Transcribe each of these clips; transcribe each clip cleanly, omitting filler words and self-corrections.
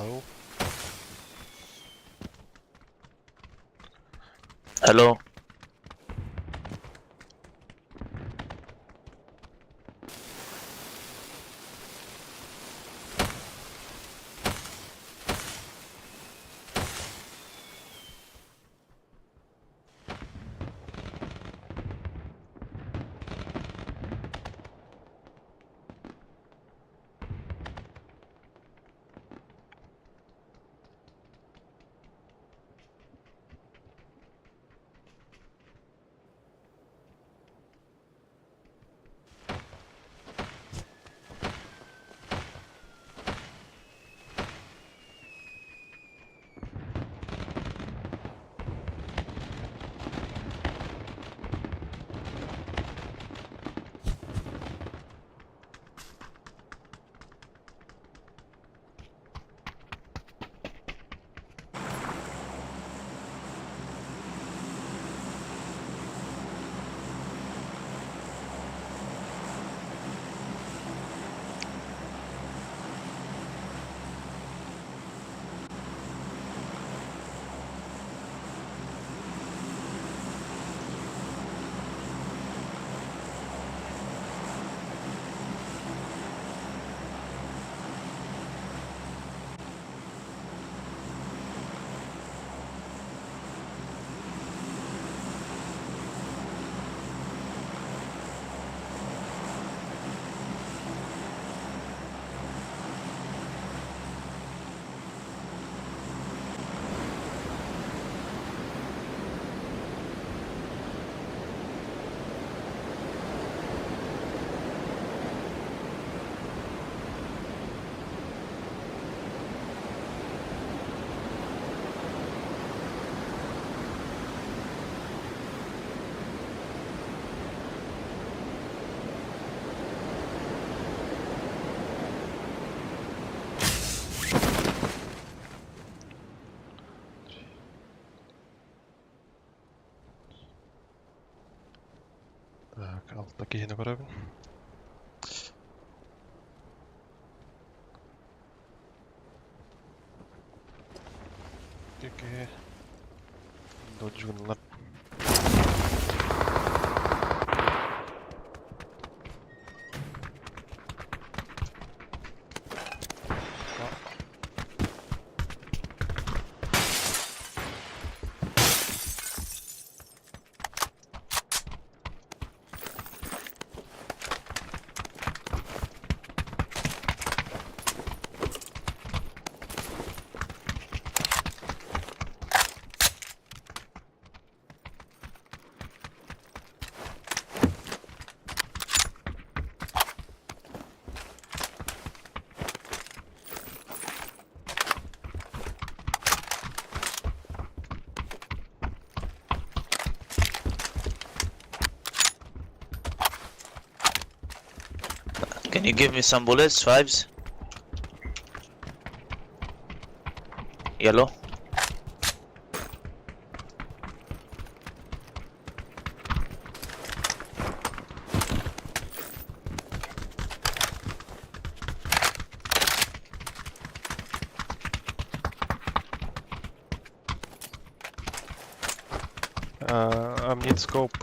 Hello? Hello. Так, алта киһини көрөбүн. Икки киһи додьугуналар. Can you give me some bullets, fives? Yellow. I need scope.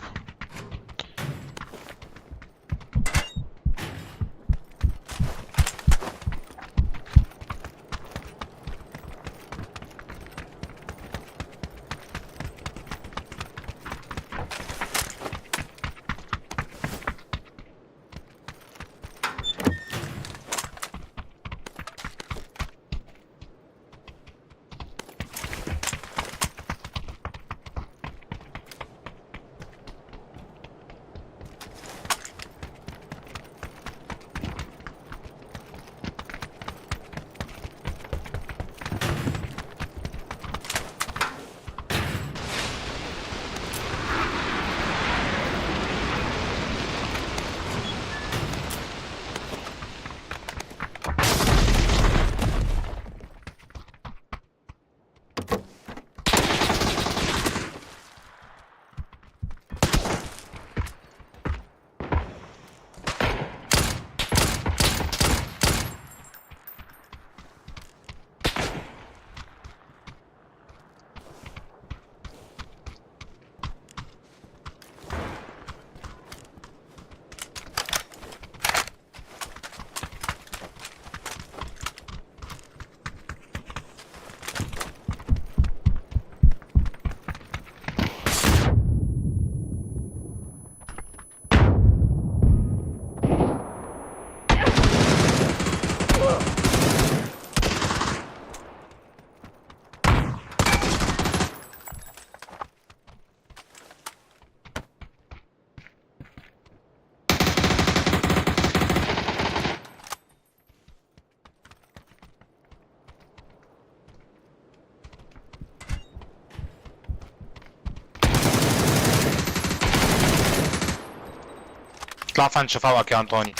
اطلع فنش فوقك يا انطوني.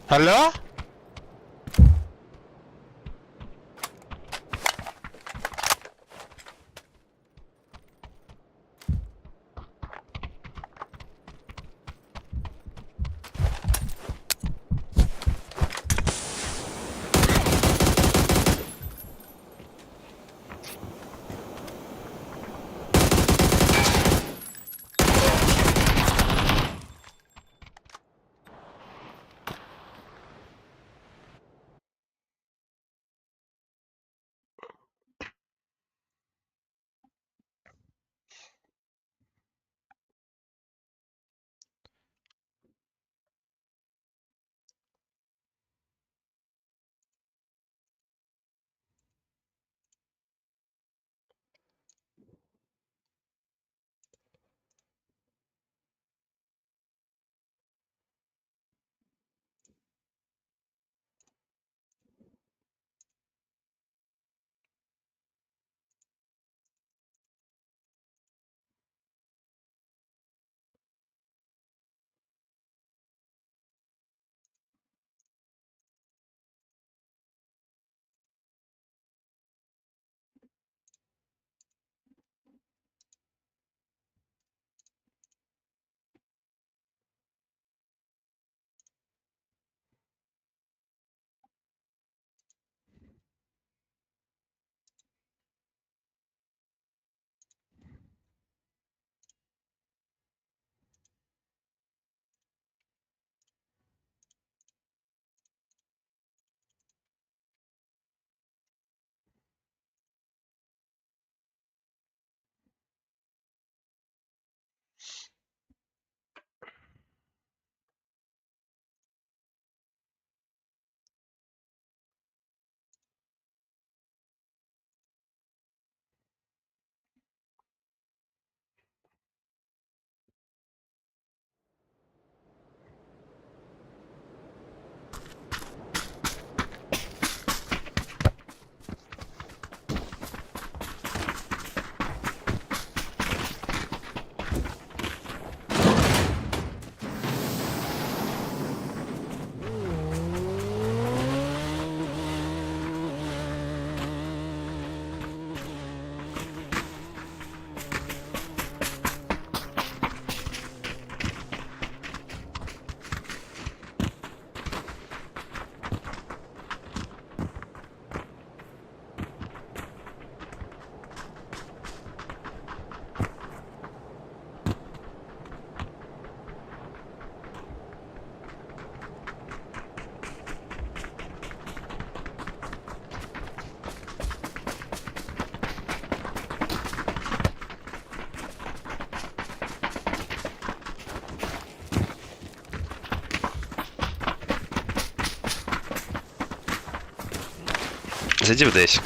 Hello? Зайди в десик.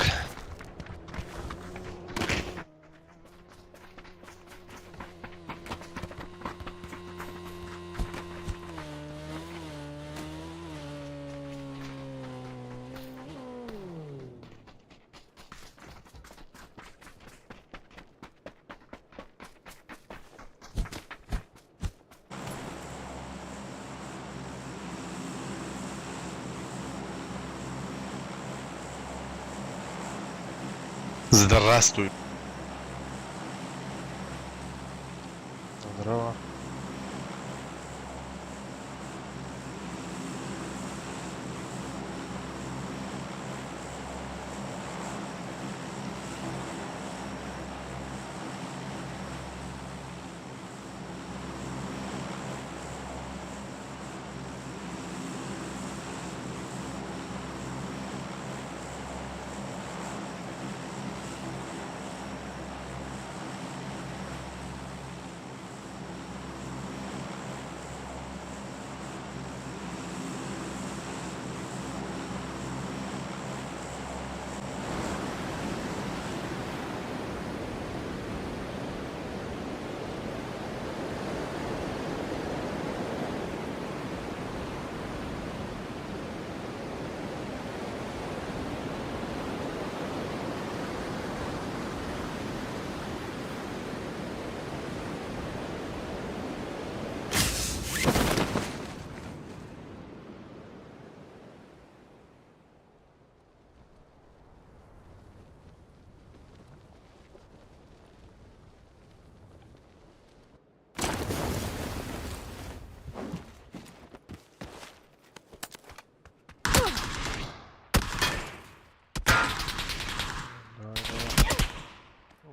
Здравствуй. Здорово.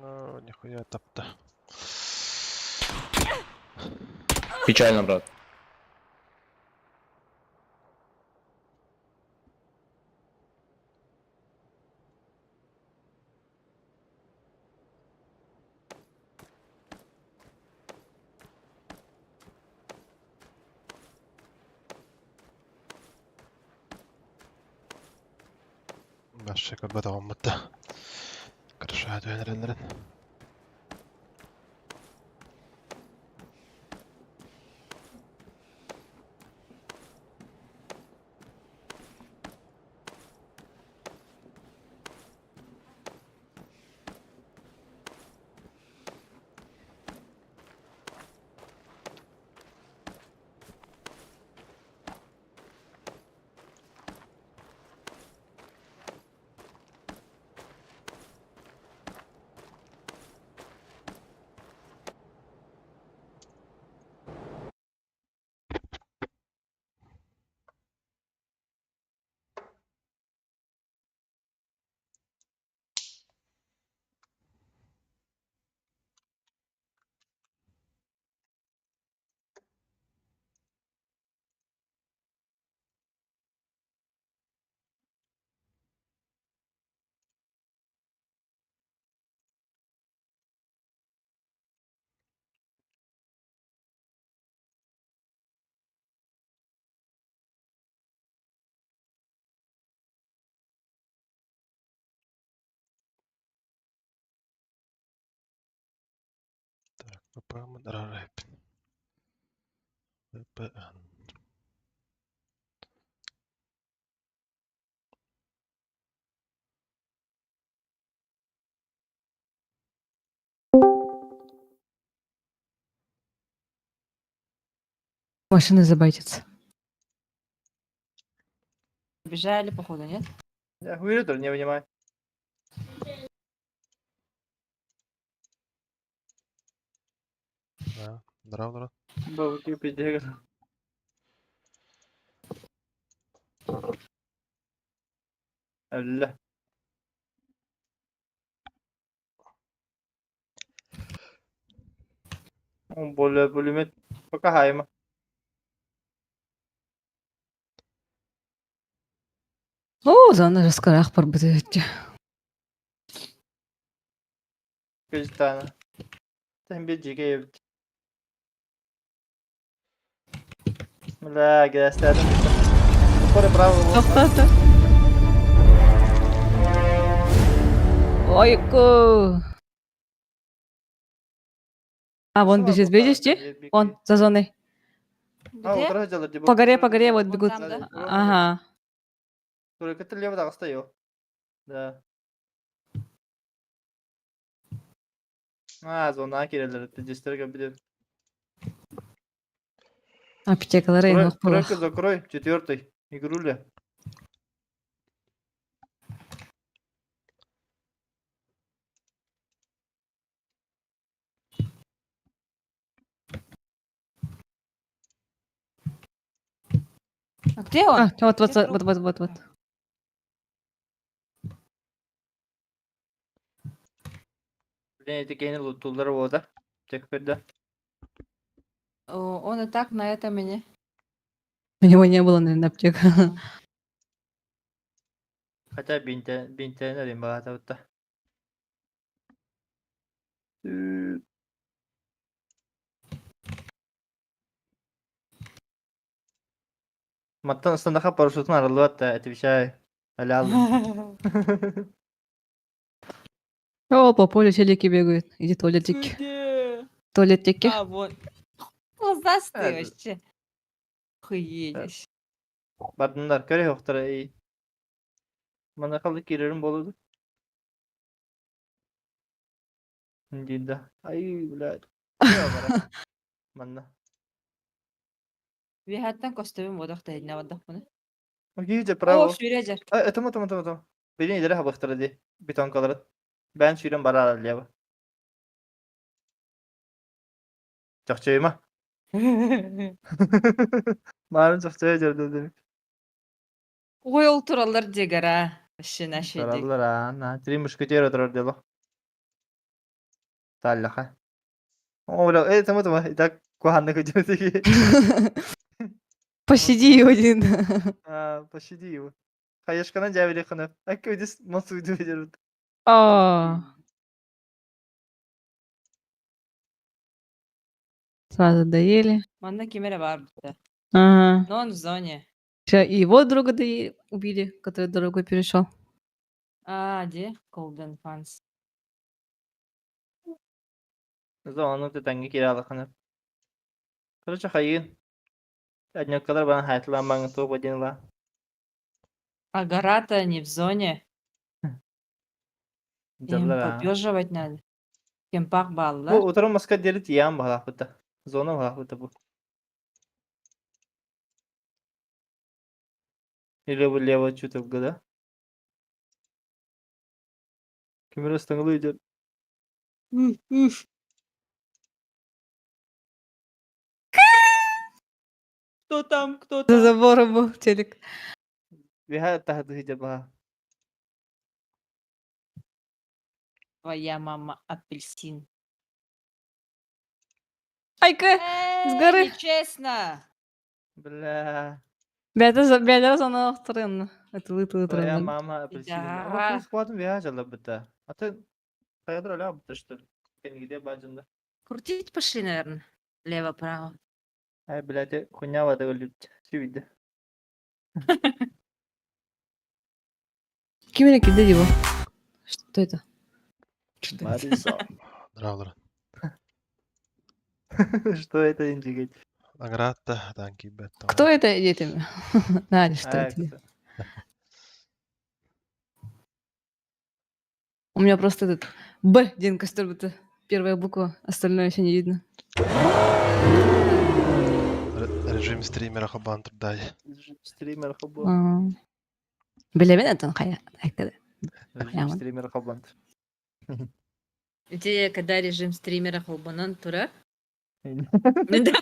Ну, ну, нихуя тапта. Печально, брат. Вообще как бы там это. Хорошо, я Так, VPN Rarepin. VPN. Машина забайтится. Бежали, походу, нет? Я хуйрю, не понимаю. Да, здорово, здорово. Бабки пиздец. Алла. Он более пулемет. Пока хайма. О, зона раскарах барбытычча. Кристана. Там беджиге. Бля, грязь. Скоро право. Тоқтаты. Ойку! А, вон бежит, видишь, ти? Вон, за зоной. А, Где? утро делать, По горе, по горе вот Вон бегут. там, да? Ага. Только ты лево так стоял. Да. А, зона кирелер, пиздец, билет. Аптекалары Тройка инох булах. закрой, четвертый. Игруля. А где он? А, вот, вот, Где вот, вот, вот, вот. Блин, эти гены лутулар вода. Теперь да. О, Он и так на этом меня. У него не было, наверное, аптек. Хотя бинте, бинте не багата бутта. Маттан стандаха парашютын арылып отвечаю. Алял. О, по полю челики бегают. Иди туалетики. Где? Туалетики. А, вот. Глазастый Э, вообще. Охуеть. Бардындар көрө yoxdur ey. Мана калды кирерим болду. Динда. Ай, блядь. Манна. Вихаттан костюм водох тайна водох буну. Окей, О, право. сүйрежер. А, это мы, это мы. Бeni ileri habıktır di. Beton kalır. Ben sürüm bara leva. Чакчайма. Марын чакчай жерде демек. Ой, ол туралар дегара. Вообще наши дег. Таралар а, на три мушкетера турар дело. Таллаха. О, бля, это мы там, и так куханны көтөтү. Пощади его, один. А, пощади его. Хаешканан жабили ханып. Аккөдис мосуйду берет. О. Сразу доели. Манна кемере бар бутта. Ага. Но он в зоне. Ща и его друга убили, который дорогу перешел. А, где? Golden Fans. Zamanı тетенге киралы ханып. Короче, хайын. Однёккалар бана хайтлан баңы топ один ла. А гора-то не в зоне. Им Жаллар а. поддерживать надо. Кемпах Бу баллар. утром маска делит ям бала бутта. Зона бала бутта бу. Или бу лево чуток да? Кемер стыңлы идет. Кто там, кто За забором был телек. Виха тахды идет бала. Твоя мама апельсин. Айка! С горы. Нечестно. Бля. Бәдә зона охтырын. Это лыты Твоя лыты. мама апельсин. Да. А схватым виха жалла бутта. А ты кайдыр аля бутта что ли? Кен где бажында. Крутить пошли, наверное. Лево-право. Ай, блядь, хуйня вода өлүп. Сүйді. Кимере киде его. Что это? Мариса. Дравлар. Что это инжигеть? Наградта, танки бет. Кто это дети? Надя, что это? У меня просто этот Б, Дин костер, будто первая буква, остальное еще не видно. Режим стримера хабан турдай. Стример хабан. А. Билебен это хая. Айкада. Режим стример хабан. Где, когда режим стримера холбанан тура? Да.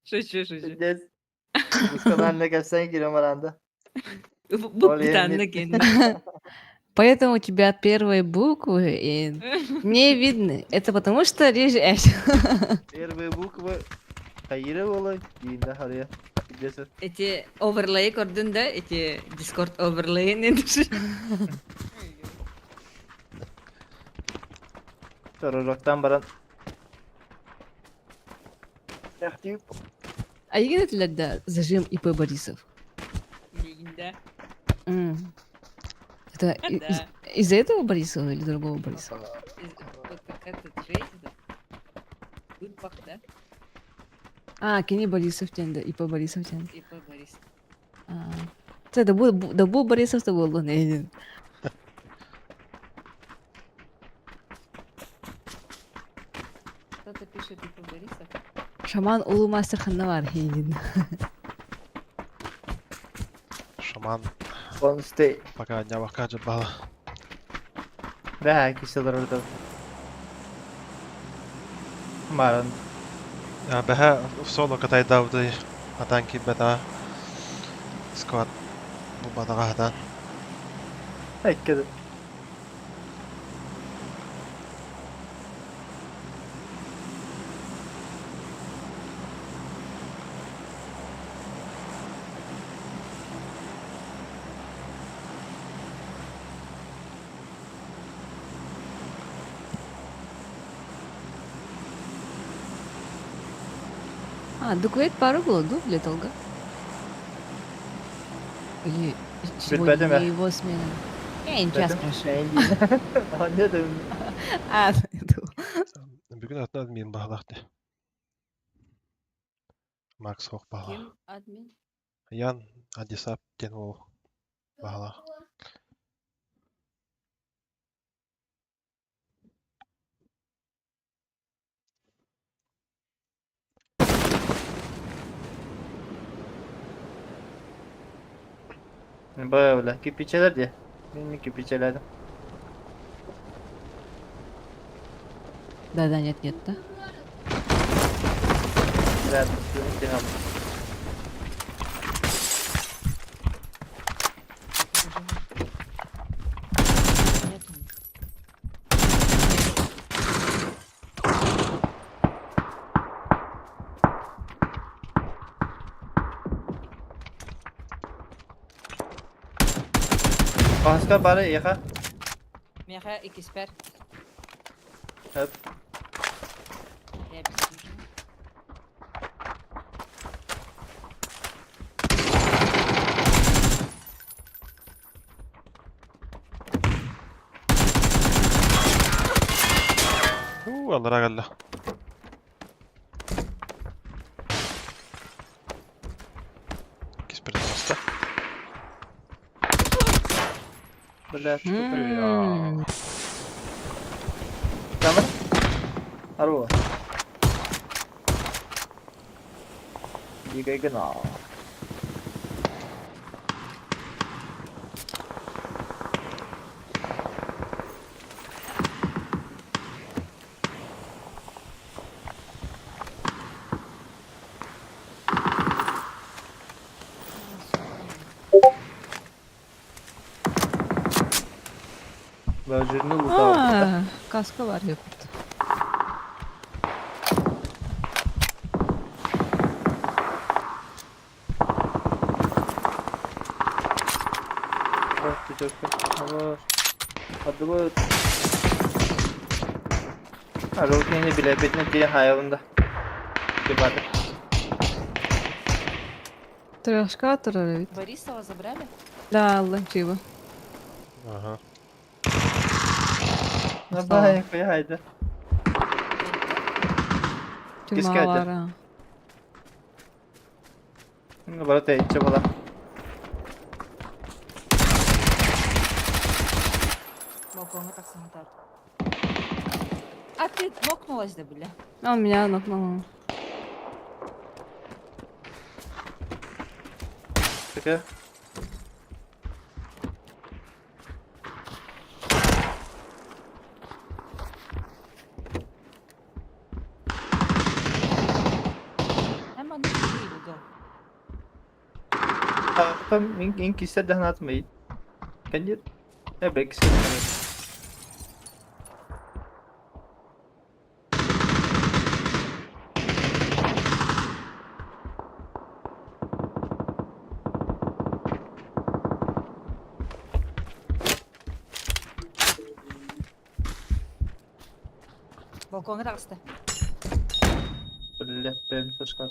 Шучу, шучу. Пиздец. Досконально кәпсән кирем аранда. Бу Ол бутанны енді- кен. Поэтому у тебя первые буквы и не видны. Это потому что режим... Первые буквы Хайыры болай, дейінде хария. Пиздец. Эти оверлей көрдің да? Эти Discord оверлей Торожоктан баран. Яхтип. А егин да зажим ИП Борисов. Да. Это Да. Из-за этого Борисова или другого Борисова? Вот как этот же эти, да? Бытпах, да? А, кини Борисов диэн да, ИП Борисов диэн. ИП Борисов. А. Це да бу Борисов то буоллун эйдин. Кто-то пишет ИП Борисов. Шаман улуу мастер ханна баар эйдин. Шаман One stay. пока дня бала. Да, киселер orada. Маран. Бэһэ в соло катайдаабыты атан киирбэтэ сквад булбатаҕа хатан. Эккеде. А, документ пару было, ду, для долга? Или сегодня Билбэтим. не его смена? Я не сейчас спрашиваю. Не дым. А, я думала. Бүгүн атын админ баһалаах дии. Макс суох баһалаах. Ким админ? Ян Адисап диэн уол баһалаах. Böyle кирпичелер diye. Benim кирпичелерdim. Да-да, нет-нет, да? Да, да. Нет. Başka bari yaka. Миэхэ иккиспэр. Hop. Я без Уу, аллара кэллэ. Киспер таҕыста. Бля, Tamam. Ару.一个一个拿。 Бажирны лутал. А, каска бар якут. Hadi Рукини билебитне ти хайвында. Кебады. Трешка ведь. Борисова забрали? Да, ланчиво. Ага. Давай, хайда. Тюрьма бара. Ну, брат, я чего Балконга так санитар. А ты нокнулась, да, бля? А он меня нокнул. Такая. Там инки догнат мэй. Конечно. Я бэкс. Балконга таҕыста. Бля, прям флешка.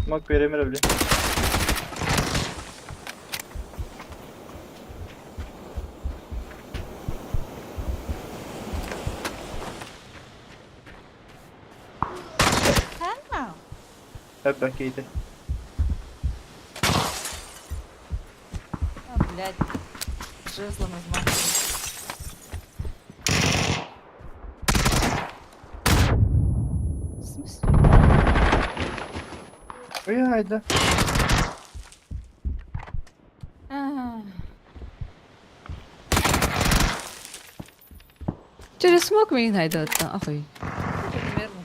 Мак беремер бля. Эбэкиити. А, блядь. Жезлом размахиваю. В смысле? Уйайда. А, Через смог миигин хайдаттан, ахуй. Примерно.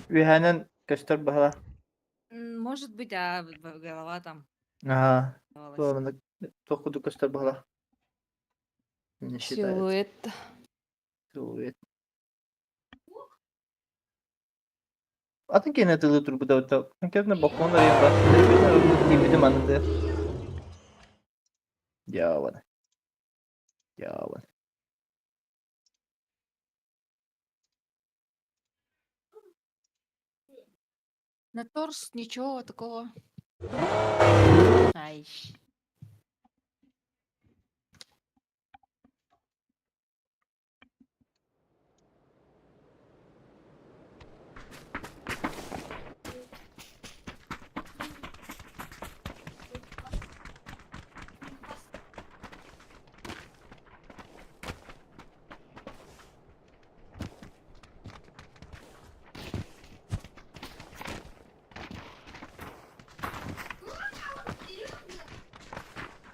Үөһэнэн көстөр баһала. Может быть, а голова там Аха. оставалась. Туох туох курдук көстөр баһала. Не считается. Силуэт. Силуэт. Атын киэнэ тылы турбута конкретно балкон арыйан бар. Тиийбитим анныды. Дьаабаны. Дьаабаны. На торс ничего такого. Ай.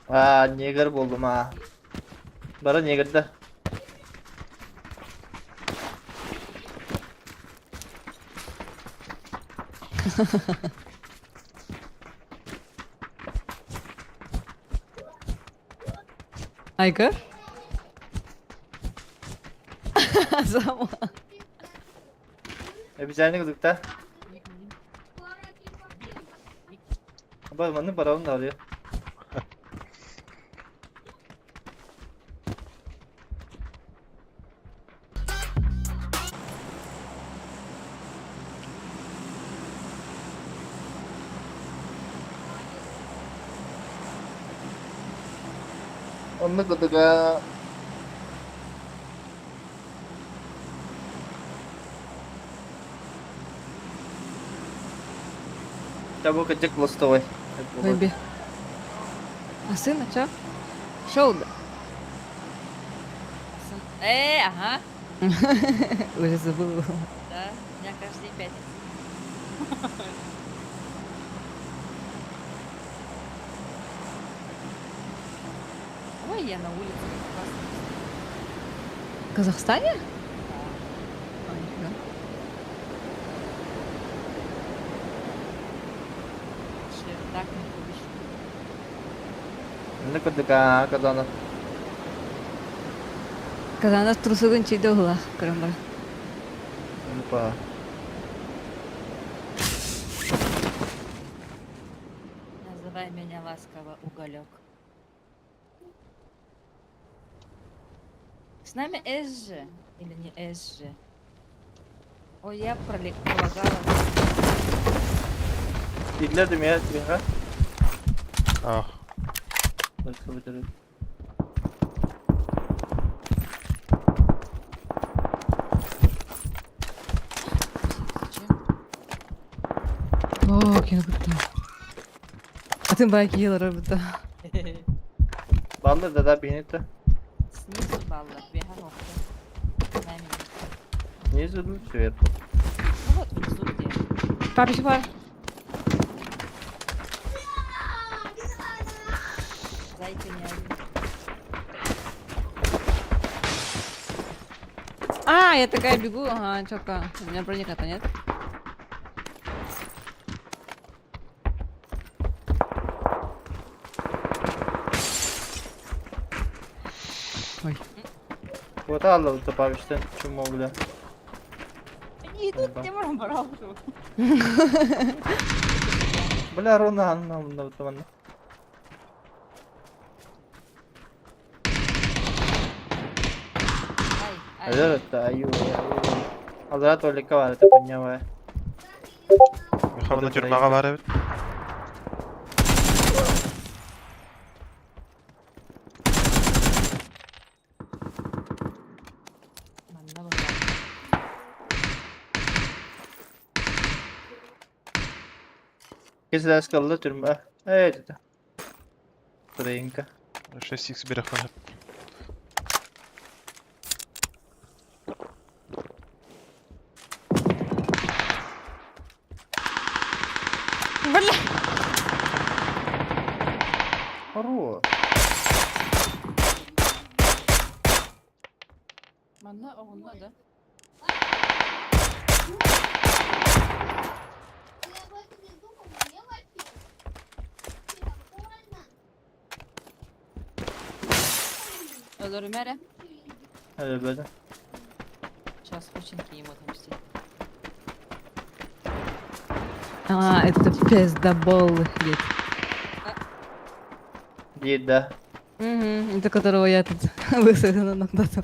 Аа, негр буоллум аа. Бары негрда. Айга? Сама. Обязательно кудукта. Бар манны барабын да арыйа. Оннук кудуга Того кадек ластовой. Бэби. А сына чё? Шоу да. Ага. Уже забыла. Да, у меня каждый день пятница. Ой, я на улице. как классно. В Казахстане? Да. А, нифига. Чердак не Оннук кудуга казана. Казанов трусугун чийде ула, көрөн бар. Опа. Называй меня ласково Уголек. С нами Эсжи или не Эсжи? Ой, я полагала. Идлер я тебе, А, а? Зачем? О, кини кутта. Атын бай киелер бутта. Баллы да да бейнетті. Снизу балла, бега ногти. С нами. Снизу, ну, сверху. Ну вот внизу где. Папич бар. Зайка не один. А, я такая бегу, ага, чётко. У меня броника-то нет. Ой. Вот алла вот папичтен, чему бля. Они идут, Да. где можно Бля, руна, на, на, на, на. Ай, ай. Алерта, аю, аю. Алра только var, это понимаю. Михайловна тюрьмаға бар эбит. Манна была. Икки сылаас тюрьма. Эй, это. Тренька. 6х берехван. Бля! Хоро. Манна оҕунна да. Өлөрүмэ эрэ. Өлбөтө. Сейчас Починки ему отомстит. А, это пиздобол едет. Диир да. Угу, это которого я тут высадила на дату.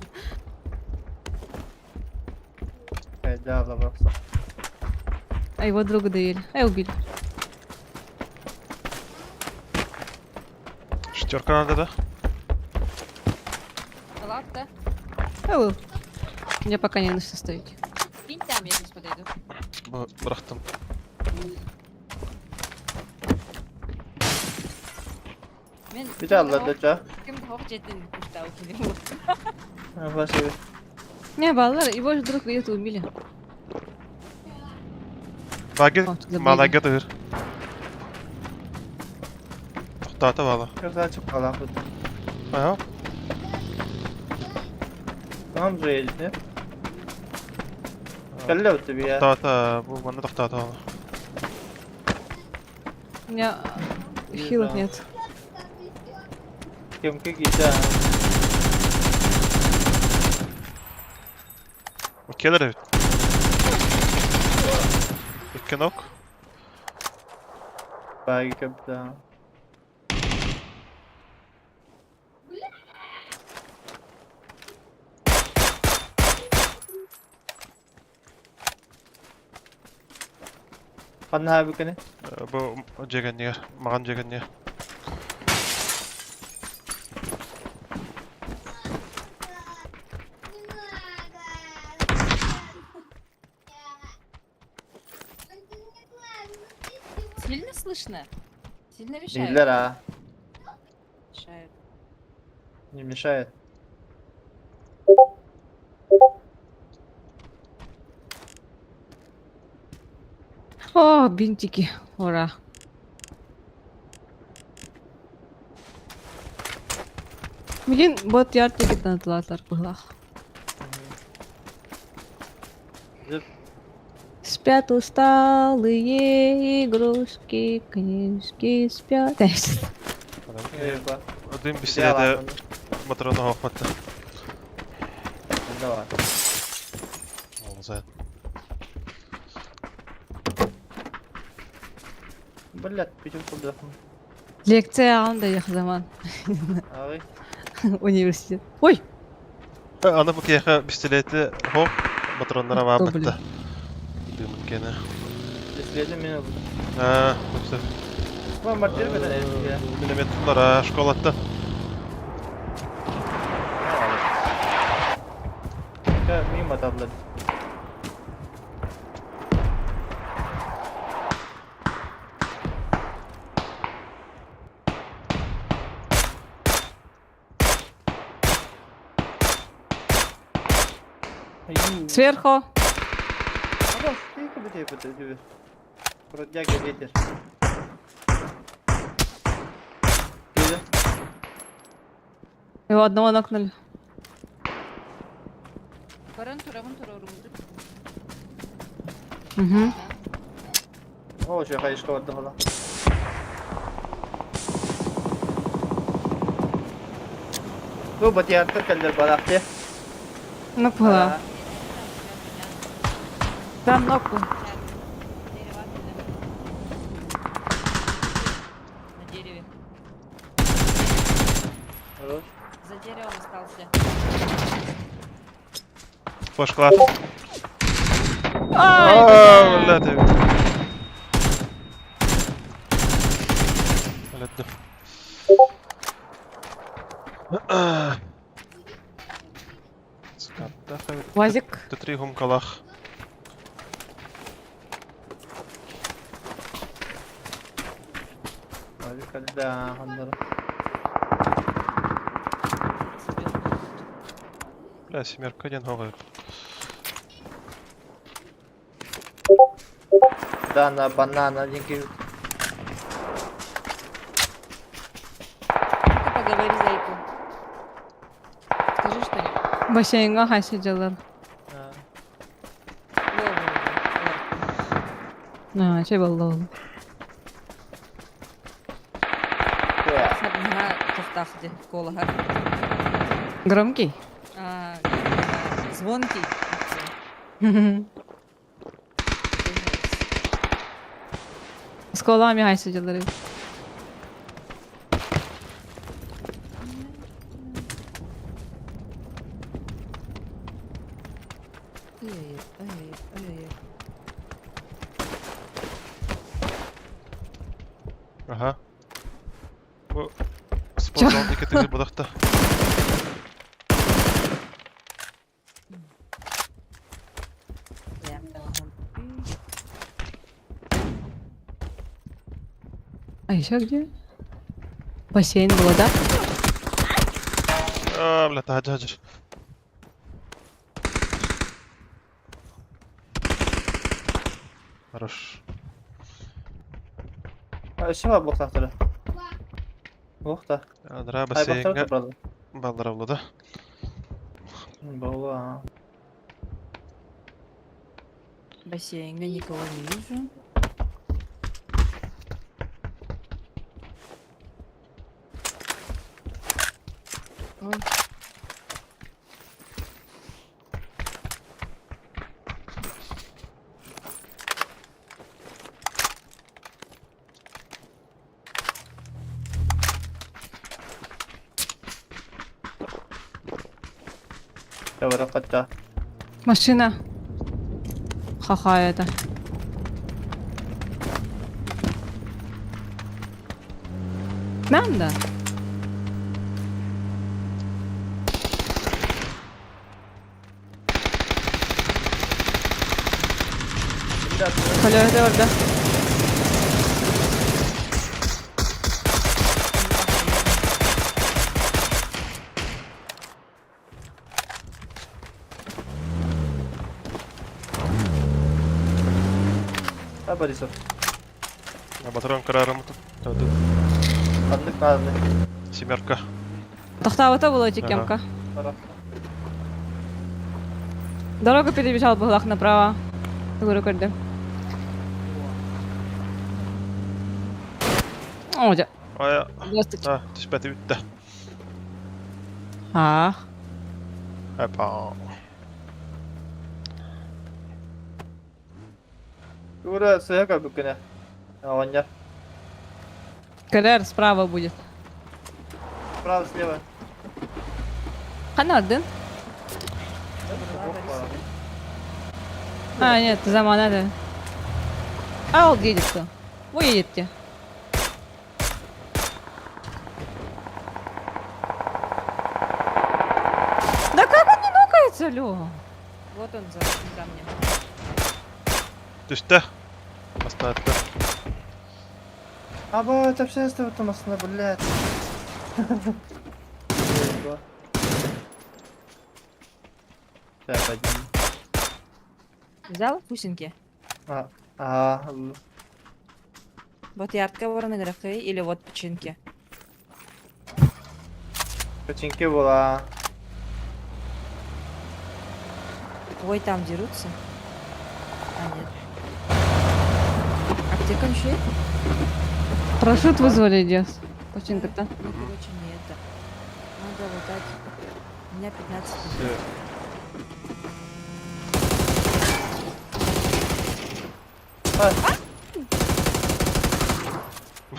Да, лабракса. А его друга доели. А, убили. Шестерка надо, да? Ладно. А, Мне пока не на что ставить. Кинь там, я сейчас подойду. Бырахтым. Мен Бүтэ алла да. Ким хох жетин куштау кини. Спасибо. Не, баллар, его же друг где-то убили. Баги, О, туда малагы дыр. Тоқтата бала. Красавчик калан тут. Ага. Там же едет, нет? Калле у тебя. Тоқтата, бу манна тоқтата бала. У меня хилок нет. Кем какие-то. Келер Икки нок. Баги капитан. Ханна бикene. Бу жегеннер, маған жегеннер. Сильно слышно? Сильно мешает? Дииллэр а. Мешает. Не мешает. О, бинтики. Ура. Блин, вот я тикет на. Спят усталые игрушки, книжки спят. Один беседе Матрона хохматты. Давай. Ол Блядь, пятёрку куда? Лекция анда заман. Ай. Университет. Ой! Аны бу кеха пистолети хоп патроннара Кто, баабытта. Дымын кене. Исследуем меня. А, все. Ва, мартир бeden Минометтара школатта. Мимо таблет. Сверху. Бродяга ветер. Где? Его одного нокнули. Угу. О, что я школа отдавала. Бу батиярта кэллэр балахте. Ну, поняла. Там нокнул. Дерево. На дереве. Хорош. За деревом остался. Флешкалар. Ай, А, бля, ты. Блядь. Вазик. Т3 гумкалах. Когда Бля, семерка один голый. Дана, банана, деньги. Ну-ка поговори, зайку. Скажи что-нибудь. Бассейнга хасидялар. А, Во-во-во. А, чей был Тухтахди, колоха. Громкий? А, звонкий. Сколами хасидялар. Ой-ой-ой, ой-ой-ой. Ага. Бу спортзал диэки тыгыр бодохто. А еще где? Бассейн было, да? Аа, бля, таһырдьа сылдьар. Хорош. Өссө баар буолуохтаахтара. Туох да. Анараа Айбахтара бассейҥҥа тураллар. баллара буолла да. Буолуо. Бассейнга никого не вижу. Ой. Барахатта. Машина. Ха-ха это. Нам да. Колеса orada. А, Борисов. Батарон карарым Ханнык нааданы. Семерка. Тохтаабыта буолуо кемка. Барах. Дорогу перебежал быһыылаах направо. Тугу көрдүм. О, дьэ. Ая, Здравствуйте. а, түспэтэ бүттэ. А. Апа. Ура, сыһа көрбүккүнэ. Оҕонньор. КР справа будет. Справа, слева. Ханна бардын? А, нет, заман это. А, ол едет кто? Вы едете. Да как он не нокается, Лё? Вот он за этим камнем. Түстэ. Бастаатта. Аба, это все там основная, блядь. Так, один. Взял бусинки? А, а, Вот яркая ворона графы или вот печеньки? Печеньки была. Ой, там дерутся. А, нет. Аптека еще есть? Парашют вызвали, дес. Починка-то. Ну, короче, не это. Надо лутать. У меня 15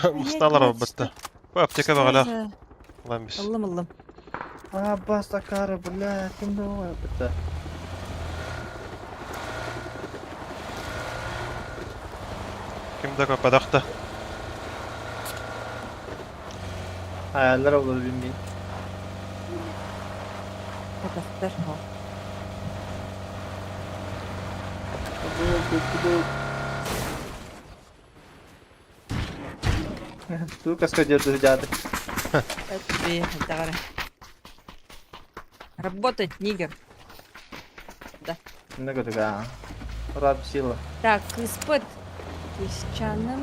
Все. Мусталар бытта. Бу аптека баҕала. Ламбис. Ыллым, ыллым. А, баста кара, блядь, ким давай это. Ким да падахта. Hayaller olur bilmeyin. Падахтар. Туу каскадердуу дьааты. Тебе Работать, нигер. Да. Много такая. Раб сила. Так, кыспыт. Кысчаным.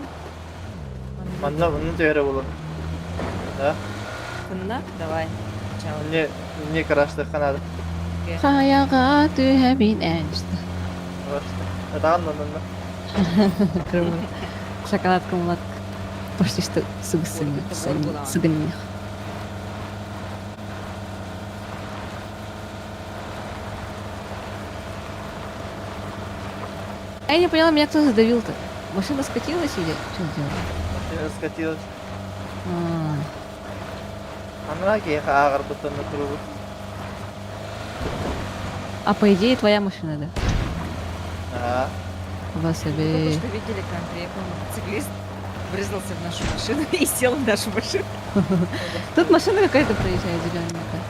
Манна онно төһөрө буолуо. Да? Кынна? Давай. Начало. Мне мне караштыхха наада. Хайаҕа түһэбин эн. Атаҕын онно. Шоколадка мулатка. Почти что сыгыннях. Я не поняла, меня кто задавил-то? Машина скатилась или что сделала? Машина скатилась. А. Анараа киһиэхэ ааҕарбыттан да туругу. А по идее твоя машина, да? Аа. Вас Мы только что видели, к нам приехал мотоциклист, врезался в нашу машину и сел в нашу машину. Тут машина какая-то проезжает зелененькая.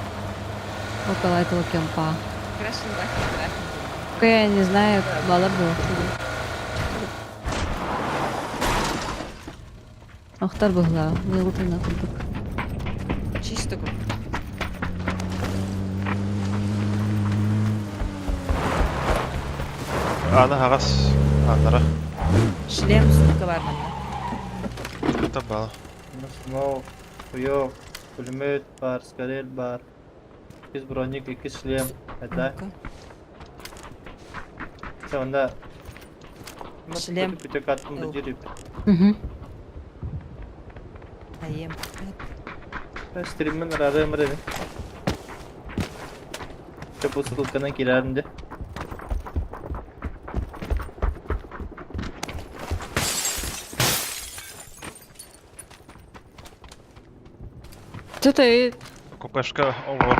Около этого кемпа. Крашен Только я не знаю, бала было. Охтар быһла, не курдук. Чисто. Аны хаҕас ааннара. Шлем, сумка бар манна. Табал. Смок, хуёк, пулемет бар, скорель бар. Иккис броник, иккис шлем. Это. Все, онда. Шлем. Бүтөк аттым да жүрүп. Угу. Аем. Стриммен рарым ры. Чопу ссылканы кирәрин де. Что-то и... Купешка олор.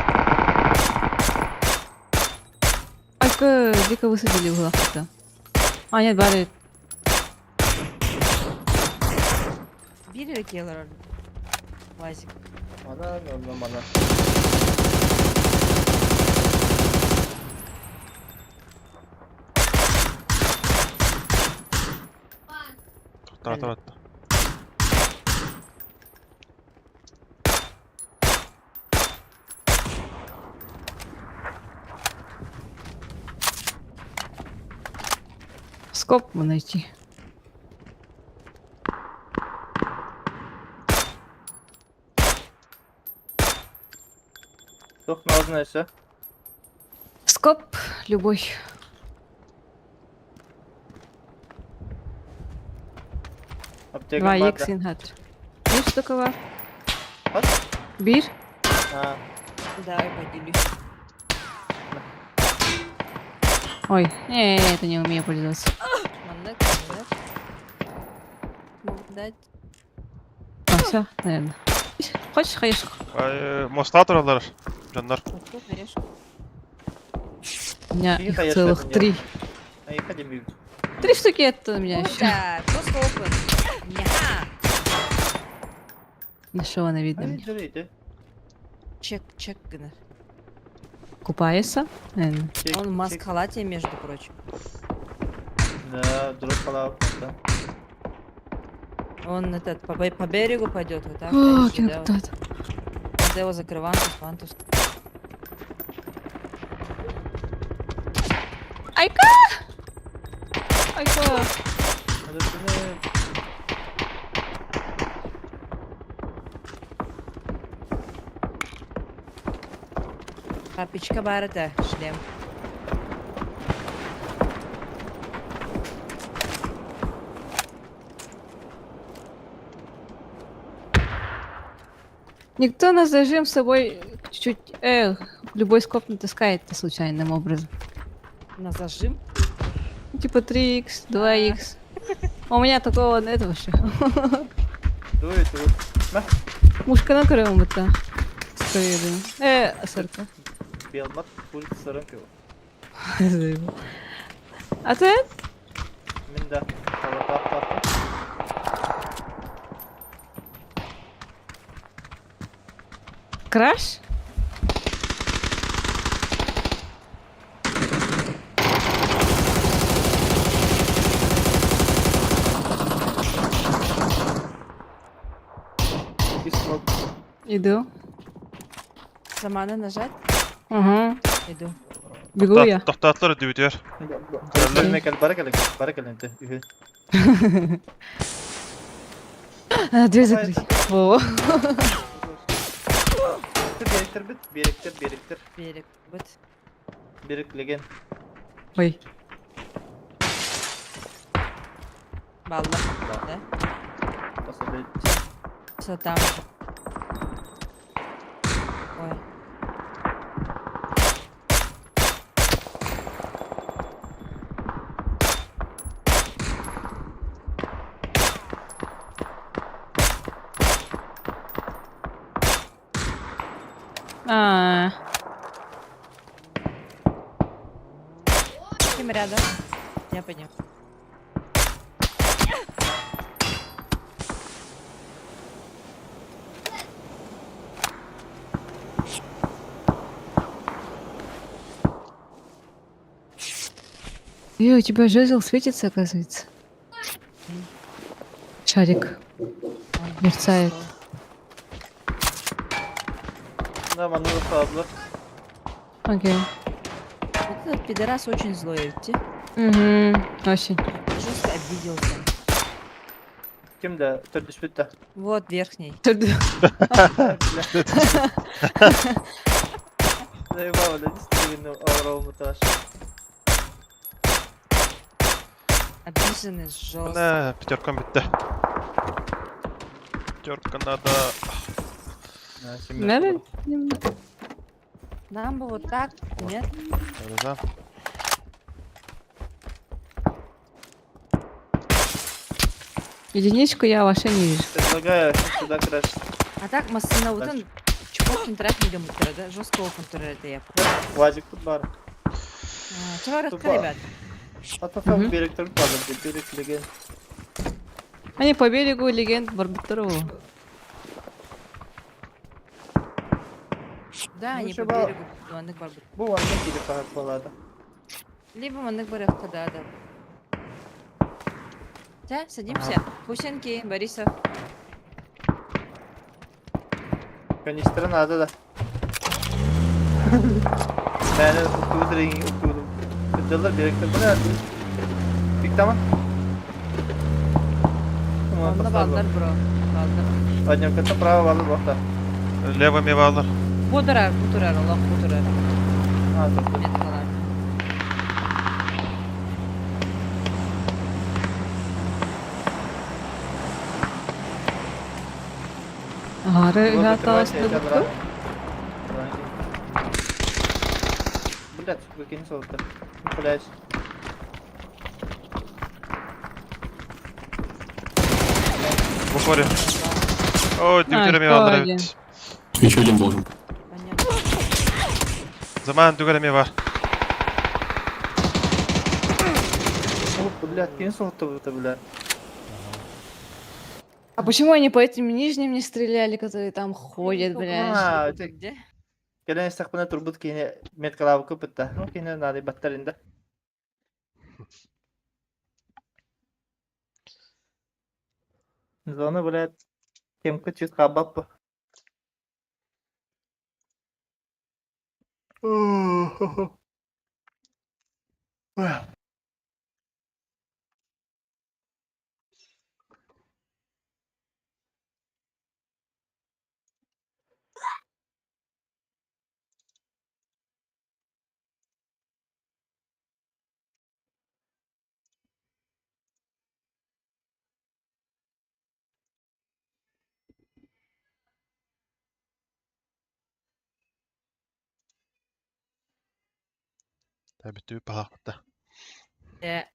Айка дико высадили в главку-то. А, нет, бары. Бири келер. Лазик. Мана, мана, мана. Тоқтар Скоп бы найти. Тух наазына өссө. Скоп любой. Аптека Два бар икс да. инхат. Бир штука бар. Хас? Бир. Аа. Давай поделюсь. Ой, не, я это не умею пользоваться. Маннык, маннык. Могу дать. А, все, наверное. Хочешь хаешку? Ай, моста тураллар. Дьоннор. Вот хаешку. У меня И их хаешка целых это три. Ай, ходим. Три штуки это у меня еще. Да, просто open. Няха. Нашего она видно Ай, мне. жүрейді. Чек, чек, гына. Купается? Наверное. Чек, Он в чек. маск-халате, между прочим. Да, дроп халав. Да. Он этот по берегу пойдет вот так. О, дальше, да, вот. кто-то. Надо его закрывантус, вантус. Айка! Айка! Надо түнеп. Папичка бар это, шлем. Никто на зажим с собой чуть-чуть, любой скоп не таскает случайным образом. На зажим? Типа 3х, 2х. У меня такого нет вообще. Дует, дует. Мушка на крыму это. Сорка. Белмат пульт сырын пиво. А ты? Мин да. Халатах тахтым. Краш? Иду. Замана нажать? Угу. Иду. Бегу я. Тохтоотулар үрдүбүтүгэр. Кэллэ кэл бара кэлин, бара кэлин ты. Үһү. А, дверь закрыть. Во. Биэриктэр бит, биэриктэр, биэриктэр. Берег. Вот. Берег леген. Ой. Балла. Да? Посадить. Все там. Ой. А, Кем рядом? Я понял. И у тебя жезл светится, оказывается. Шарик мерцает. Да, манны да Окей. Вот этот пидорас очень злой, видите? Угу. Очень. Жестко обиделся. Ким да, төрдүспүт да. Вот верхний. Заебал, да, действительно, аура этаж. Обиженный жестко. Да, пятеркам битте. Пятерка надо. Надо? Нам бы вот так, нет? Да. Единичку я вообще не вижу. Предлагаю сюда краш. А так массына вот он чпокин трак не да? Жестко контур это я. Вазик тут бар. Чего Тупо. ребят? А то там берег только падает, берег леген. Они по берегу легенд Барбатурова. Да, Ну, они по чего? берегу. Маннык бар. Бу ванна кирип ахат балада. Либо маннык барахта, да, да. Да, садимся. Хусенки, Борисов. Канистра надо да. Ben uktubу rengi uktubу. Кыдылар беректер бу нә? Бик тамам. Онда балдар, бро. Балдар. Одним ката право балдар бакта. Левыми балдар. Бу турар, бу турар, Аллах бу турар. А, тут. Нет, ладно. Ары Вот осталось закрывайся, я тебя на брал. Блядь, сука, кинь золото. Блядь. В упоре. Ой, дүгәрәме балдар один. бит. Еще один должен. Понятно. Заман дүгәрәме бар. О, блядь, кинь золото в это, блядь. А почему они по этим нижним не стреляли, которые там ходят, блядь? А, это- Где? Кэлэн истэхпинэ турбут киһини меткалаабыкка бытта. Ну, киһини наадыйбаттар инде. Зона, блядь, кемка чуть хаалбаппа. Да, бүтүү палаакта. Да.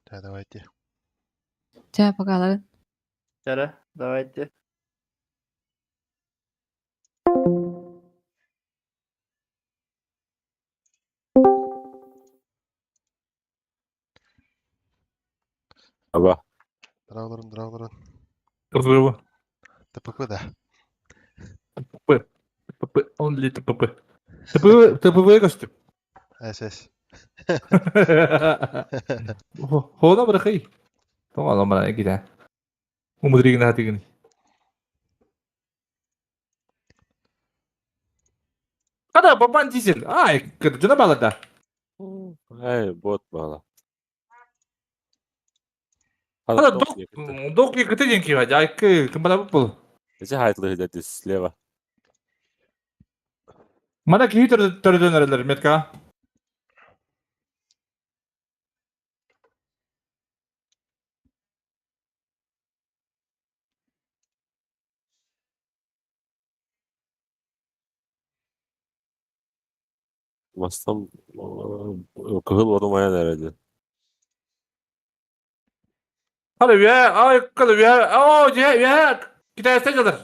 Да, давайте. Тебя пока, ладно? Чара, давайте. Аба. Драуларын, драуларын. Здорово. ТПП, да. ТПП. ТПП. Only ТПП. ТПВ, ТПВ костюм. СС. Хода брахай. Тома ломара кида. Умудригин хатигин. Хада бабан дизель. Ай, кырдьына балада. Эй, бот бала. Хада док док якыты диэн киһи айкы кымбалабыт был. Эти хайтлы деді слева. Мана киһи төрөдөн эрэлэр метка. Мастан кыһыл орумайан эрэлэр. Хада үө, ай, када үө, оо, дьэ, үө, китайста дьалар.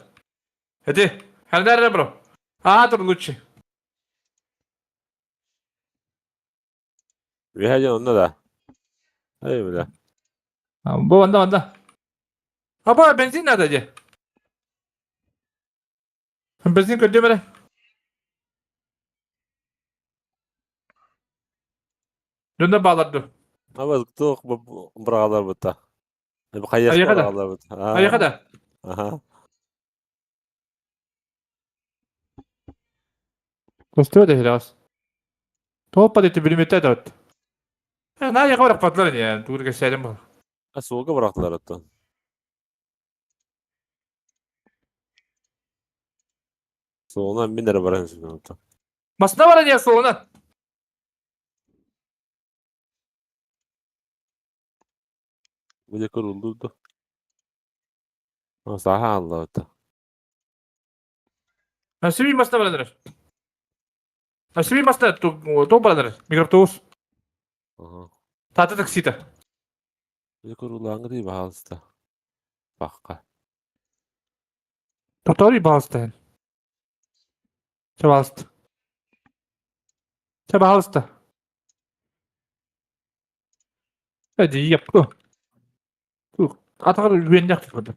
Эти, хандар бро. Аа, тур лучше. Үөһэ дьон онно да. Эй, бля. Бу ванда ванда. Апа, бензин надо дьэ. Бензин көрдүм эрэ. Дьонно баалар ду. Аба туох быраҕалар быта. Хайыха Айыха да. быраҕалар быта. Айыха да. Аха. Көстүө да хирас. Топ падете билимете да. На яга бырахпатылар не, тугур кэсэрим бу. А суолга бырахтылар оттон. Суолунан мин эрэ баран сүнэн оттон. Масына бара не суолунан. Бу диэки уруллуур дуо? Сааһа ааллабыта. Өссө масына баран эрэр. Өссө масына туох баран эрэр? Микроавтобус. Тата таксита. Бу диэки уруллааҥҥа дии баһаалыста. Бахха. Тотори баһаалыста. Чэ баһаалыста. Чэ баһаалыста. Эди яппы. Атаҕар үөннэх курдук.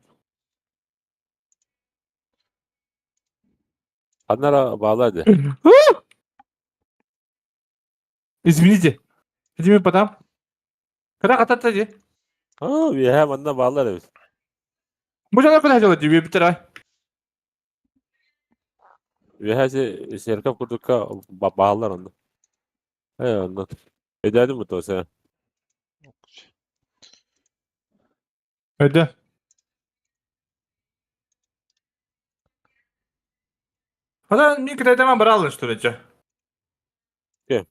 Ханна баала ди. Извините. Иди потом. Когда кататься ди? А, үөһэ манна баалар эбит. Бу жана куда делать ди битер. Үөһэ церковь курдукка баалар онно. Э, онно. Өйдөөдүм бу тоса. Өйдө. Хада мин китайдаман баралын что ли, че? Кем?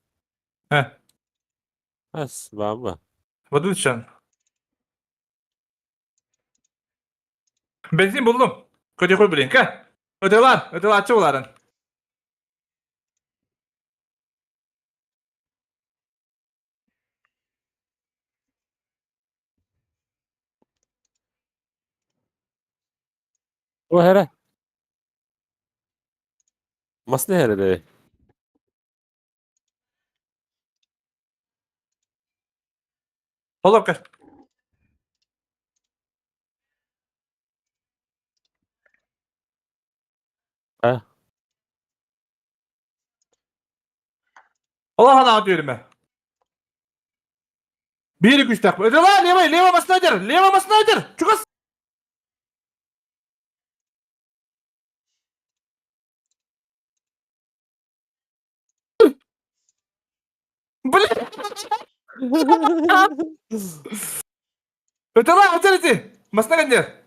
Э, Ас, баама. Водучан. Бензин булдум. Көтө кой билин, ка? Өтөлар, өтөлачы буларын. О, хәрә. Масны хәрә дә. Олока. А? Allah ana diyorum ben. Bir güç tak. Öde lan leva leva masnadır. Leva masnadır. Чугас. Блин. Öde lan öde öde. Masna gönder.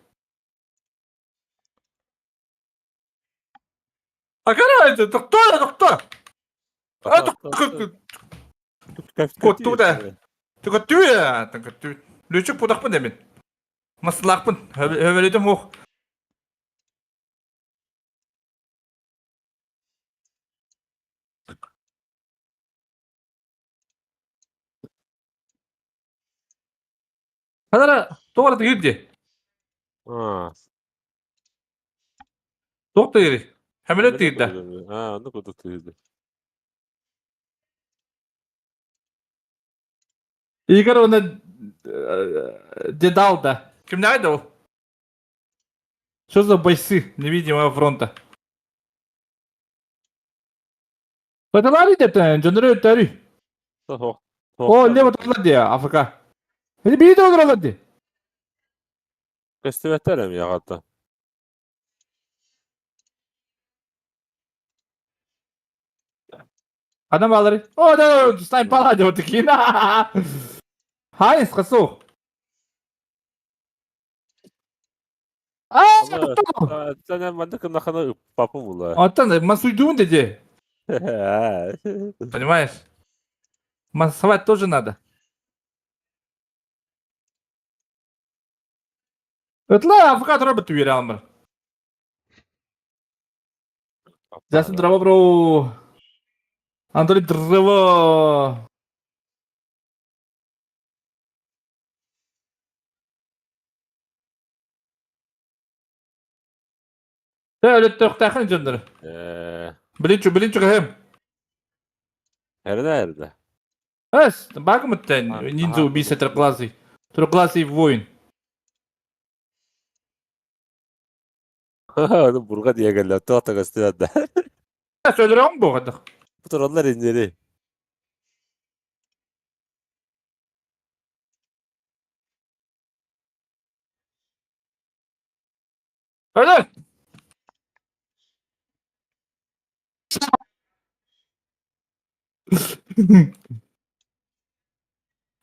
Акара это доктор доктор. А Куттуда. Түгөттүү түгөттүү. Лүчүк будакпын демин. Маслакпын. Хөбөлөдүм хух. Хадара тоғара тигирди. А. Тоқ тигири. Хөмөлөт тигирди. А, ону кутук тигирди. Игорь оны дедал да. Ким ол? Что за бойцы невидимого фронта? Баталари дептен, жоноры өттөрү. О, лево турла ди, АФК. Эди бии турла ди. Көстүбэттэр эми ягата. Ханна баалларый? О, да, снайпала деп такие. Хайс, хасу. Сен маннык гыннахына ыппаппын була. Оттон масуйдуун деди. Понимаешь? Массовать тоже надо. Ытла авокадо робот үөрэ алмыр. Здравствуй, здраво, бро. Анатолий, здраво. Тэ өлөттөөхтөөхүн дьоннор. Билинчу, билинчу кэһэм. Эрдэ, эрдэ. Эс, багмыттан ниндзя убийца трехглазый. Трехглазый воин. Аны бурга диэгеллер, туох да көстүбэт да. Өлөрөҥ буоҕадах. Бу тураллар иннери. Өлөр!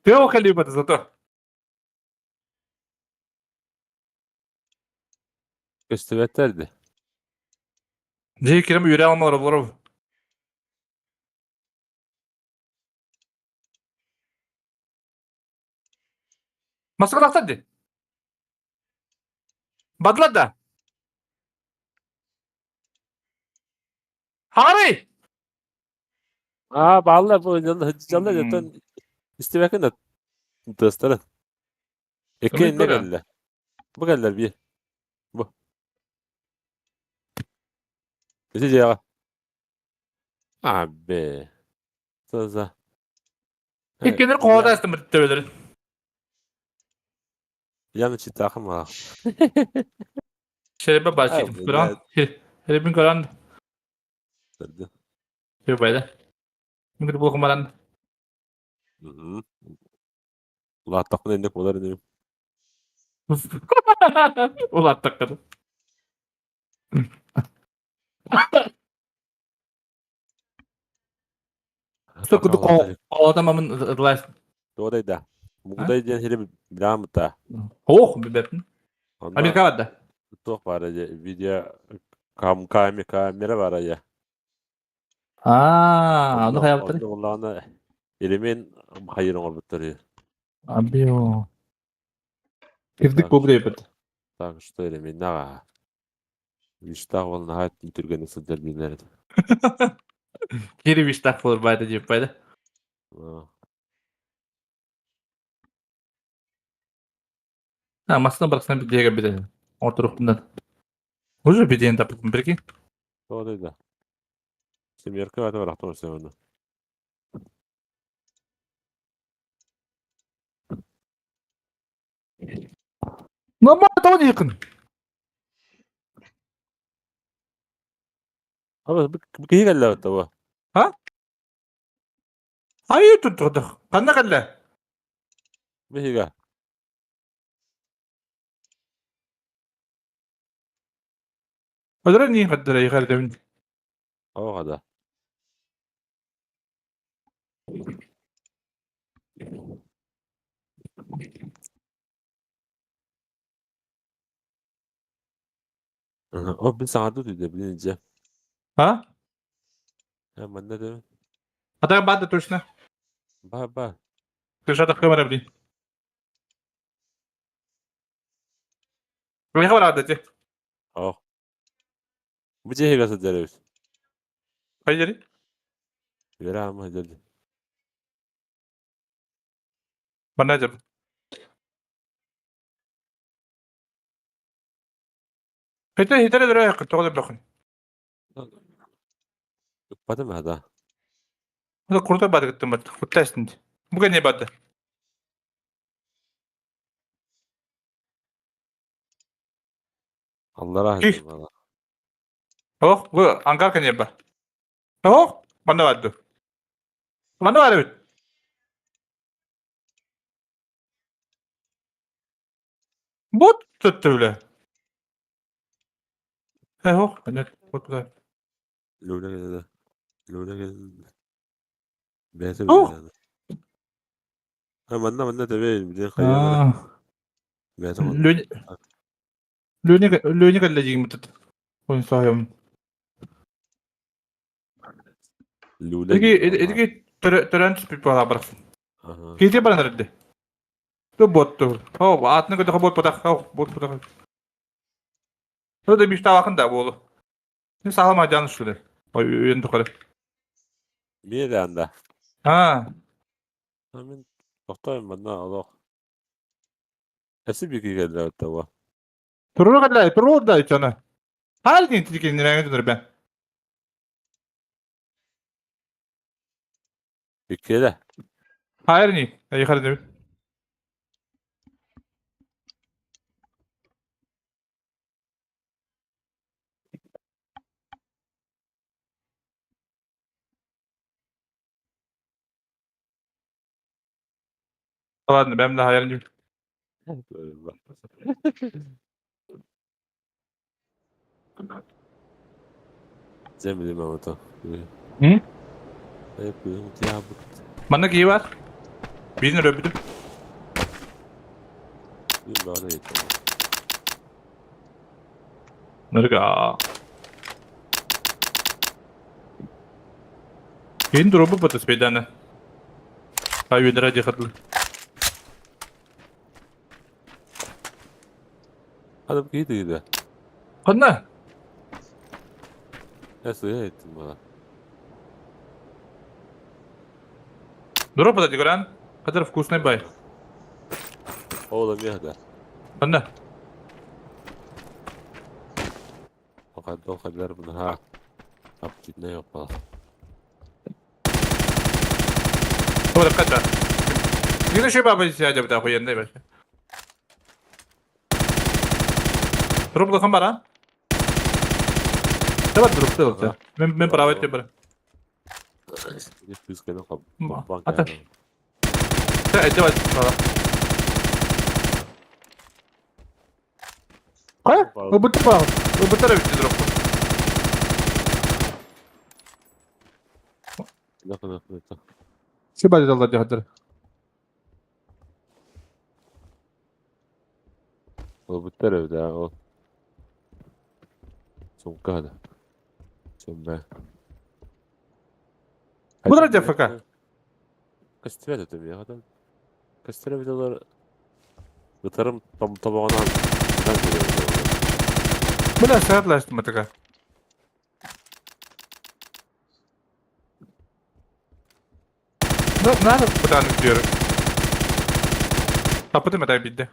Тыа калибата зато. Көстүбэттэр дии. Дьиэ кирем үөрэ алмалар олоров. Маскалаахтар дии. Бардылар да? Хаҕарый! Аа, бааллар бу дьалла дьонтон истибэккин да тыастарын. Икки иннэ кэллэ. Бу кэллэр биир. Бу. Ити дьиэҕэ. Абе. Саза. Иккинер хоһода астымыр төбөлөрүн. Яны читахым а. Шеребе бачитым. Көрөн. Шеребин көрөн. Төбөйдө. Мүгүр булгум баран. Улааттахпын инник болар иним. Улааттаххын. Кудук оотамамын ылаас. Туодай да. Мугудай диэн сири билаамыта. Ох, билбэппин. Америка барда. Туох баара видео кам камера баара я. Аа, ону хайабыттар. Онно элемент хайыр оҥорбуттар. Абио. Кирдик буолбут Так что элемент Виштах ол наһаа түргэнник сылдьар дииллэр этэ. Кири виштах буолар баайда диэп байда. А, массына барахсан бидиэгэ бите. Оторухпунан. Уже бидиэн таппыппын прикинь. Тоҕо да. Семерка бата барахтан өсөмөнө. Нормально того диэххин. Аба бу киһи кэллэбит того. А? Айыы туттуҕдах. Ханна кэллэ? Биһигэ. Өлөрөн иин хаддара иһэрдэбин. Оҕа да. О, мин саҥардыы түһдэ, билин дьэ. А? Э, манна да. А так бада точно. Ба, ба. Ты что такое блин? Миэхэ бараат ити. Ох. Бу дьиэһигэ сылдьар эбит. Хайдери? Үөрэ аама сылдьар. Манна дьап. Хитэ хитэрэ дөрө тоҕо да бөхүн. Ыппатым хата. Курта бады кыттым бат. Кутта эстинди. Бу кэнне бады. Аллара Кih. Ох, бу ангар кэнне ба. Ох, манна барды. Манна бар эбит. Бот төттүлэ. Э, ох, нет, вот куда. Лүлэ келді. Лүлэ келді. Бэйэтэ Туох? билэр. А манна манна тэбэ билин хайыылара. Бэйэтэ манна. Лүн Лүнэ Лүнэ кэллэ диигин Ой саайым. Лүлэ Эги диэн эги төрөн түспүт буолаа барахсан. Аха. Киһи баран эрдэ. Ту ботту. О, атны көтө бот потах, бот потах. Ту да бишталахын да болу. Не саалама жан шуле. Ой, үйен тухары. Миэ анда. А, Мин тохтоон манна олох. Эси бики кэллэ оттого. Туру кэллэ, туру да ичана. Хал дин тикин нэрэ түнэр бэн. Иккиэлэ. Хайр ни, айхар ни. Ладно, бэм да хайр ни. Дьэ билим ото. М? Тиябыт. Манна кии бар. Биин өрөбүтүм. Биир баҕана иттем. Нырга. Киин дробу бата спедана. Ай үндера дихатлы. Адам киһи тыгыда. Ханна? Эсэ иттим бала. Дроп бата дигран. Кадр вкусный бай. Ол эмиэ да. Ханна? Окадо хадар бунха. Аптитне опа. Ой, ката. Нина ще баба сядя бта охуенный вообще. Дроп лахан бара? Давай дроп ты Мен мен право тебе бара. Ата. Давай, давай. Кая? Ылбыт баар. Ылбыттар эбит дроп. Сибали далла дихадыр. Ылбыттар эбит аа ол. Сумка да. Сумба. Бу да ФК. Кастырет этим я хатан. Кастырет олар Ытарым тобоҕунан Бля, сатлаштым атыга. Надо бытанык diyorum. Тапытым это бидде.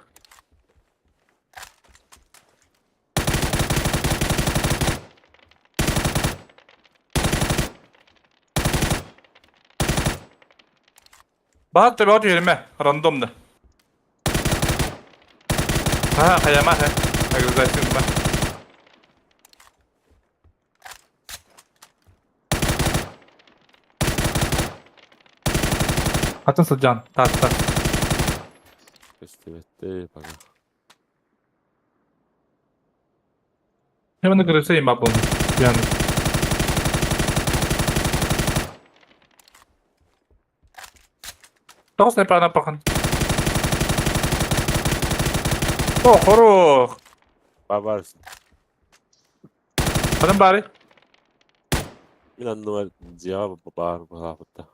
Баат төбө түһэрмэ, рандомно. А, хайама, ха. Агрызайсың ба. Атын сылдьан, таатта. Көстүбэттэ пока. Hemen кырысайым ба буну. Яны. Тоҕус непана пахан. О, хорух. Бабар. Адам бары. Мин анныбар дьиэҕэ баар баҕаабытта.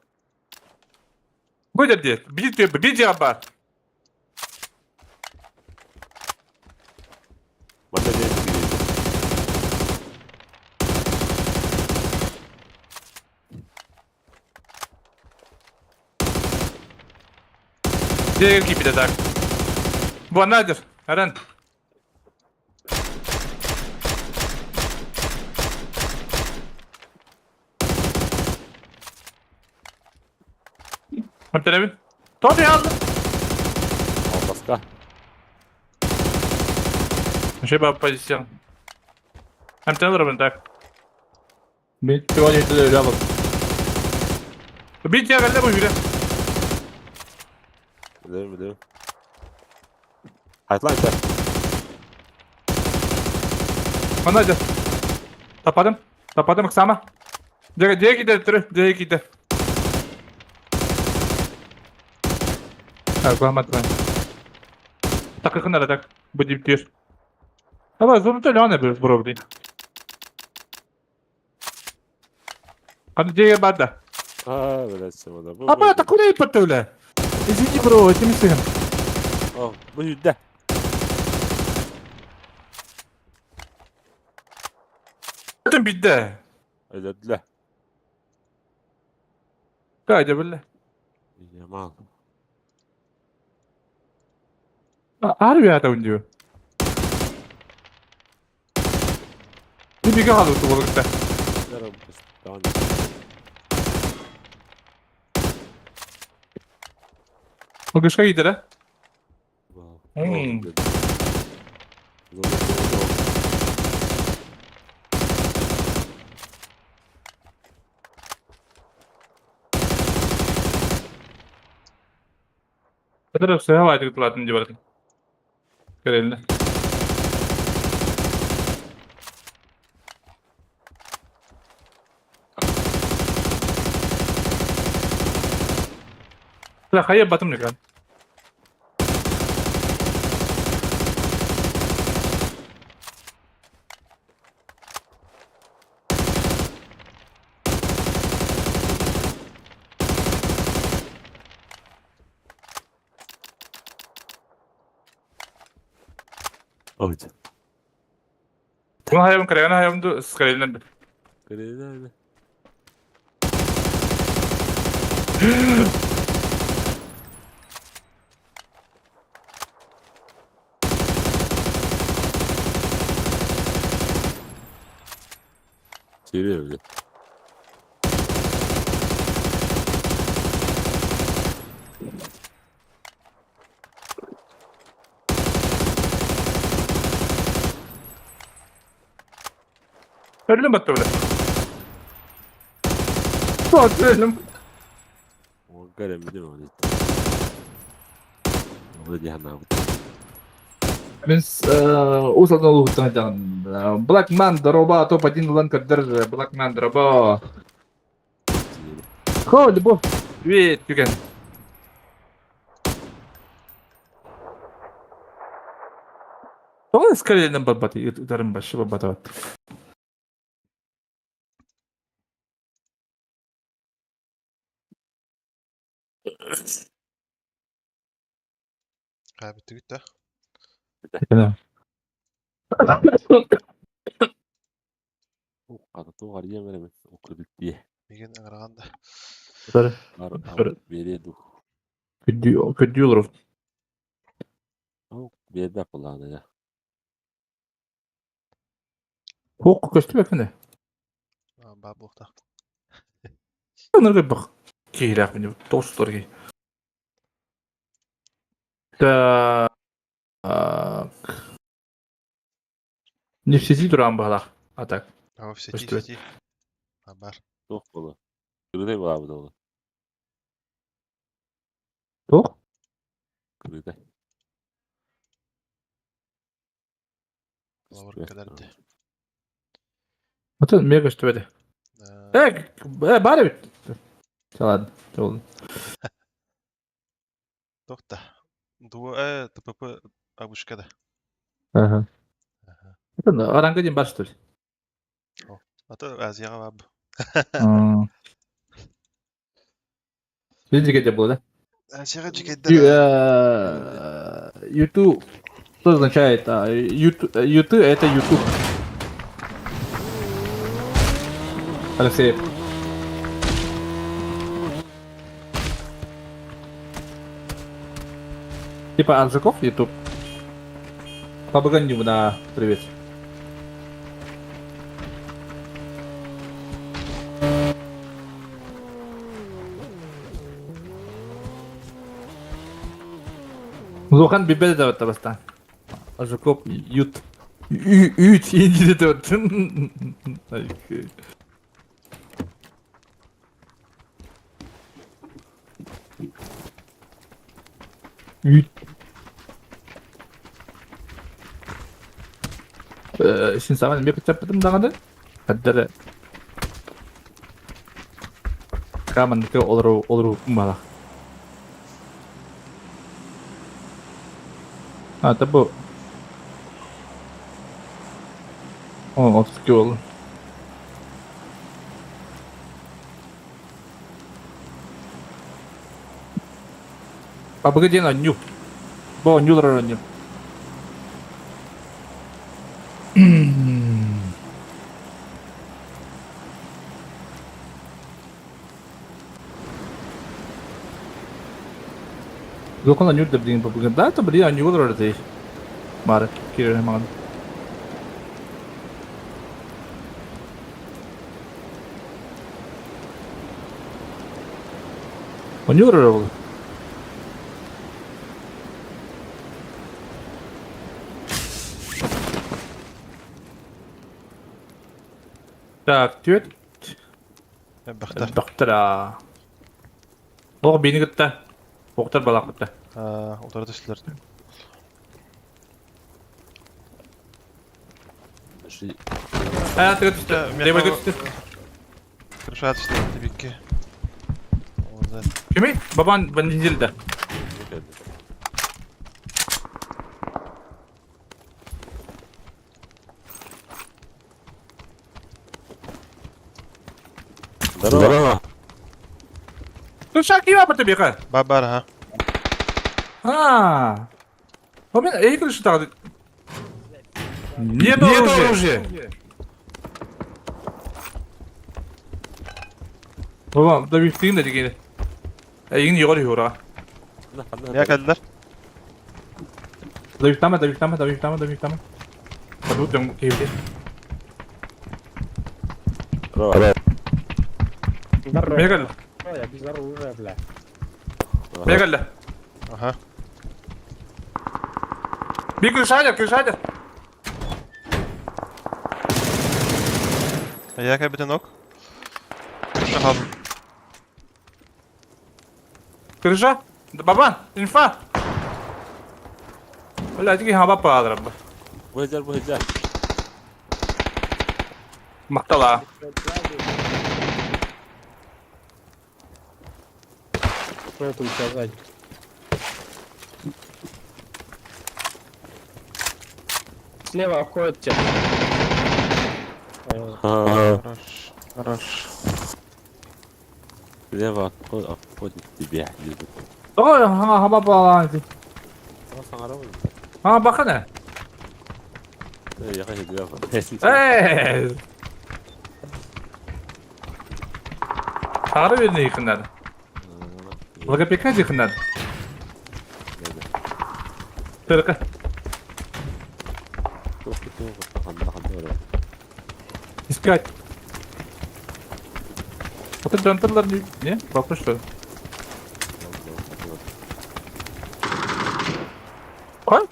Бу дед. Бит бит бар. Манна диэн Дьиэ киирбитэ так. Бу Надир, Арен. Маптеребин. Тоти алды. Албаска. Вообще позиция. Амтенербин так. Бит сегодня рядом. Бит я кэллэ бу жүре. Билэбин билэбин. Хайтлаан чэ. Манна Тападым. Тападым Оксана. Дьэ дьэ киде түрү, дьэ киде. Так, гламатван. Так, как надо так? Будем тир. Давай, зону төлөөнө бир бро, блин. Қаны жеге барды. А, блядь, сымада. Аба, так куда иппатты, бля? Извини, бро, этим сыган. О, бу юдда. Этим бидде. Өлөдүлэ. Кайда, бля. Ямал. Армия там диyor. Bir kaldı bu balıkta. Bakışka gider ha. Kadar сыһа тылатын дии барытын. Көрелле. Хайа батым экран. Ойд. Bunu hayam karayana hayam du skarelinden. Кырыйда. Серьезно. Öldüm battı öyle. Öldüm. Гарем видимо. Вроде она. Мен усалдан улуттан айтаған. Blackman дроба топ-1 ланкер держи. Blackman дроба. Хо, любовь. Привет, Юген. Тоҕо скалелен барбат ытарын башы барбатабат. Кайбыттыгыт да? Миген ыңыраганда. Көддүү Биэрбэк булаана я. Хоқ көстүбэк кene. Баа буохта. Ныргы бак. Кейрәк мине тоғыз кей. Так. Не в сети туран бағалақ. А так. А в сети сети. Бар. Туох була. Кырытай булаабыт ол. Тоқ? Кырытай. Лавр кадарды. Атын мега көстүбэдэ. Э, бар бит. Ладно, ол. Тохта. Дуо ТПП абушкада. Ага. Атын аранга ден бар что ли? Ата Азияга баб. Видите, где было, да? Азияга жикайда. YouTube. Что означает? YouTube это YouTube. Алексей. Типа Аржаков YouTube. Баба на привет. Зохан бибе да бастан. Аржаков ют. Үт инди деп. Үт. Син саған мен көтәп дағаны. Хәддәре. Каман олору олору мала. А, это бу. О, 32 буолла. Пабыга диэн оонньуу. Бу оонньуулар оонньуу. Докон оонньуур да билигин пабыга. Да, это блин оонньуулар эрэ Бары киирэр маҕан. Оонньуур эрэ ол. Так, түөрт Элбэхтэр. Элбэхтэр аа. Оҕо биини кытта. Оҕтор балаах кытта. Аа, утары түстүлэр. Аа, тыга түстэ. Левыйга түстэ. Крыша түстэ, тибикки. Кими? Бабан бандинзилде. Здорово. Крыша кима по тебе, ха? Бабар, ага. А. У меня эй, крыша так. Нет оружия. Бабам, да бифтин да дигене. Эйин йогор юра. Я кэллэр. Да бифтама, да бифтама, да бифтама, да бифтама. Падут дьон киһибит. Здорово. Миэхэ кэллэ. Миэхэ кэллэ. Аха. Би крышадер, крышадер. Я кэлбитин ок. Крыша хаалбыт. Крыша? Да бабан, инфа. Бля, ити хаба паадырабы. Бу сылдьар, бу сылдьар. Махтала. Слева обходит тебя. Ага. Хорош. Хорош. Слева обходит тебя. Тоҕо хаба паалаан. А, бахана. Я хочу Эй! Сары беріне якыннар. Логопека якыннар. Только. Искать. Вот это джантерлар не... Не? Вопрос что ли? Кой?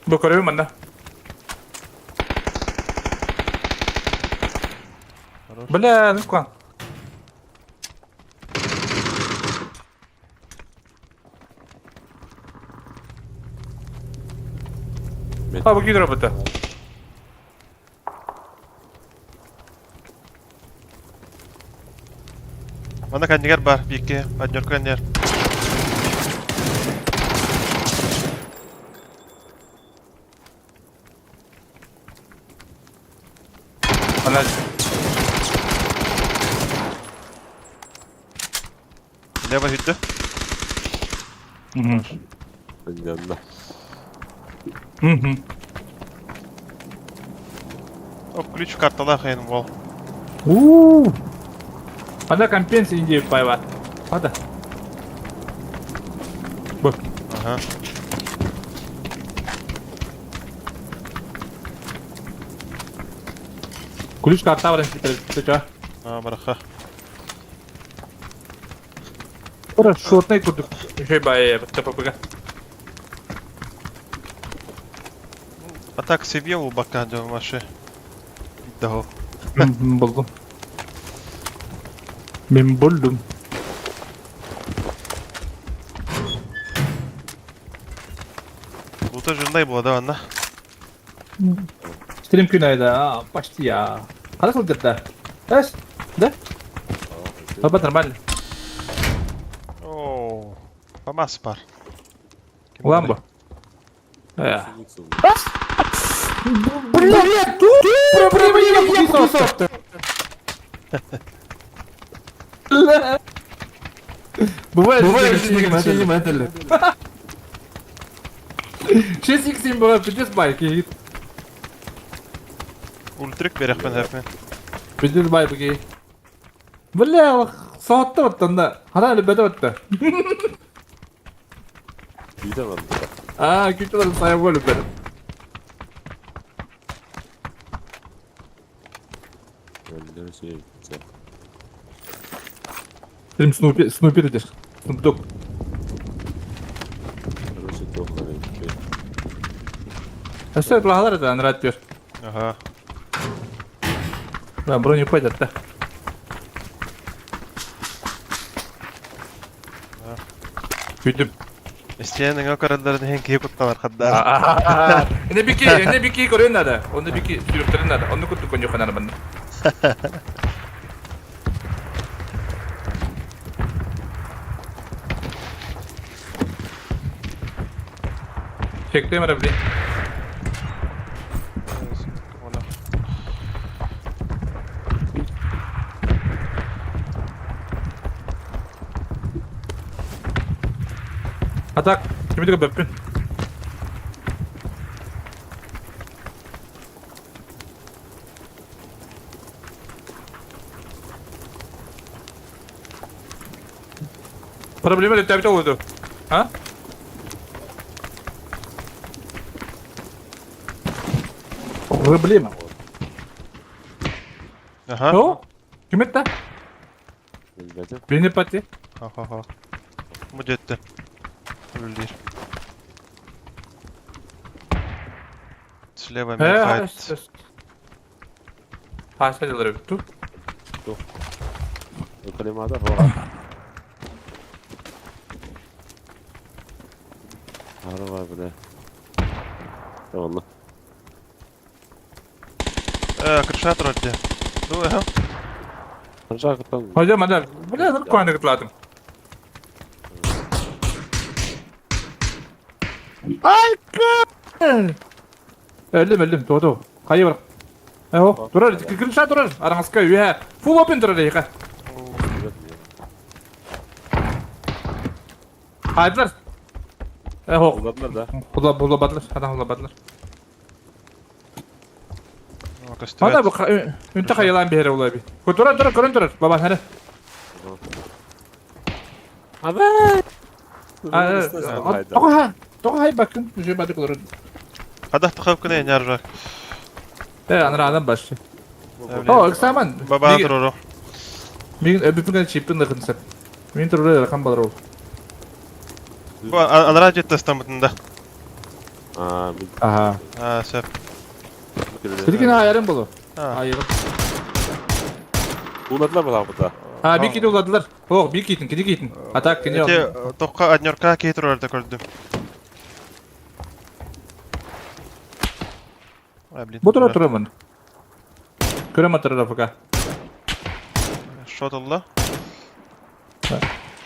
Бу көрөбүн манна. Бля, ну куда? А, бу кидр работа. Манна кэннигэр бар, биикки, однерка кэннигэр. Она... Лево хүдді. Понятно. Угу. Оп, ключ карталаах эйн бол. У-у-у. Ана компенсия индия пайва. Ада. Бу. Ага. Ключ карта баран ты чё? А, бараха. Ура, шотный курдук. Еще и бай, ТППГ. А так себе у бака маши. Дого. Булдум. Мен булдум. Лута жирный была, да, анна? Стрим күн айда, почти я. Хара сылдьар да? Эс, да? Баба нормально. Оо, ФАМАС бар. Улаан бу. Блядь, тут проблема Бывает, бывает, 6 x 7 бывает, пиздец байки. Ультрик берехпен хэпмен. Пиздец байки. Бля, соһутта оттон да. Хана өлбөтө отта. Күүтэ барда. Аа, күүтэ барда сайа өлбөтө. Прям снупи, снупи дешь. Снупдог. Короче, туох Өссө плаһалар это анрат түөр. Ага. Да, броню пойдет, да. Күүтүм. Истиэнэҥэ көрөллөрүн иһин киһи куттанар хаддаах. Эне бики, эне бики көрүөн наада. Онно бики сүрүктэрин наада. Онно курдук коньюха наада манна. Чектем эрэ блин. А так, кими да көрбөппүн. Проблема летабит олуду. А? Проблема. Аха. О? Ким этте? Билбэтим. Бени пати. Хо-хо-хо. Бу дьиэттэн. Үллиир. Слева Э, мифайт. Хаста дылар ту. Калимада хоға. Арба бля. Онно. Э, крыша турар дии. Ду, эһэ. Ханжа кытан. Хожа мана. Бля, ну куаны кытлатым. Ай, Өлдüm өлдüm doğdu. Kayı var. Э, турар, крыша турар. Араҥаска үһэ. Full open турар эйиэхэ. Хайдылар. Э, хо. Улардар да. Хула була бадлар, адам хула бадлар. Көстүбэт. Ана бу үнтэ хайылаан биһэрэ улаби. Турар турар көрөн турар. Баба хара. Абэ. Тоҕо ха. Тоҕо хай бакын. Уже бадык олорор. Хадах тахап кына няржак. Э, анара адам башы. О, экзамен. Баба турору. Мин өбүпүн чиппин дыкын сеп. Мин турар ракам балар ол. Бу анара жетти ыстамытында. Аа, бил. Аха. Аа, сөп. Билген айырым болу. Аа. Айырым. Уладылар балабыта. А, бир кити уладылар. О, бир китин, кити китин. А так, кини Эти тоққа однерка кей турар да көрдүм. А, блин. Бу тура турамын. Көрөм атырар пока. Шот алла.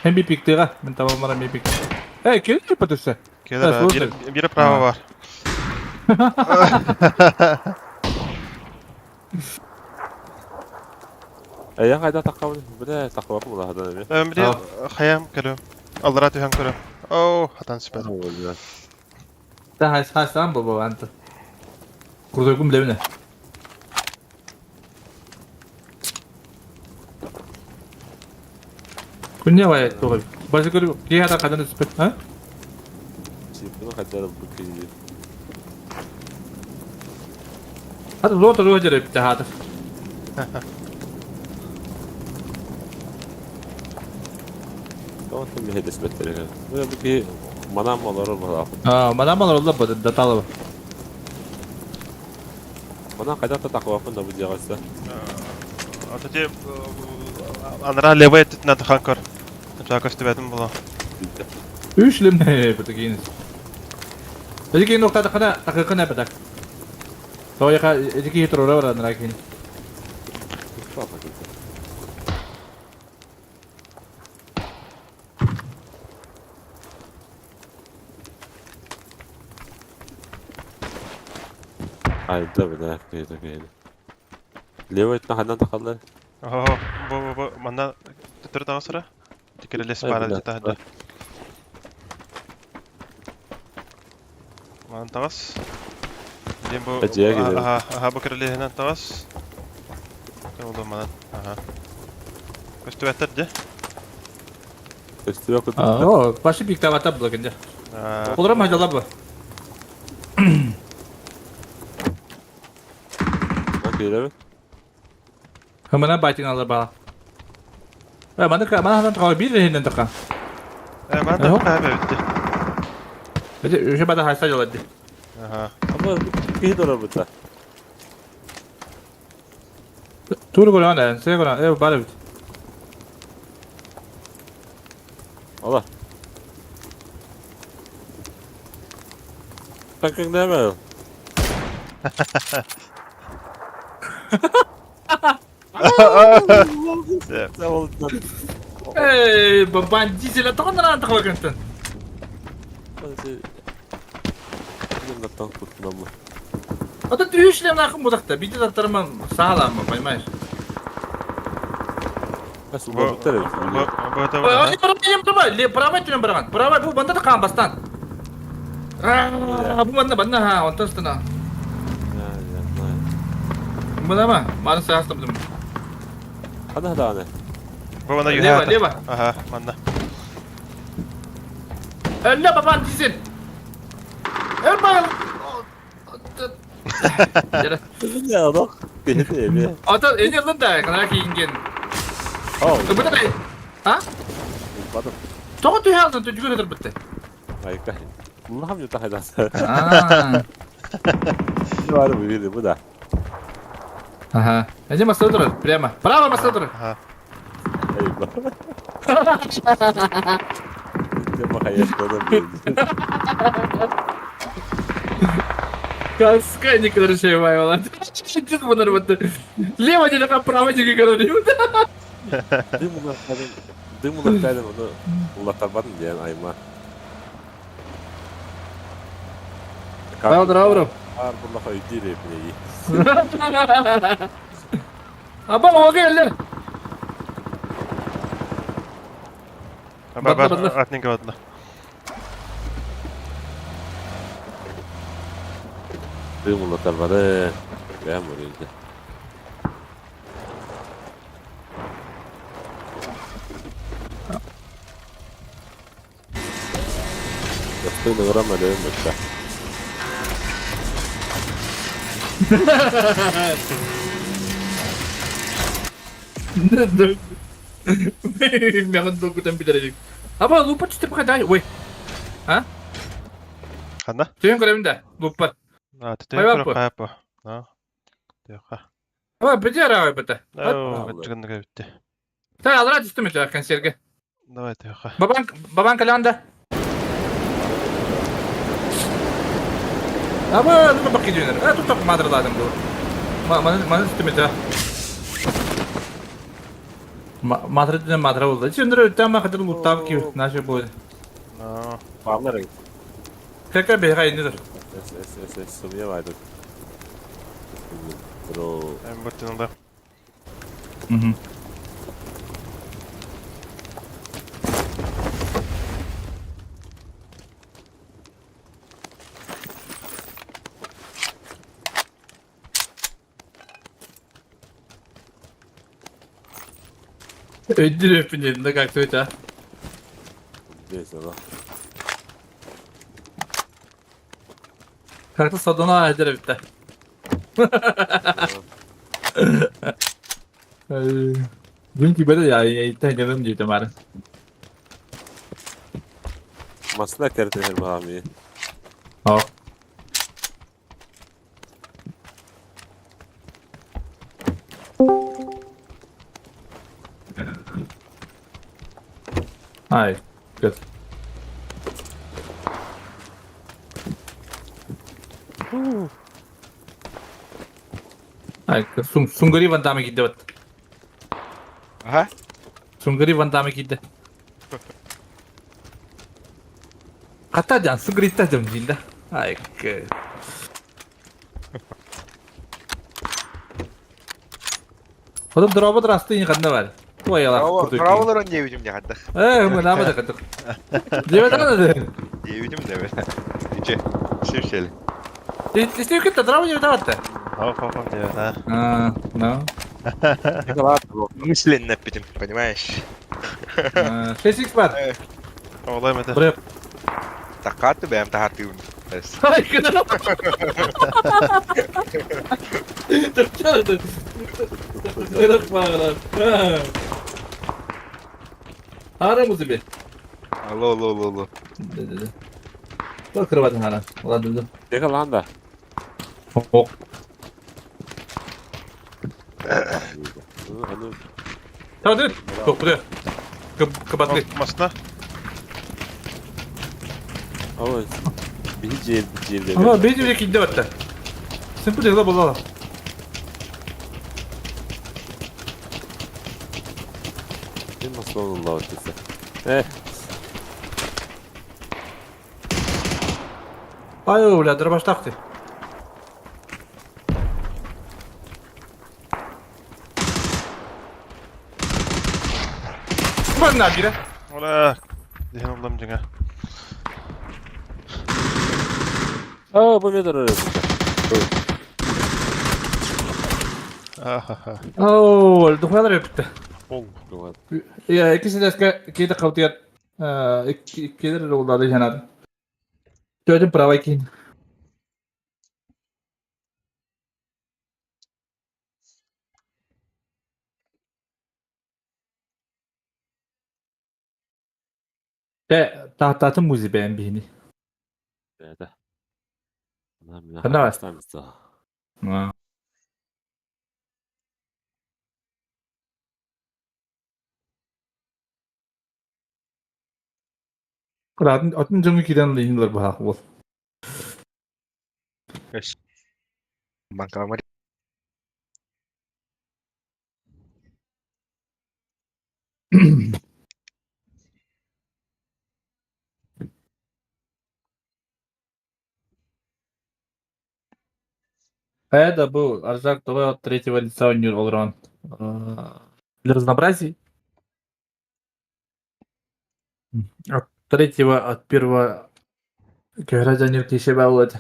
Hem bir piktига, мен таба алмарам bir пик. Эй, кел типа төсө. Келер, слушай. бир право бар. Эйя кайда таққабын? Биле таққабы була хадан эми. Эм бир хаям көрөм. Аллара түһэн көрөм. Оу, хатан сүпәд. Та хас хасан бу бу анты. Курдойгум билебине. Күнне бай тогой. Башы көрүп, кие хата кадан түспөт, а? Чиппин кайда бу кизи. Хата зото зото жереп та хата. Тоотон мехедес беттере. Бу бу ки манам олорор балабы. А, мадам алар бу даталова. Манам кайда таққабын да бу жагасы. Ата те анара левый түтүнә тахан көр. Жакы өстүбәтим була. Үш лемне бу тегин. Эдики нокта кана такы кана бадак. Тойга эдики турора бар анара кин. Айда бля, киһитэ киһини. Левый өттүнэн ханан тахаллар? Оһо, бу бу бу манна төттөрү таҕысыра. Тикирэлэс Ай, баара бля. таһырдьа. Манан таҕыс. Диэн бу Эдьиэ киирэр. аха аха бу кирэлиэһинэн таҕыс. Ол манан аха. Көстүбэттэр дьэ. Көстүбэт курдук. О, паши пиктавата было где. Олора мадала бу. Киирэбит. Хымына байтин алар баа. Э, маны ка, маны ханан тахаа биир иһинен таха. Э, маны таха бэбитти. Эти үһү бада хайса дьалады. Аха. Ama киһи дорабыта. Тур көрөн, э, сэ көрөн, э, бар эбит. Ола. Fucking never. Эй, бандизеля тоҕо таха кентен. А то ты шлем нахуй мудакта, биди таттарман сааламма, понимаешь? Право түнен барган. Право бу банда да каан бастан. Бу манна банна ха, онтон стана. Мына маны саастым. Хана дааны. Бу мана Лево, лево. Ага, манна. Өллө бабан дизель. Өр байыл. Ата эне ылын да, канара кийинген. Бу да. А? Тоҕо түһэ алдын түжүгөр өтөр битте. Айка. Уллахам юта хайдас. Аа. Бар бу бу да. Ага. Эже маста турар, прямо. Право маста турар. Ага. Каска никогда şey var Чуть bunları битте. Лево деле право деле короче. Дым улахтадым. Дым улахтадым onu улахтарбадым диэн айма. Правда, бро. Ар бурлаха өйдүр эпинеги. Аба оға келдер. Ба ба атнинге бадла. Дым улахтарбады. Бэм урилди. Достойно грамма дөйм бача. Мяган долгутан битередик. Аба лупа түстеп кайда? Ой. А? Ханна? Түйін көремін да, лупа. А, Ай, тетен бапы. капа. А. Тыха. Аба бите арабай бите. Оо, битгенге битте. Та алра түстүм эте консерге. Давай тыха. Бабан бабан каланда. Аба лупа бак кидүнер. А тут мадырладым бу. Маны маны түстүм эте. Мадыр ден мадыр болду. Чүндүр өттәм кадыр луптап ки наша будет. Аа. Баалар. Кака бега инедер. Эс эс эс сумья байды. Бро. Эм бутында. Мгм. Өйдүр өпүнедин да как то Здесь она. Как-то садона әдер битте. Бүгүн кибеде я иттен дейт мары. Масла кертенер баами. О. Ай, good. Ай, сум сунгari ван даме гиддебат. Аха. Сунгари Ван Дамме киирдэ. Хата дьан Сунгарита дьон дииллэ. Айк. Потом дроба драсты не ханна бар. Твоя Дроба он диэбитим дьэ хаддах. Э, мы наба да кадык. Диэбэтэн да. Диэбитим да бе. Иче, сирсели. Исти кытта дроба диэбит аватта. Хоп хоп хоп диэбит а. А, ну. Мысленно эппитим, понимаешь? 6x бар. Олай это. Брэп. Такааты бэйэм таһаартыыбын. Ай, кына. Ара музыби. Алло, алло, алло, алло. Бу кырбатын хара. Уладылды. Дека лан да. Ок. Аны Тады. Топты. Кыбатлы. Масна. Ама биһи жер жерде. Ама бейди кидде батта. Симпл дела болала. Мен маслоны лава десе. Э, Ай, бля, дробаштакты. Манна бире. Ола. Диһен улам дьиҥэ. а, бу метр өрө. Ахаха. Оо, духалар өптө. Ол. Я иккисинэскэ киитэ хабытыгар иккилер уллады жанады. Төтүн правай киин. Тэ таататын музи бэйэн биһини. Это. Ханна бар? Атын атын дьоҥҥо киирэн иһинлэр быһаах буол. Банкомат. Это был Аржак ТВ от третьего лица Нью Олрон. Для разнообразий. От третьего, от первого гражданин Кишебалот.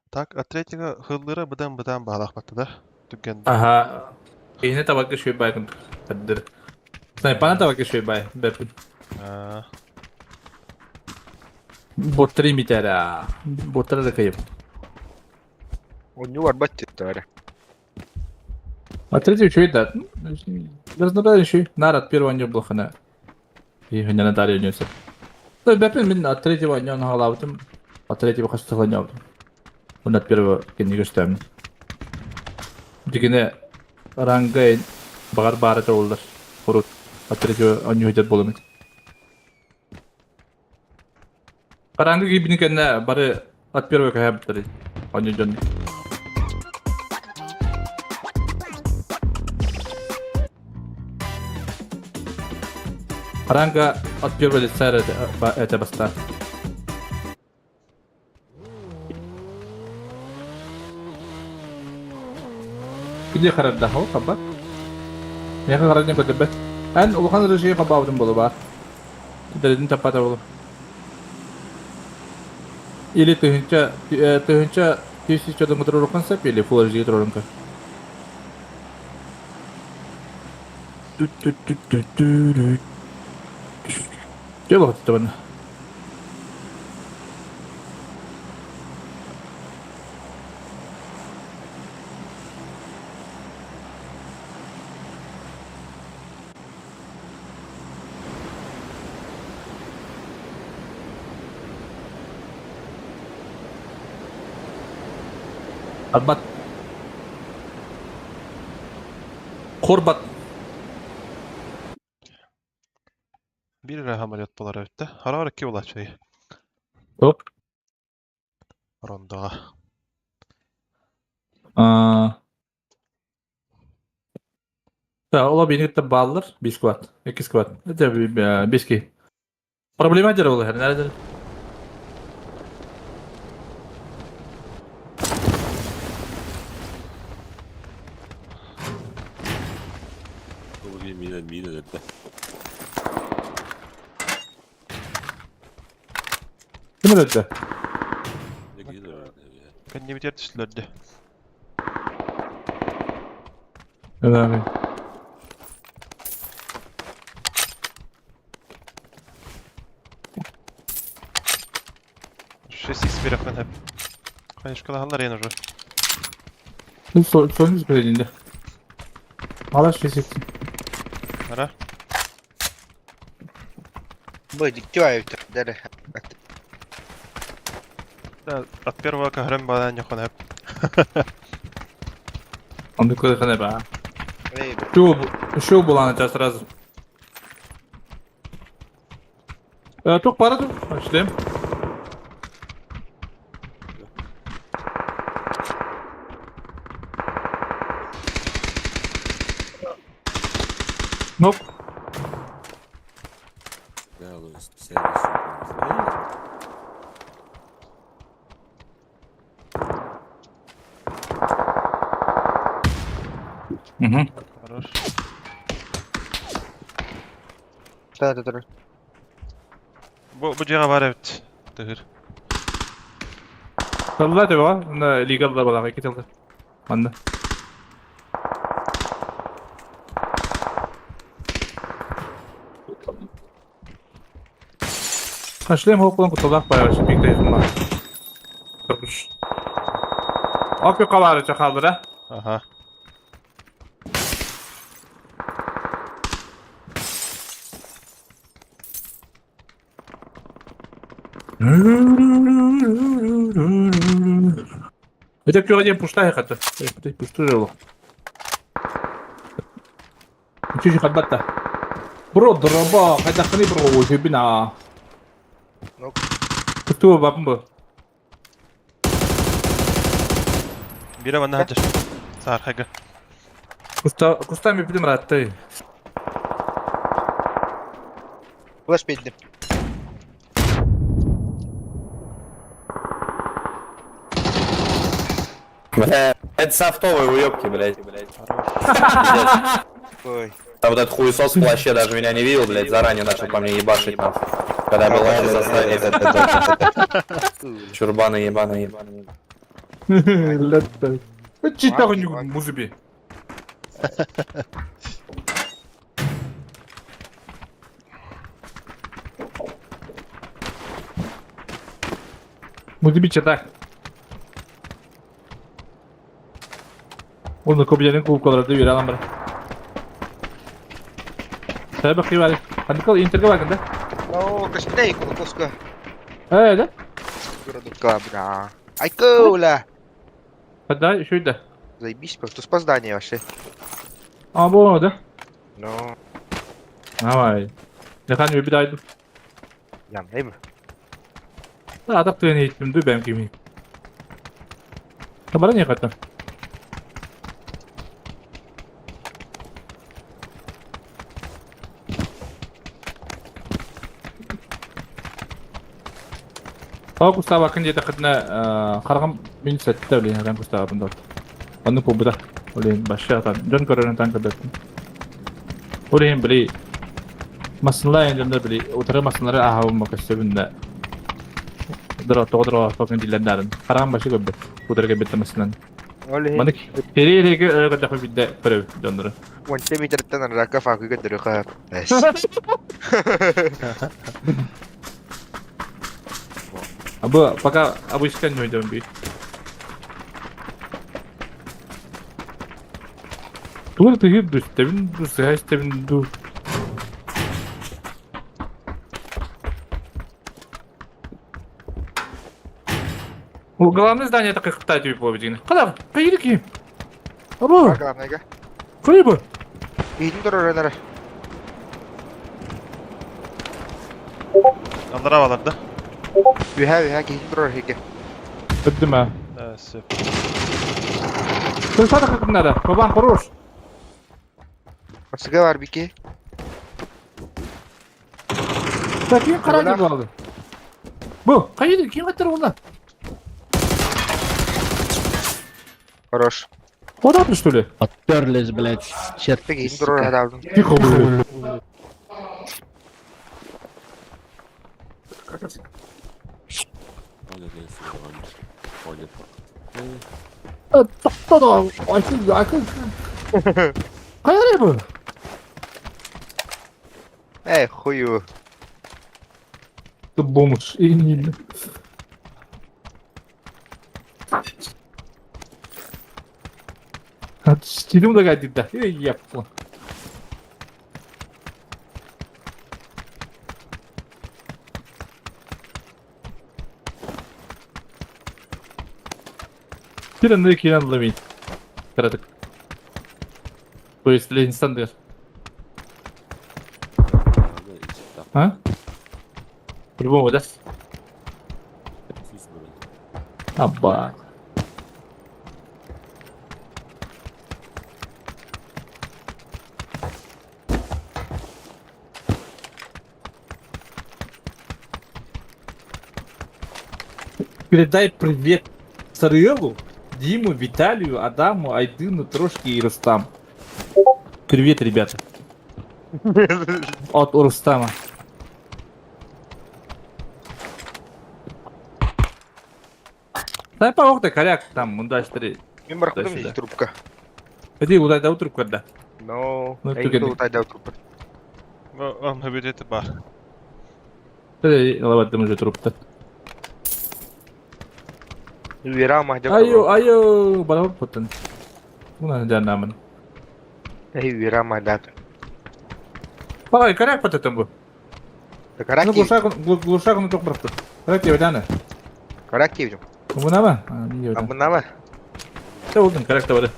Так, от третьего хыллыра быдан-быдан баалахпатта да. Түгэн. Ага. Киһини табарга үчүгэй баай курдук. Снайпаны табарга үчүгэй баай. Бэрпин. Аа. Боттары имитэрэ. Боттары да кыйып. Онньу барбат титтары. А третий үчүгэй да. Разнообразие үчүгэй. Нар от первого не было хана. И хана Наталья не все. Ну, бэрпин мин от третьего не нагалабытым. От третьего хастыла не алдым. Он от первого кенниге үстәмин. Дигене ранга багар баара олдар. Урут от третьего онньу хитер болумит. Ранга кибини кэннэ бары от первого кэһэбиттэр. Онньу дьон. Ранга от первого лица это баста. Где харардаһал хаба? Миэхэ харардан көрдөрбөт. Эн улахан режим хабаабытын буолуба. Дэридин таппата буолу. Или тыһынча тыһынча тысяча турурухан сөп или Full HD турурунка. Дьэ баҕатыттабын. Арбат. Хорбат. Биир эрэ самолет буолар эбит да. Хараҕар икки буолааччы. Топ. Рондаҕа. Аа. Да, ол биини кытта бааллар, биир сквад, икки сквад. Это бес киһи. Проблема дьэр ол иһэр, нээр Бу миинэ миинэ өлөрдө. Ким өлөрдө? Кэннибитигэр түстүлэр дии. Өлөөрү. Шесть икс берехтен хеп. Конечно, ең уже. Сонун билинде. Ала шесть икс. Ара. Бу дикти айып дәрі. Да, от первого каграм бана не хонеп. Он такой ханеба. Шоу была на тебя сразу. Тух пара тут. Шлем. Nope. Угу. Хорош. Да, да, да. Бу бу жега бар эбит. Тыгыр. Талла деп а, мына лигалда балаға кетелді. Манна. Хашлем хоқлан куталақ баяғы шипикте yakınlar. Durmuş. Akı kaları çakaldır ha. Ага. Это кюраден пушта хата. Пушту жило. Чуть хатбатта. Бро, дроба, хайда хани бро, жибина. Куту бабын бу. Бире манна хаджар. Саар хага. Куста, куста ми билим ратты. Флеш пейдим. Бля, это софтовые уёбки, блядь. Ой. Там вот этот хуесос в плаще даже меня не видел, блядь, заранее начал по мне ебашить, нахуй. Когда я был вообще за зданием. Чурбаны ебаные. Летта. Чита музыби. Музыби читак. Оны көбүлерин кубкаларды бере алам бар. Сәбә кыйбар. Хандыкал интерге баргын да. О, костей, кулаковска. Э, да? Городка, Айкула. Да, еще да. Заебись, просто споздание вообще. А, бу да. Ну, Давай. Яхан bir daha ям, эй. Да, атак түйен ейтімді бәм кемей. Табара не қаттан? Тау Густава күн деді қытына қарғам мен сәтті білейін, Ран Густава бұнда. Оны көбіда. Олейін, башы атан. Жон көрерін таң көбеттім. Олейін білей. Масынла енді білей. Отыры масынлары ағауым көстебінде. Дыра тоғдыра тоқын дилендерин. Қараған башы көббет. Удырга бетті масынан. Оле. Маны керереге өргө дахы бидде көрөбү жондору. 10 метртен рака факы көтөрү Абы пока обыскан не уйдем би. Тур ты гиб тебин ду сыгаш тебин ду. Главное здание так их тать победин. Када, поедем ким. Абы, Главное, куда Иһин турар нара. Аллара балар да. Үһә үһә киһин турар хике. Өттүмэ. Да, сөп. Ты что так надо? Бабан хорош. Асыга бар бики. Так, ким қарады буолды? Бу, қайда ким қаттар онда? Хорош. Одатны что ли? Подперлись, блядь, черти, Пеги, сука. турор хадалдым. Тихо, блядь. Тоқтады, айкын, айкын. Қайда бұл? Эй, хую. Ты бомж. И не... Стилім да кәдді. Ей, еппа. Кирен Кирен Левин. Карадык. То есть Ленинстан дер. А? По-любому, да? Аба. Передай привет Сарыэлу, Диму, Виталию, Адаму, Айдыну, Трошке и Рустам. Привет, ребята. От Рустама. Дай по коряк там, мунда 4. Мен барып Туда-сюда. здесь трубка. Иди, удай да трубку да. Но, Ну, я түгел. иду удай трубку. Он это бар. Лават уже трубка. Вера мадя. Айо, айо, барап потын. Мына жанамын. Эй, вера мадя. Палай, коряк потын бу. Ну, Караки. глушак, глушак ну тоқ барып. Коряк деп даны. Караки видим. Мына ба? А, не деп. Абынава. Та болдың, коряк та бар.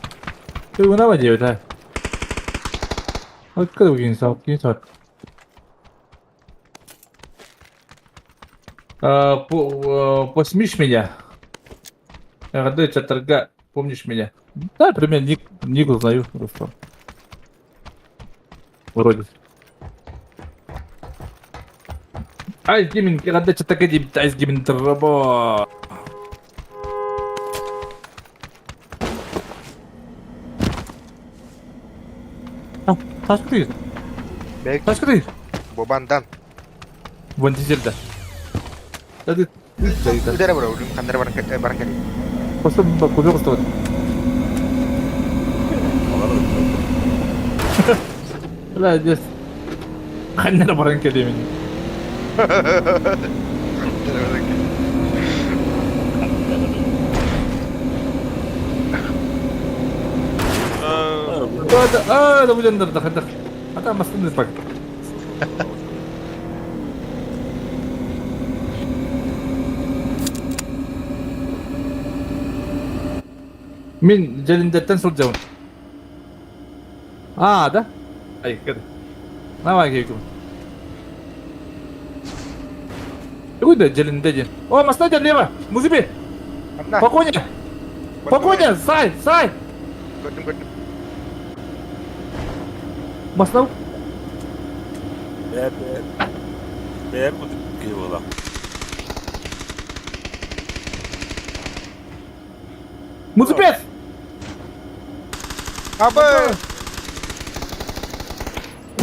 Ты мына ба деп да. Откуда кейін сау, кейін сау. Посмеешь меня? Родной чаторга, помнишь меня? Да, примерно ник, ник узнаю, Руслан. Вроде. Айс гейминг, родной чаторга, айс гейминг, робо. Ташкы Бек Ташкы бобандан. Вон дизельда. Да ты, ты, Удара бро, үлім қандар баран кәлі. Просто көбе қостаған. Бля, здесь. Қаннара баран келемін. А, да будем да да. А там остальные пак. Мен желиндерден сылдьабын. А, да? Ай, кэд. Давай, кейкум. Куда желинде ден? О, масна лево! Музыби! Анна. Поконя! Поконя! Сай! Сай! Көрдім, көрдім. Масна? Бэм киһи буолла. Музыпец! Абы!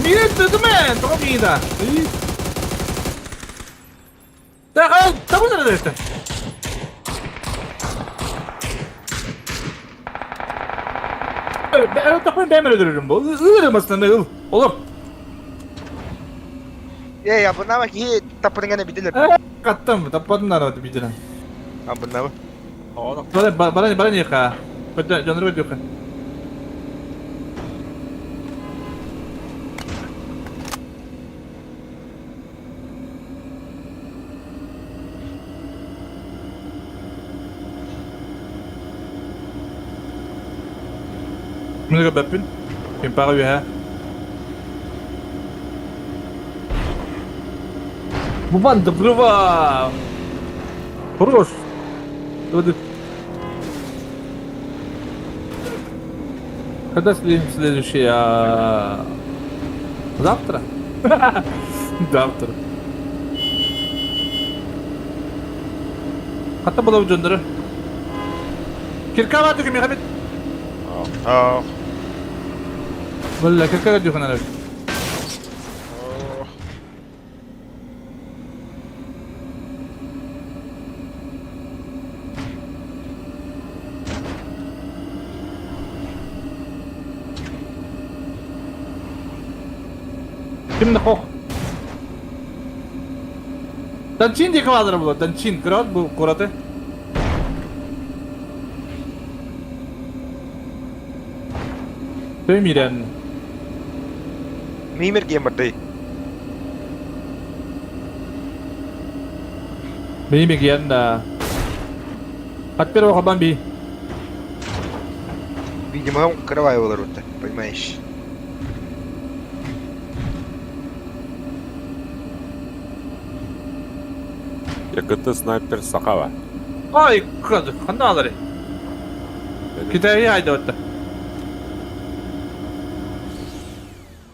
Нет, это мен! Тоқмейді! Так, табы это? Тақпен бәмір öldürürüm bu. Ылырым aslında ыл. Oğlum. Эй, абынава ки тапырыңаны биделер. Каттым, таппадым да арабады биден. Абынава. Бара бара бара не ха. Жаныр өтө ха. Мына бәппин. Кем пара үһә. Бубан добрыва. Хорош. Когда следующий? Завтра? Завтра. Хата була дьоннору. Кирка баар түгү миэхэ бит. Аа. Бля, кирка дьүхэнэр эбит. Ким да хох. Данчин диэки баалара буолуо, Данчин, кыраҕыт бу куораты. Төй миирэн. Мимер геймердей. Мимик да. От первого бомби. Видимо, кровавый был понимаешь. Якыты снайпер сахава. Ай, кады, ханналары. Китайы айда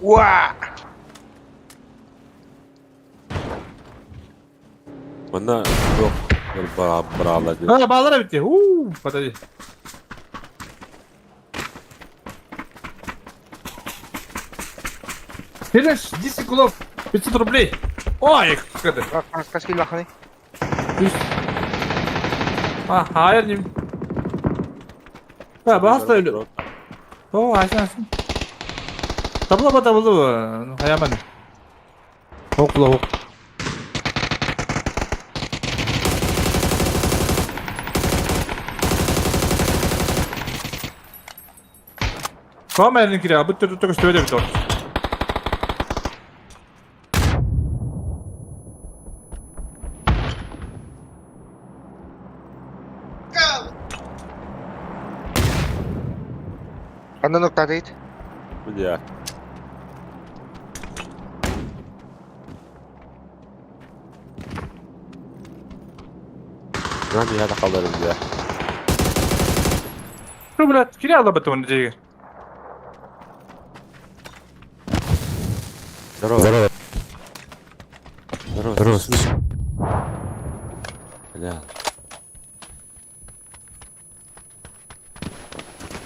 Уа! Манна туох быраалла дии. А, баалара битти. Уу, подожди. Видишь, 10 кулов, 500 рублей. Ой, как это? Хас киллаханы? А, хайыр ним. А, баста өлө. О, айсын, айсын. Табыла ба, табыла ба. Хаяман. Хок, хок. Камераны кире, бу түрдө көстөбөдө бит. Ханна ноктатыйт? Бля. Lan я kalırım ya. Şu блядь, кире ала бит оны деге. Здорово. Здорово. Здорово. Здорово, слышь. Бля.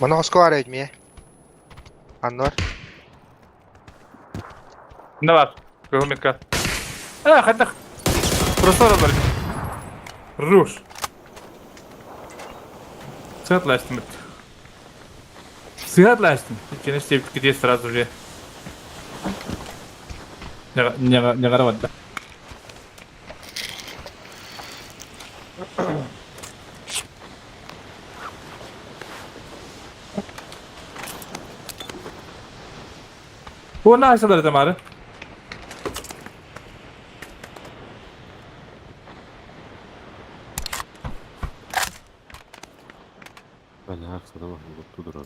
Мана оскар этме. Аннор. Не бар. Көмекка. А, хаттах. Просто бар. Руш. Сыгатластым. Сыгатластым. Конечно, где сразу же. Не не не гарават. वो ना ऐसा डरते मारे Бля, садама тудра.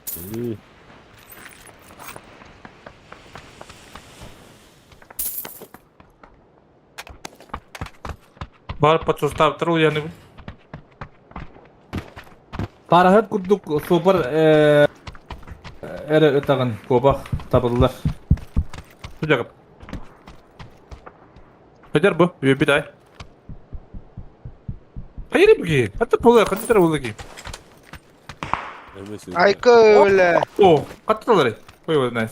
Бар подсустав тру я не. Парахат курдук супер эре ытагын кобах табыллар. Тудягып. Хәдәр бу, бит ай. Хайыр бу Хатта полы, хатта булды ки. Айкы О, хатталар. Ой, ой, найс.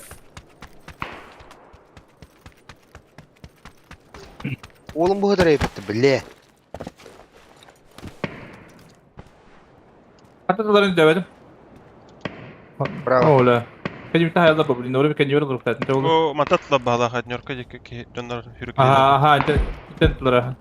Oğlum bu kadar ayıp etti, бля. Хатталарын дөбәдем. Браво. Ола. Кәдим та хаялда бу, блин, оры кән йөрү руктат. Бу мататла баала хаднерка дике донор хүрүк. Аха, аха, тентлер.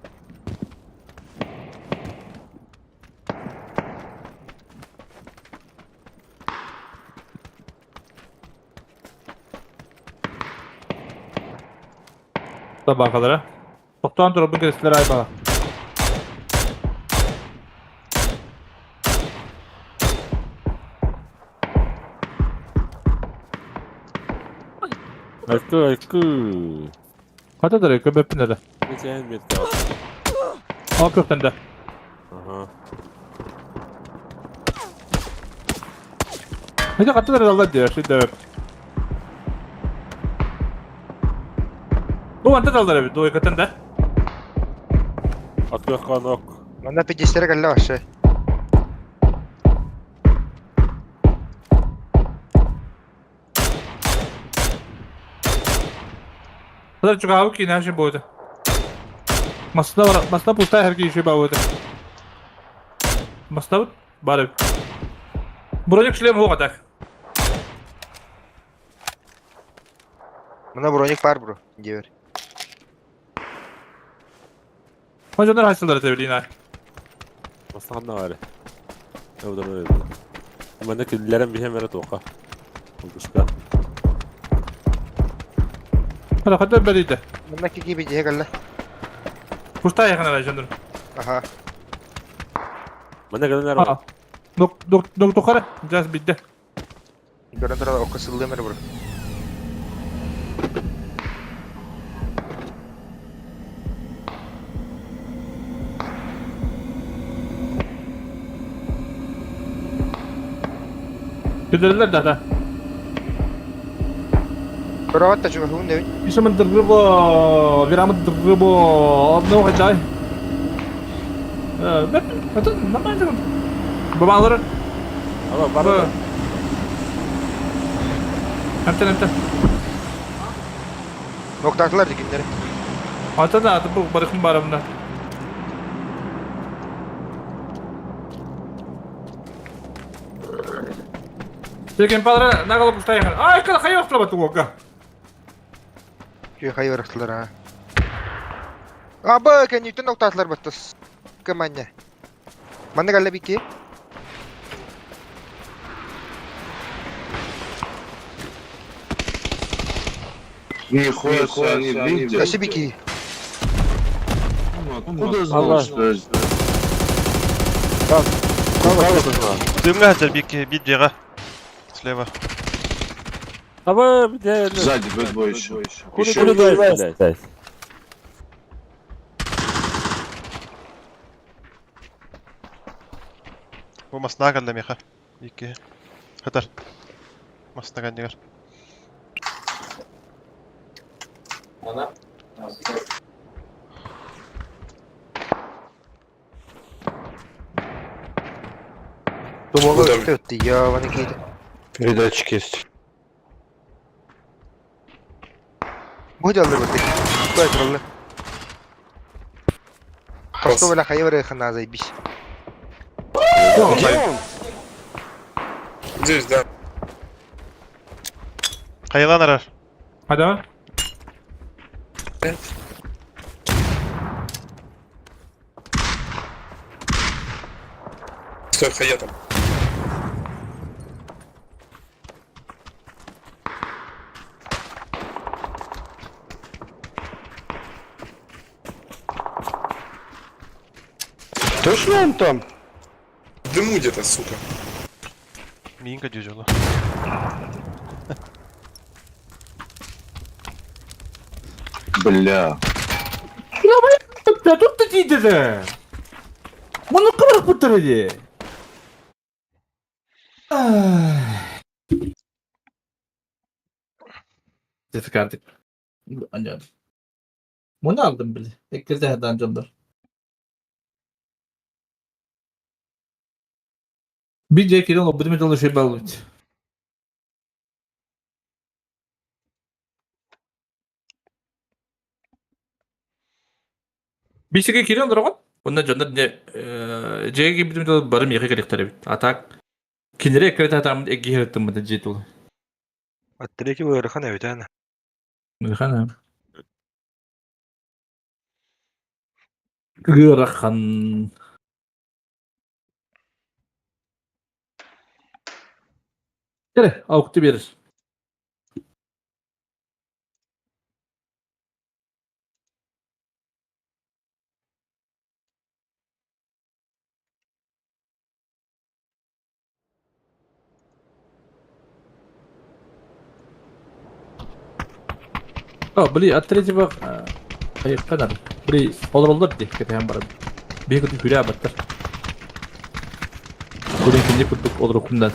Табакалара. Токтоон туруп кирестилер айбала. Айкы, айкы. Катадыр көбөппүн эле. Нечен метка. Ал көптөн да. Ага. Нече катадыр алла диyor, ши дөп. Бу манта талдар эбит, двойкатын да. Открывка ног. Манна пидестере кэллэ вообще. Хатар чугаабы киинэ будет. Масна бар, масна пустая хэрги еще бауыты. Масна бар эбит. Броник шлем хуга так. Мына броник бар бро, диэбэр. Хожонор хайсылар это билин ай. Маслаханна бары. Манна кинилэрин биһэм эрэ туохха. Выпуска. Хара хата бэрийдэ. Манна кики бидиһэ кэллэ. Пустая ханара жонор. Аха. Манна кэлэн ара. Док док док тохара жас бидде. Көрөн турар окко сыллыам эрэ бро. Күдерлер да да. Көрөҕөт да чугаһыын дэбит. Ишамын дыргыбо, вирамын дыргыбо, одного хачай. Это нормально. Бабалары. Ала бары. Эмтен эмтен. Ноктаатылар дикиннери. Ата да аты бу барыхым барымда. Текен падра нагала пустая. Ай, кала хайо слаба туга. Күй хайы барахтылар а. Аба, кэнниттэн ноктаатылар баттас. Кыманньа. Манна кэллэ бики. Нихуя себе, они видят. Спасибо, бики. Откуда знал, что я здесь? Дымга хатар бики биддега. Слева. Аба, где? Сзади бэтбой еще. Куда Еще. ты блядь? Бу масна кэллэ миха. Икки. Хатар. Масна кэннигэр. Тумолу өттү я, ваны кейdi. Передатчик есть. Бу дьаллар баттык. Кой тураллар. Хосто бля хайы бары хана заебись. Где он? Здесь, да. Хайылан арар. Hadi. Стой, хая там. Точно он там? В дыму где-то, сука. Миинка дюжула. Бля. Тут ты дидede. Мұны қыбырық бұттырды. Сертификат. Bunu aldım bile. Ekirde данжондар. Bir же кирен обдыме жолы шей балыт. Бисеге кирен дорогон. Онда жондар не жеге битим жолы барым еке керектер бит. А так кинере экрет атам эги хереттим мында жетул. Аттыреки ыарахан эбитэн. Хана. Ыарахан. Кere, аукты берер. О, бли, от третьего айыкканар. Бли, олороллор ди, кетен барып. Бии күтү күрә баттар. Бүгүн кинди курдук олорукундан.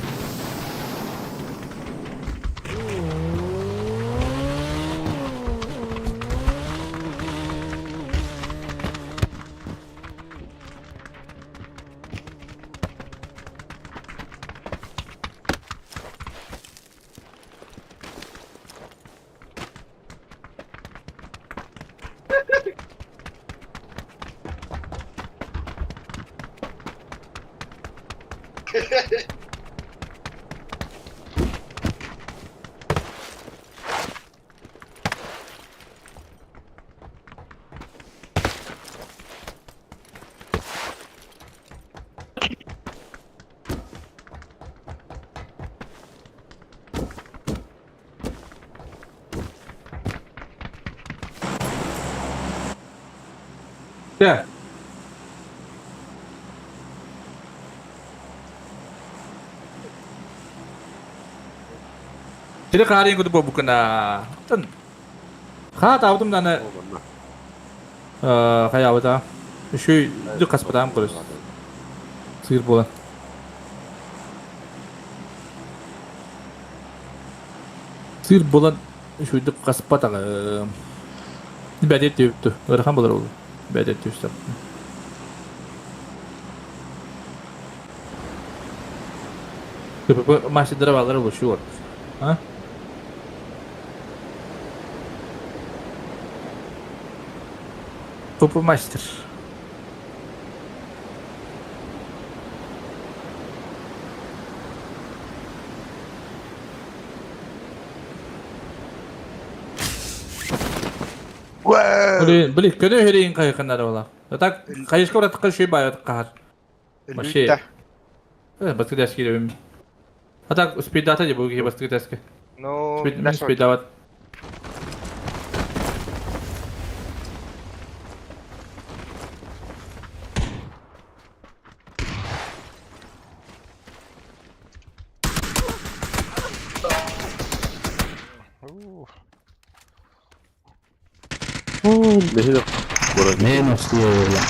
Дьэ. Сири хаарыйын курдук буолбуккун аа. Оттон хаатаабытым даҕаны хайаабыта үчүгэй дьүк хаспатаҕым көрүс. Сыыр буолан. Сыыр буолан үчүгэйдик хаспатаҕым. Бэдэ түбүттү. Ыарахан буолар ол. Бэдэ түстэ. КПП мастердара бааллара улучшуу ордук. А? ПП мастер. Блин, блин, көнө херейин кайыкыннары була. Так, хайышка уратыкка шүй байат кахар. Вообще. Бастык тәске киребим. А так, успейдата де буги бастык тәске. Ну, Успейдават. Минус диэбилэ.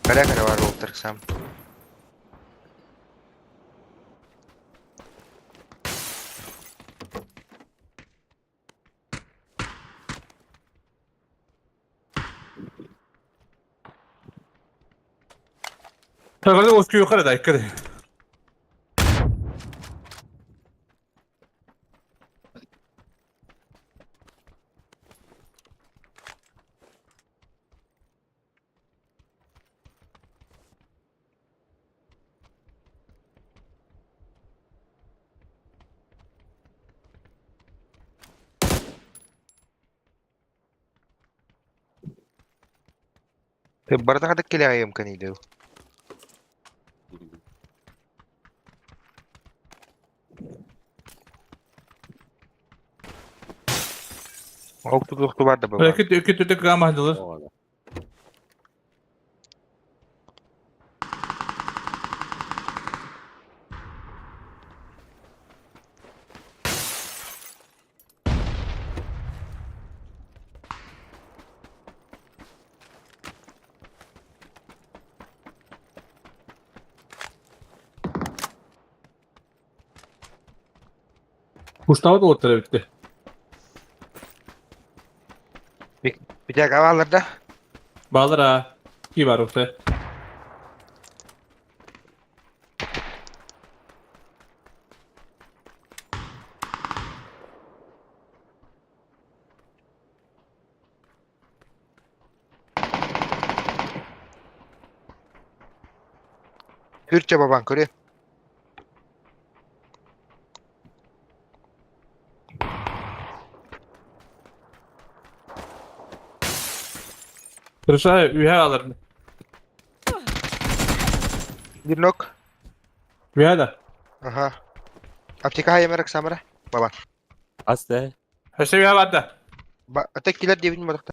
Кэрэ-кэрэ баар буолтар сам. Tagada oski yukarı da yukarı. Барыта хатык кэлэҕэйим кэнийдэ. Ол тутуохту бар да бу. Öküt öküt гамма дылыр. Куштабыт олоттар эбитти. Битэ кавалар да? Баалар а. Ки бар укта. Türkçe baban көрүө. Тырыша үһэ алар. Bir нок. Үһэ да. Аха. Аптека хайамарак самара. Баба. Ас да. Өссө үһэ бар да. Ба ата килер диэбин бодохта.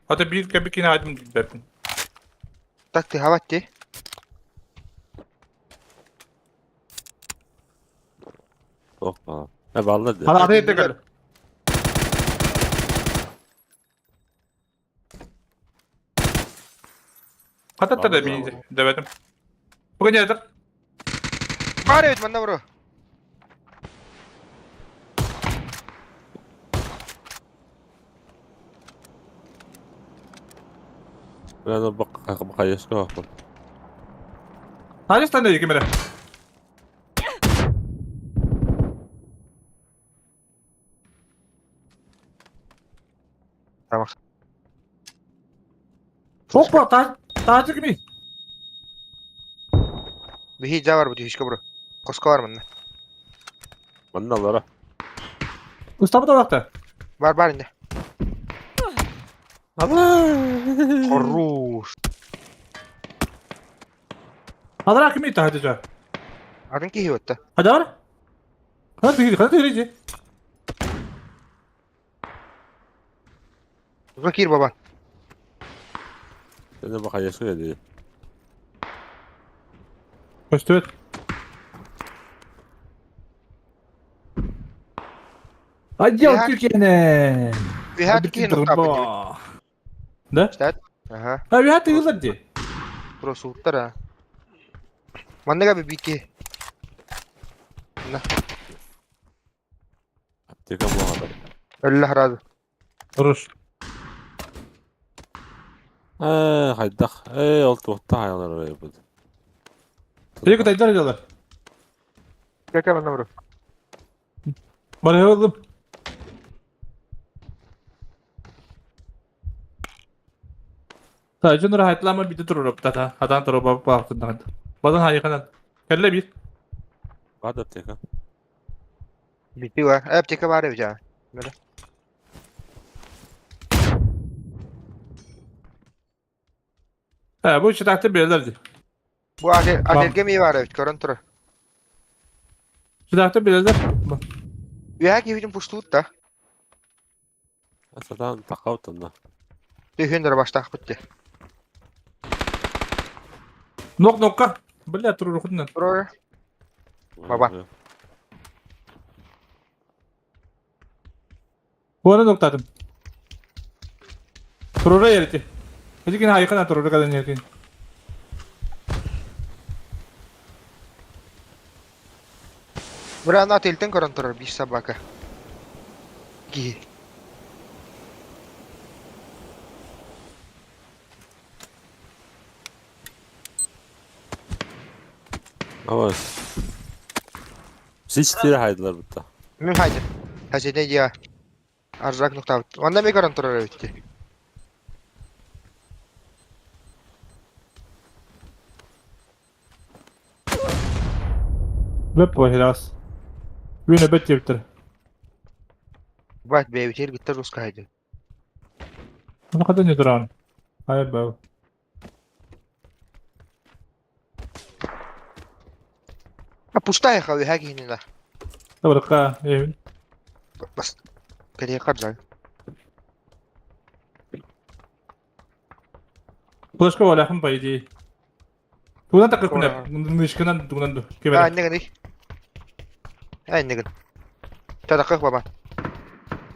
Ата биир кэбикин айдым билбэппин. Так ты хават ти. Тохма. Э баллар да. Хана ата ете көр. Хататтар да мини дэбэтим. Бүгүн ятыр. Бар эбит манна бро. Мен бак хайышка бак. Хайыстан да кимере. Tamam. Опа, та таачы кими? Биһи дьа бар бу түһүшкэ бро. Коско бар манна. Манна алара. Устабыт алакта. Бар бар инде. Хорош. Алара кими таачы жа? Атын киһи отта. Хадар? Хана тири, хана тири же. Бу кир баба. Сені бақаяшы еді. Көстүбэт. Отдел Тюкене! Биһат киһи нуктаппыт. Да? Ага. А биһат тыгылар ди. Просултар а. Манныга би бики. На. Аптека буолар. Өллө харазы. Хорош. Ээ, хайдах. Ээ, ол туохта хайалар бут. Тиги тайдар дьалар. Кәкә манна бро. Барылым. Та жонор хайтлама бите туруп тата. Хатан туруп баактын. Бадан хайканан. Кэлле бир. Бад аптека. Бити бар. Аптека бар эбит а. Э, бу читакты берилер ди. Бу ателге ми бар эбит көрөн турар. Читакты берилер. Үһә киһитин пуштуут да. Сатан тақаутын да. Түһүн баштаах битти. Нок нокка. Бля турурухунан. Турар. Баба. Буона ноктадым. Турура ерити. Хидикин хайкана турура кадан еркин. Бра ателтен көрөн турар биш собака. Киһи. Ама. Сич тире хайдылар бутта. Мен хайды. Хәсене я. Арзак нуктабыт. Онда ми көрөн турар эбит. Бөп бахирас. Үйне бөт тептир. Бат бэбитер гиттер руска хайды. Оны кадан не туран? Ай бау. А пустая хавы хагини да. Табырка, эвин. Бас. Кәде каржай. Флешка валяхым по идее. Тугунан такы күнәп, нышкынан тугунан А, кебер. нигин. Ай, нигин. Тадакы бабан.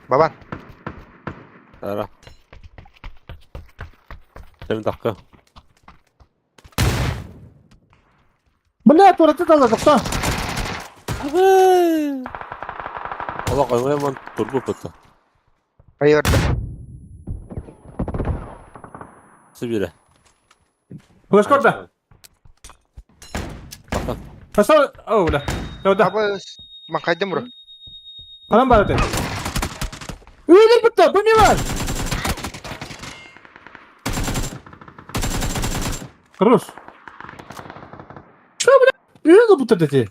Бабан. Ара. Сен таққы. Бля, тураты дала токта. Ола қоймайман турбу бутта. Айырды. Сибире. Флешка орда. Таққы. Хаса, о, бля. Явда. Абы, ман кайдым бро. Канан бар эте. Үйлер бутта, бу не бар? Хорош. Что, бля? Үйлер бутта дети.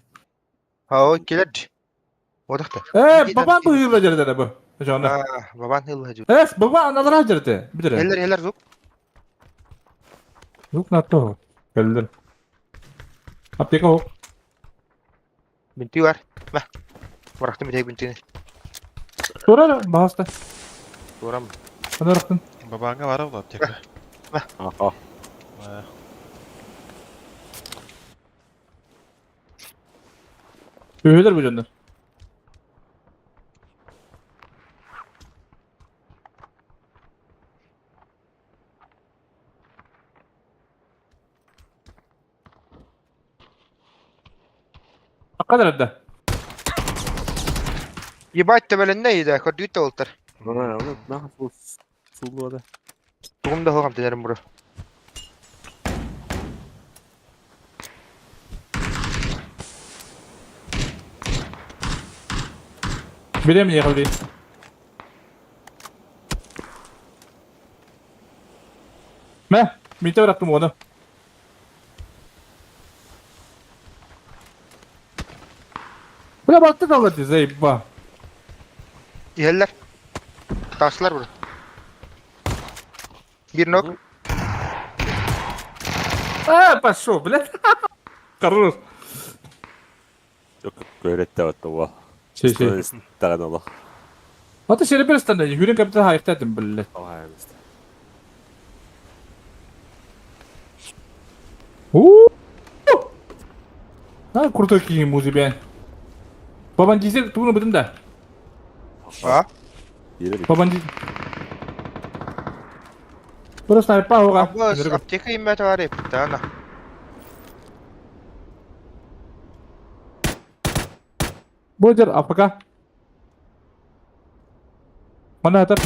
Ау, келер. Одакта. Э, бабан бу үйлер жерде бу. Жона. А, бабан хылла жу. Эс, бабан аналар жерде. Билер. Хеллер хеллер зук. Юк натто. Келдер. Аптека хок. Бинти бар. Мә. Барактым битек бинтини. Тура баста. Турам. Анарактын. Бабаңа бар ол аптека. Аха. Үйлер бу жондар. Акадар да. Ебать төбеленне иде, көрдүт олтар. Сулу да. Тугум да хогам тенерим бро. Билем не кылды. Мэ, миитэ бырахтым уону. Бля, балты kaldı заебал. Иһэллэр. Таслар бро. Биир нок. А, пошел, блядь. Хорош. Көөрөттө уол. Си, си. Таҕан олох. Ата серебер станды, хүрен капитан хайықтадым, блядь. У! А, крутой киһи музыка. Бабан дизель тугуну бутум да. А? Бабан дизель. Просто снайпа оға. Абы аптека иммәте бар епті, ана. Бодер АПК. Мана атар.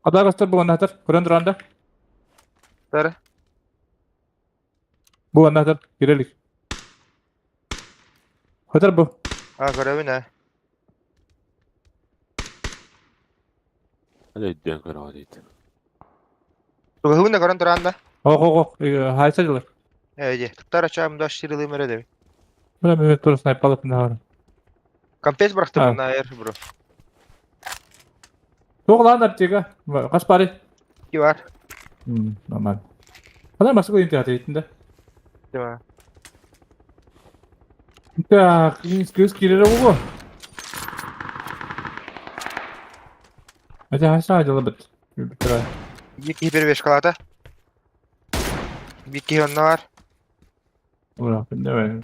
Адарастар бу анатар. Көрөн туранда. Тары. Бу анатар. Кирелик. Хатар бу. А, көрөбүн, ә. Hadi өйдөөн көрөҕө дейт. Тугуһун да көрөн туранда. Ох, ох, ох. Хайса дылар. Эйде. Туттар ачаам да ширылым эрэ деби. Бля, мен тура снайпалып нахар. Компес бырахтым мына эр, бро. Туох лаан аптека. Хас бары? Ки бар. Нормально. Хана масык ойын театр итинде. Дима. Так, көз кирere буго. Ата хаса жылы бит. Битра. Бики бир беш калата. Бики онно бар. Ура, давай.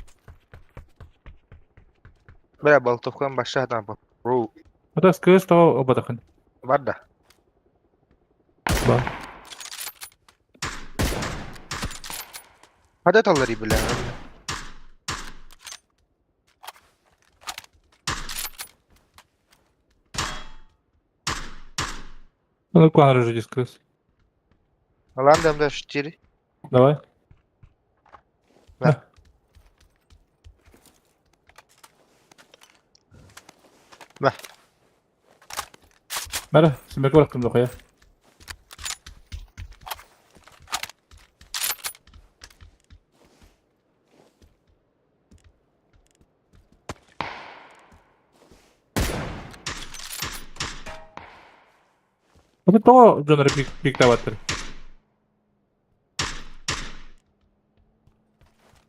Бля, болтовкан баша там. Бро. Ата скөз тоо обатахын. Бар да. Бар. Хада таллари бля. Ну, клан рыжий дискрыс. Алам да 4. Давай. Да. Да. Мара, симек бараттым дохуя. Это то дьоннор пиктабаттыр.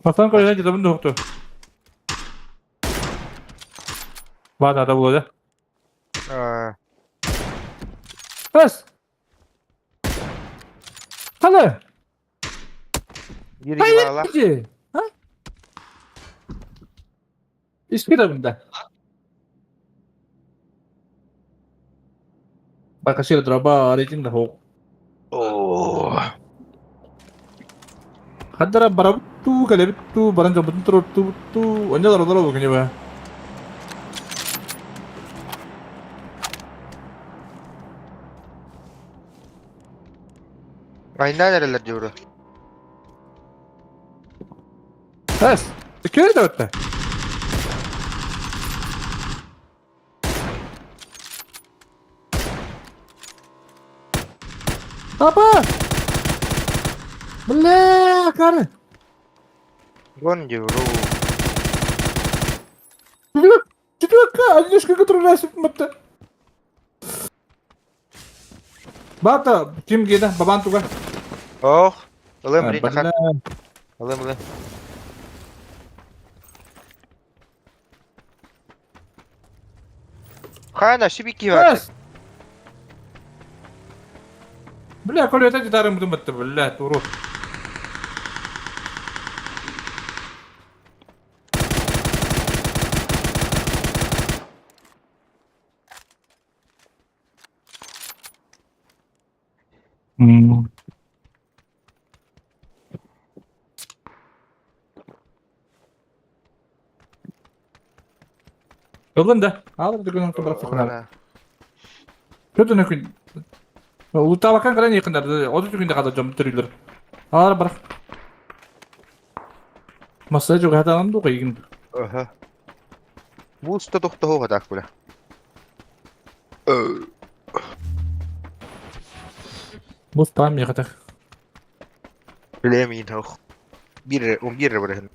Бастан көрген жетебин дохту. Ладно, это было, да? Раз! Хала! Hayır. А? Искирабында. Бакашир дроба рейтинг да О. Хаддара барабту калебитту баран жабытын турутту ту онжа дара дара бу ба. Айна нерелер диyordu. Эс, көр да өттө. Папа! Бля, кары! Вон диyordu. Четверка, одежка, которую раз мытты. Бата, ким геда, бабан туга. Ох. Ылым рин хан. Ылым ылым. Хана шибики бар. Бля, коли это гитары буду мытты, бля, туру. Ылын да. Ал дүгін бірақ сақынар. Көтін күн. Улутабакан каран якындар. Отыз күндө када жом түрүлөр. Алар бірақ. Маса жок хатанам ду кыйгын. Аха. Бу уста тохтоһу хатак бля. Бу спам миэхэтэх. Бля, мин ох. Бир, он бир барыһын.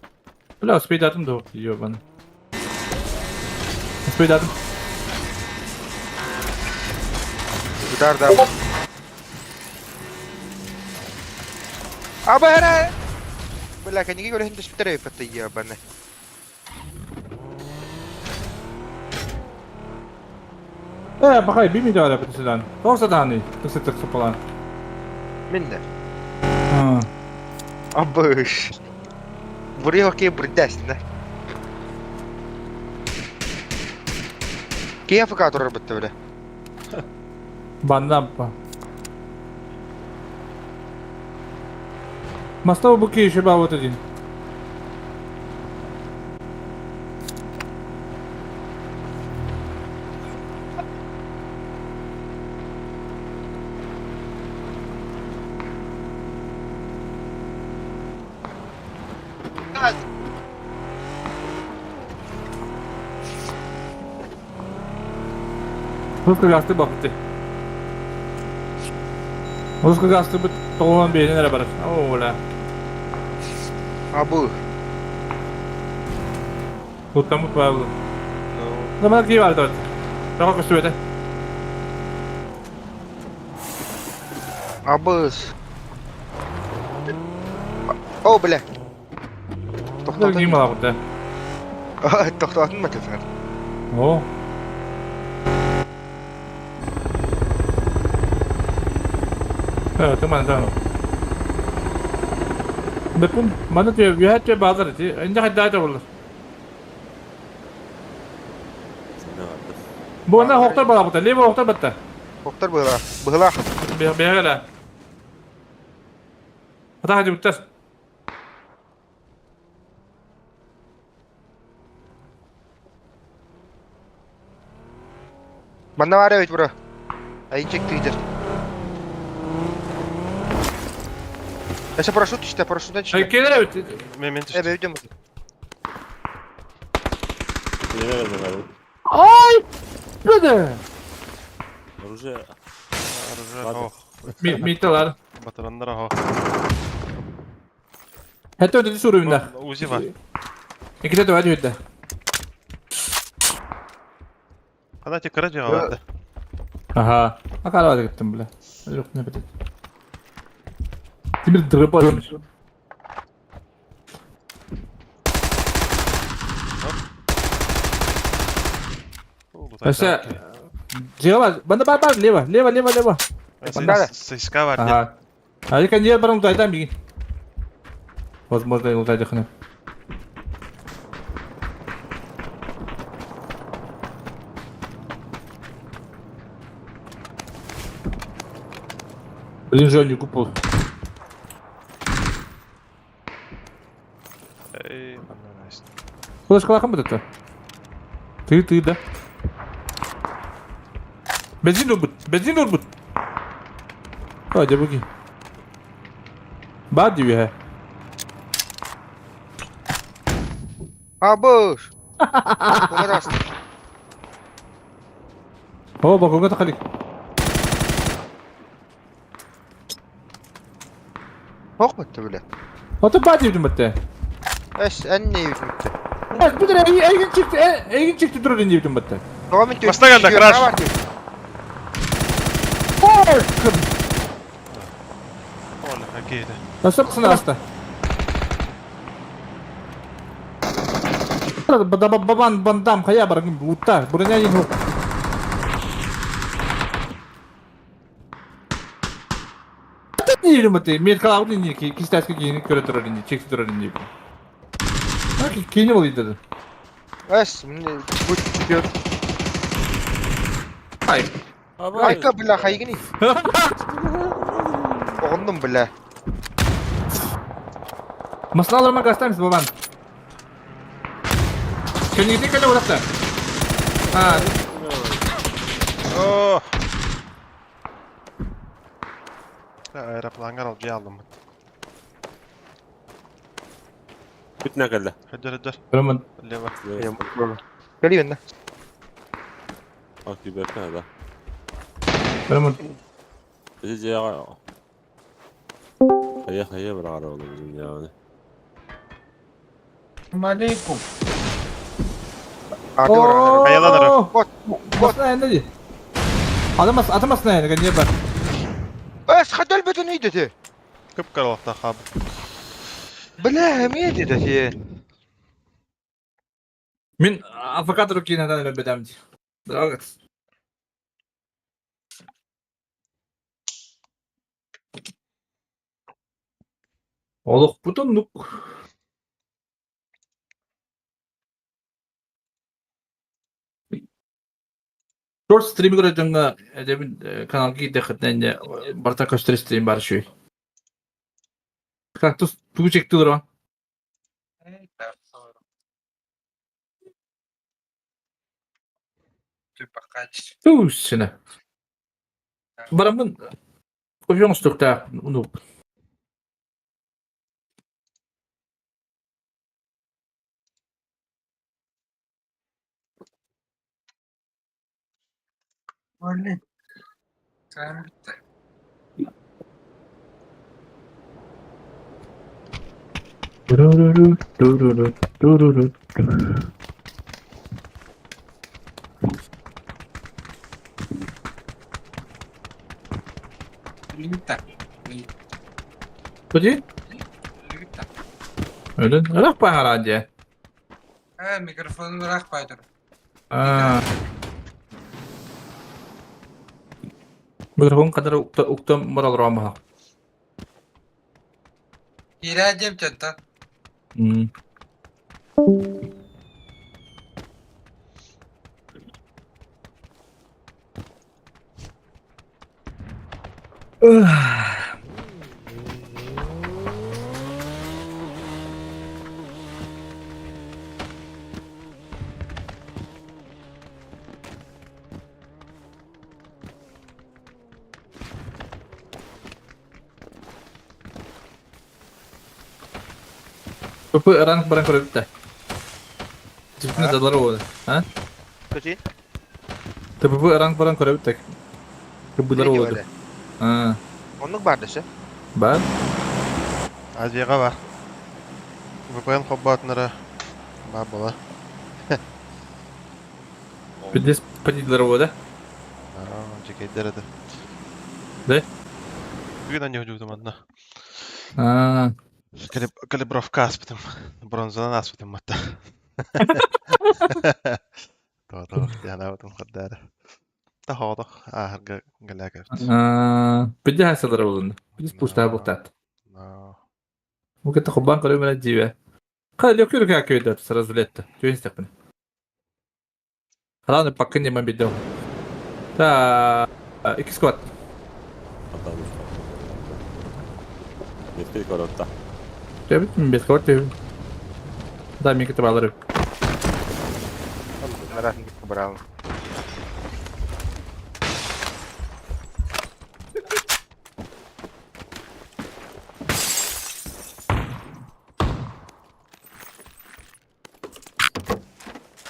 Бля, успейдатым да ебаный. Успейдатым. Удар да. Абара! Бля, кэнниги көрөһүн түспүтэр эбиппэт ебаный. Э, бахай, бими да бит сыдан. Тоғыз саданы, тықсы тықсы палан. Мин да. Абыш. Бурый хоккей бурдясина. Киев ФК турар бітті бля. Баннам па. Мостовый буки еще был вот один. Русский газ бапты. Русский газ бит тоғын бейін бар. О, бля. Абы. Тут там правило. Ну, мана киев бар. Тоға көстү бete. Абыс. О, бля. Тоқтатын. Ким алабыт. Тоқтатын ма телефон? О. Э, ты мана там. Бепун, мана те, я те базар ти. Инде хайда та болар. Бу на хоктор балабыт, лево хоктор батта. Хоктор была. Была. Бе бе Ата хади буттар. Манна бар бит бро. Айчек тыйдыр. Эше парашют işte, парашюттан Ай түштү. келер бит. Мен мен Э, түштүм. бе өйдөм. Ай! Беде. Оружие. Оружие Ладно. ох. Митталар. Батарандар ох. Хәтта өтө сүрүндә. Узи бар. Икете дә өтө. Кана те кыра жига барды. Аха. Акара барды кеттем бля. Юк, не бит. Тимир дырып алmış. Өсө Жига банда бар бар лево, лево, лево, лево. Сыска бар. Ага. А я не барам тайдан бигин. Возможно, ул тайдыхны. Блин, Женю купол. Эй, найс. Куда шкалахам будет это? Ты, ты, да. Бензин урбут, бензин урбут. А, дебуги. Бад диви Абыш. Помадаст. О, балконга тахалик. Ох бітті бля. Ата бад диви бітті. Эш, әнне өйдөм. Evet, bu da Egin çıktı, Egin çıktı durur indi bütün bitti. Тоғын мен Баста келді, краш. Оля, хоккейді. Nasıl mısın hasta? Бабан бандам хая баргын бутта. Бурня не ну. Не бітті. Мен қалауды не кистәске кейін көрі тұрар инди, чекси тұрар инди. Кейini бол dedi. Эш, міне бүт түбер. Ай. Айка бля хайгини. Оғындым бля. Масаларыма гастаймыз бабан. Көнегде көлі орақта. А, О! Аэропланга алып жей алдым. Бүтүнө келди. Хөдөр, хөдөр. Рымын. Лево. Кели бенде. Ак диберкен да. Рымын. Бизи жега. Хайа-хайа быраҕар оҕолорбутун дьаабыны. Арды баран. Хайалан ара. Вот, вот. Атамас, атамас наверное, не бар. Эс, хадал бөтөн үйдө. Кып-кыралахта хаабыт. Бля, эмиэ деді. Мин адвокат руки надо өлбөтөм ди. Драгат. Олохпутун нук. Шорт стрим көрөтөҥҥө эдэбин каналга киирдэххитинэ барыта көстөр стрим бар үчүгэй. Кактус тугу чектилер Туусина. Бараммын кофе оҥостуохтаах унук. Подожди. Өлөн ыраах баара дии. Микрофон ыраах баайдар. Микрофон кадары уктам баралар маха. Киирээ диэм чантан. ПП ранг баран көрөбүттэ. Түпүнэ далар оҕо. А? Көтүн? ТПП ранг баран көрөбүттэ. Кыбылар оҕо. А. Оннук бар дэсэ. Бар. Азияға бар. VPN хоббатынара бар бола. Пидес падилар оҕо да? Жекейдер это. Да? Бүгін ане хүдүгдүм анна. А. Калибровка аспытым. Бронзанан аспытым матта. То-то, яна бутым хаддара. Та хоодох ааһарга галякабыт. А. Пидес хасалар оҕо. Пидес пустаа буктат. Мука тахубан көрөмөр дьиибэ. Ха, лөкүр кәкөйдөт сразу летте. Түйін степен. Рано пока не мобидел. Та, икки сквад. Меткей коротта. Тебит бес сквад тебит. Да, мика табалары. Брал.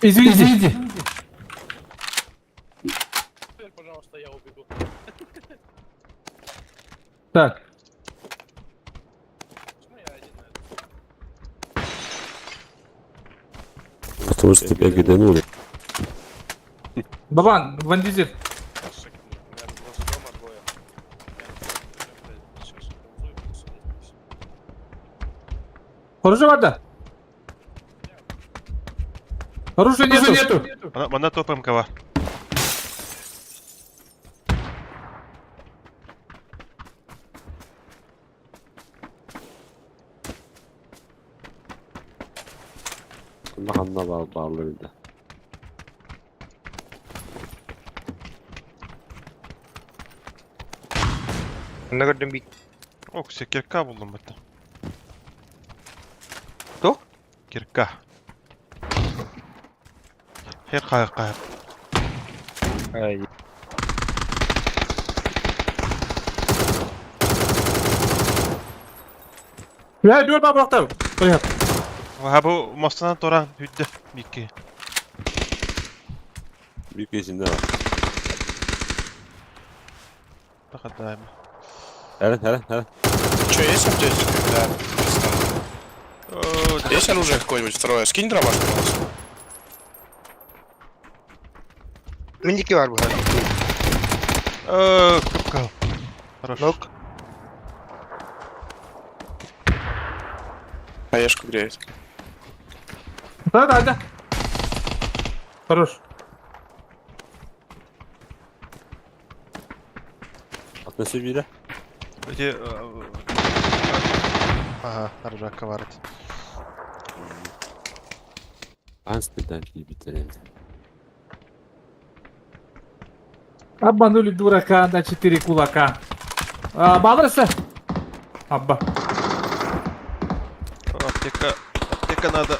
Извините. Извините. Пожалуйста, я убегу. Так. Потому что тебя гиданули. Бабан, Ван Дизель. Оружие вода. Оружия нету. нету. Манна топ МК бар. Ханна баалар да. Онно көрдүм бик. Ок, се кирка булдум битта. То? Кирка. Хер кайык кайык. Ай. Я дүр бабактар. Поехал. Ха бу мостынан туран хүддө бикки. Бик есінде бар. Тахадайм. Эрэн, эрэн, эрэн. Че, есть аптечка? Да. Есть оружие какое-нибудь второе? Скинь дробаш, пожалуйста. Миники var bu. Кыпкал. Хорош. Нок. Хаешку греет. Да, да, да. Хорош. Относи бире. Эти... Ага, ржака варит. Анспидан биттерен. Обманули дурака на четыре кулака. А, Балрса? Абба. Аптека... Аптека надо.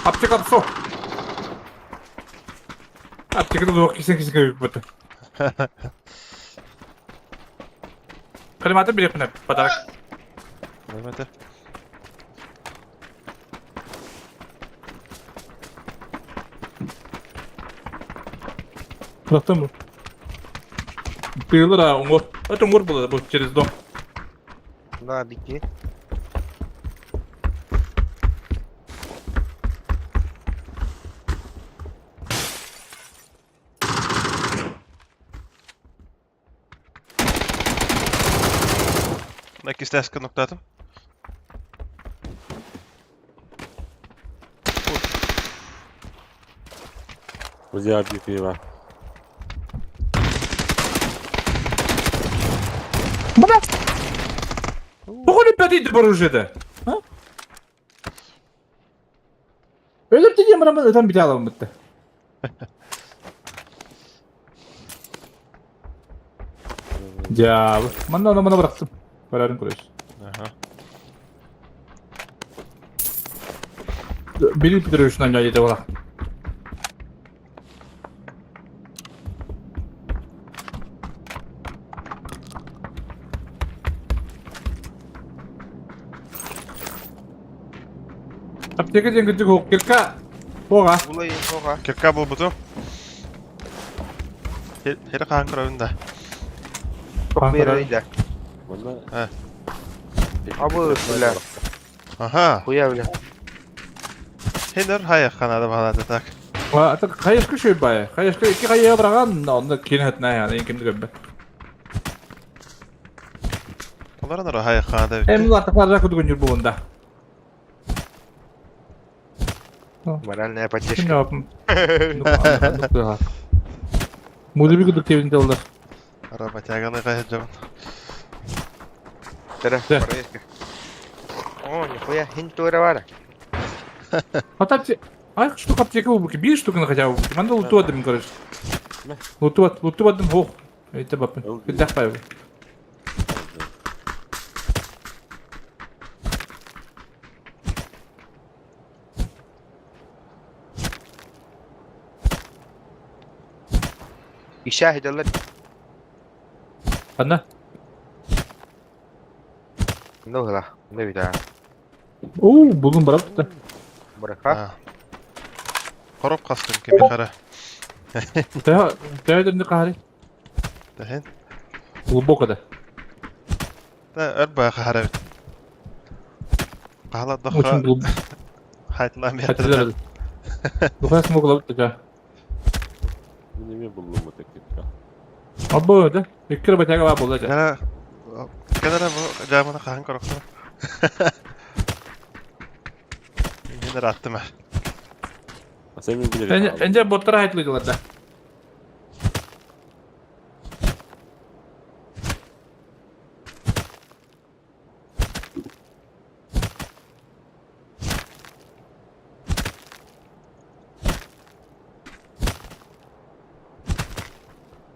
Аптека псо. Аптеканы двух кисен кисен көріп бітті. Климаты беріп міне подарок. Возьмете. Bıraktın mı? Kıyılır ha umur. Это умур было bu через дом. На, бики. На кистяшка ноктатым. Музей бити бар. Бля! Походу пятый оружие А? Өліп деген бір там біте аламын бітті. Дьявол. Мана оны мана бырақтым. Барарын көресіз. Ага. Билин Петрович на меня деді ола. Аптека ден күтік оқ кирка. Оға. Булай оға. Кирка был буту. Хері қан көрөбүн да. Тоқ берейді. Мында. А. Абы, бля. Ага. Хуя, бля. Хенер хая канады балады так. Қайышқы шөй бай. Қайышқы екі қайы бұраған, онда кейін хатына яғни кімді көбі. Олар анара хая канады. Эм латықлар жақ күдігін жүр бұлында. Моральная поддержка. Кім жауапым? Мудыби күдік тебінде олар. Работяганы кая жабын. Тара, Да. проверка. О, нихуя, хин тура вара. А так те... Ай, штука аптека был, бир штуканы хотя бы. Манда луту адым, короче. Луту ат, луту адым, хох. Это бапын. Кыдах пайбы. يشاهد الله Ана. نوهلا نبي ده Оу, бүгін барап тұтты. بركة Короп кастым кеми хара. Тәйдірді қағари. Тәһин. Глубоко да. Та өр бая хара бит. Кала Очень доха глубоко. хайтлам Хотелер. Духая смог ловить да. Неме булдум вот кирка. Абы, да. Иккір батяга бар болды. Кара Кадара бу жамына кахан короксу. Мен раттым. А сен мен билер. Энже боттар айтлыдылар да.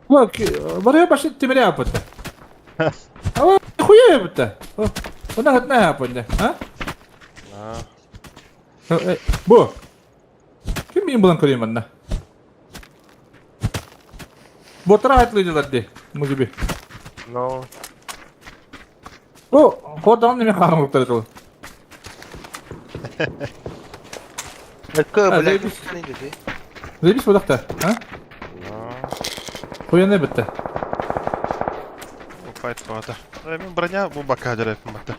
Барыya башы темире апытты. Ама хуя апытты. Она хатна апытты, а? Бу. Ким мен булан көрейм анна? Ботра айтлыдылар де, музыби. Но О, хордан неме харам туктар ол. Экө, А, бля. заебись. Заебись бодақта, а? Хуя не бітті. Файт баҕата. Мин броня бу бакка дьарайпын батта.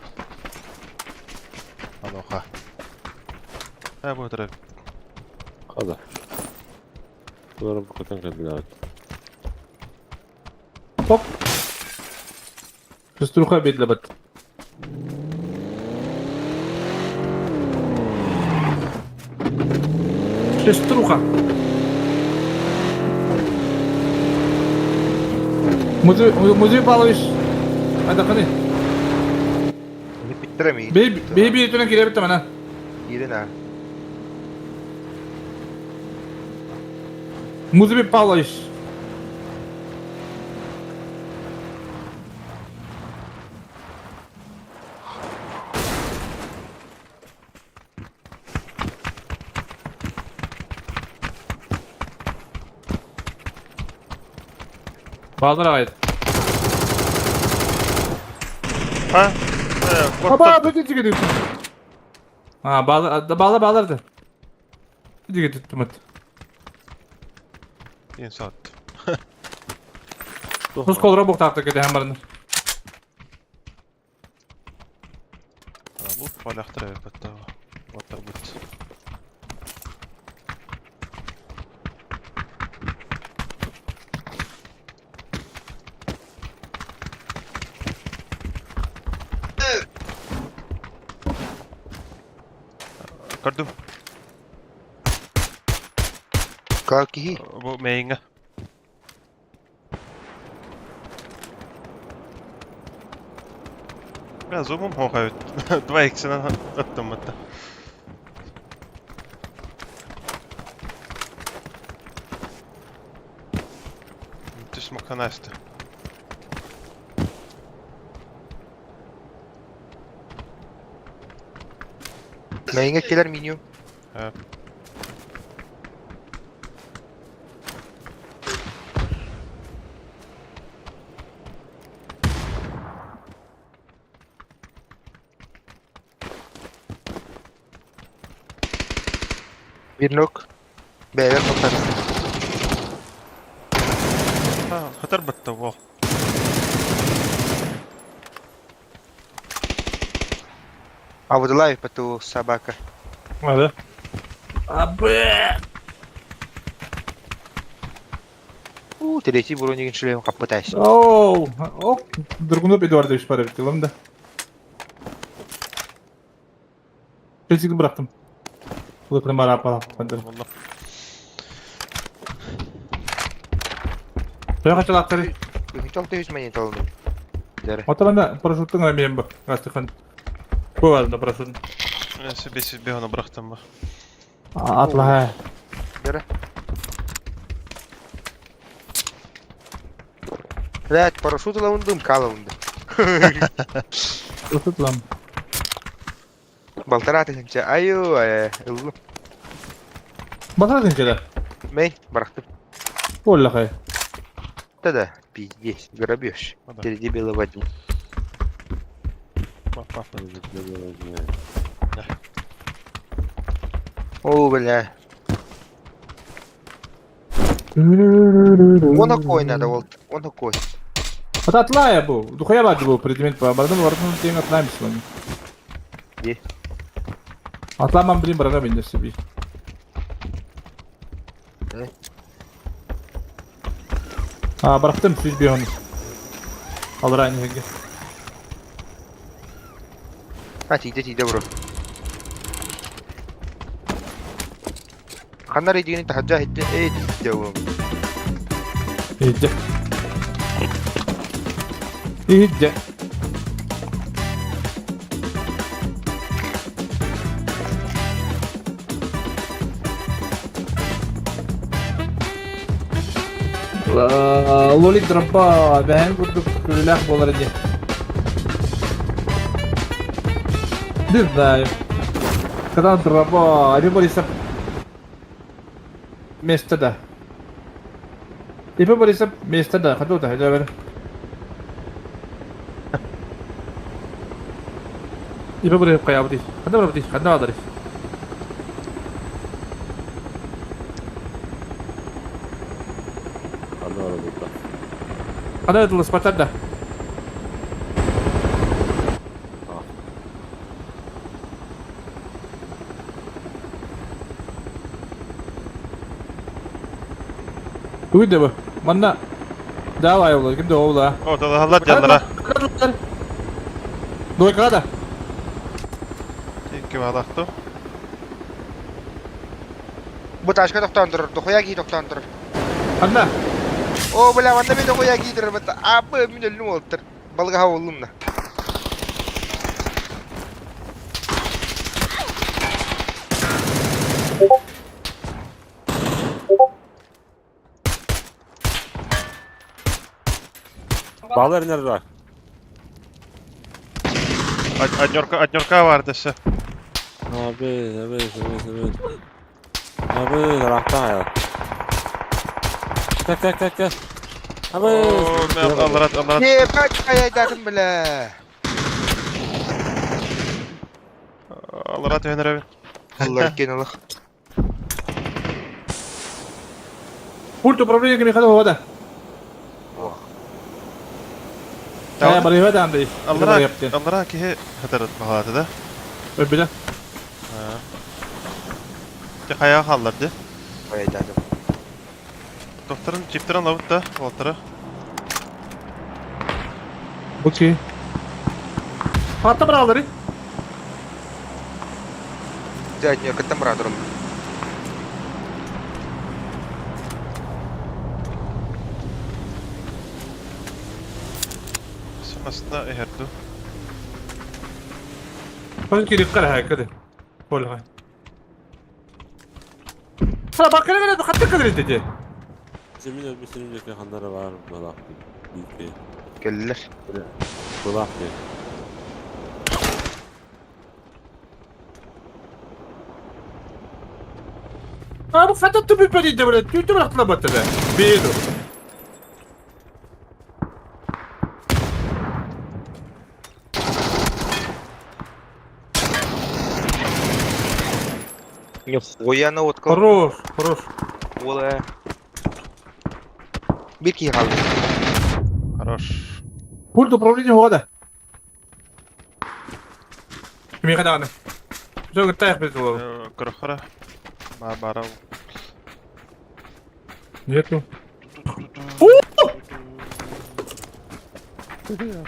Аноха. Бу турар. Хада. Булар бу көтөн кэлдилэр. Хоп. Шеструха биллибит. Шеструха. Музей, Музей Павлович, Адаханы. Биттер ми. Бейби түнен кире битте мана. Киирин а. Музей Павлович. Баалар аҕай. Ha? Аба, бүтүн тиге дип. А, баалар, баалар, баалар да. Тиге түттүмөт. Ен саат. Тус колра буктакта кете һәм барны. Бу баляқтыр бітті. Ота бит. Көрдүм. Как киһи? Бу мейинге. Мен зумум хоқайыт. 2x-нан ыттым бітті. Түс мақанасты. Мейинге келер меню. Bir nok. Бэйбэр тоқтар. Хатар бітті ол. А вот лайв поту собака. Ада. Абы. У, третий бронигин шлем капытайся. Оу, ок, Драгунов Эдуардович пара битти да. Чесикти бырактым. Улыкны бара апалап. Болла. Тоя качалактары. Үхүн төһүс монет алын. Дәрі. Оталанда парашюттың мен бу. Гастыхан. Бу бар парашют. Мен себе себе оны бырақтым ба. Атла. Дәрі. Блядь, парашют алындым, кал алынды. Парашют лам. Балтара тыгынча. Аю, ыллым. Батырдың кеде. Мей, барахтым. Оллахай. Да-да, пиздец, грабеж. Да. Впереди белый Вадим. Па, па. О, бля. Он такой надо, вот. Он такой. Ата атлая бу. Духая бар бу предмет ба. Бардым бардым тең атлаймыз маны. Де? Атламам билин барана мен себе. Э? А, барахтым сүз бе оны. Алыр айны. А, тиде, тиде, бро. Ханнар идигини тахаджа хитте, эй, тиде, бро. Иде. Иде. Лолик дропа, бәһен курдук күләх болар иде. Не знаю. Когда дропа, они Борисов место да. Ипа Борисов место да, хаду да, да. Ипа Борисов каябы Хада барабы хада барабы. Аны арабыта. Хада это спартак да. Тугуй да бу? Манна Давай ола, ким да ола. О, талаһаллар дьаллара. Двойка да. Икки баалаахту. Бу ташка тохтоон турар, дохуя кии тохтоон турар. Анна. О, бля, манна мин дохуя кии турар, бата. Абы, мин өллүм уолтар. Балыгаха боллум да. Балар nerede? Однерка, однерка vardı все. Abi, abi, abi, abi. Abi, рахта ya. Так, так, так, так. Abi. Алларат, алларат. Ебать, хайдатым, бля. Алларат өнөрөбүн. Аллар кен алах. Пульт управления Михаил Вода. Э, барыга да Андрей. Аллара, аллара киһи хатарат баһааты да. Өбүлэ. Те хаяга халларды. Хайдатым. Докторын чиптерин лабыт да, олтара. Окей. Хатта баралары. Дядь, каттам брадырым. Самасына эхерду. Бak girip kara haykırdı. Bol hay. Sana bak hele hatta kadar dedi. Zemin ölmüşsünün yakınları var. Balak. Bilgi. Келлер. Balak. Abi hatta tüpü pedi böyle tüytü bıraktılar battı Bir. Нихуя на вот Хорош, хорош. Ола. Бир кии қалды. Хорош. Пульт управления года. Михаил Все, тайх без головы. Көрөхөрө. Ба бара. Нету.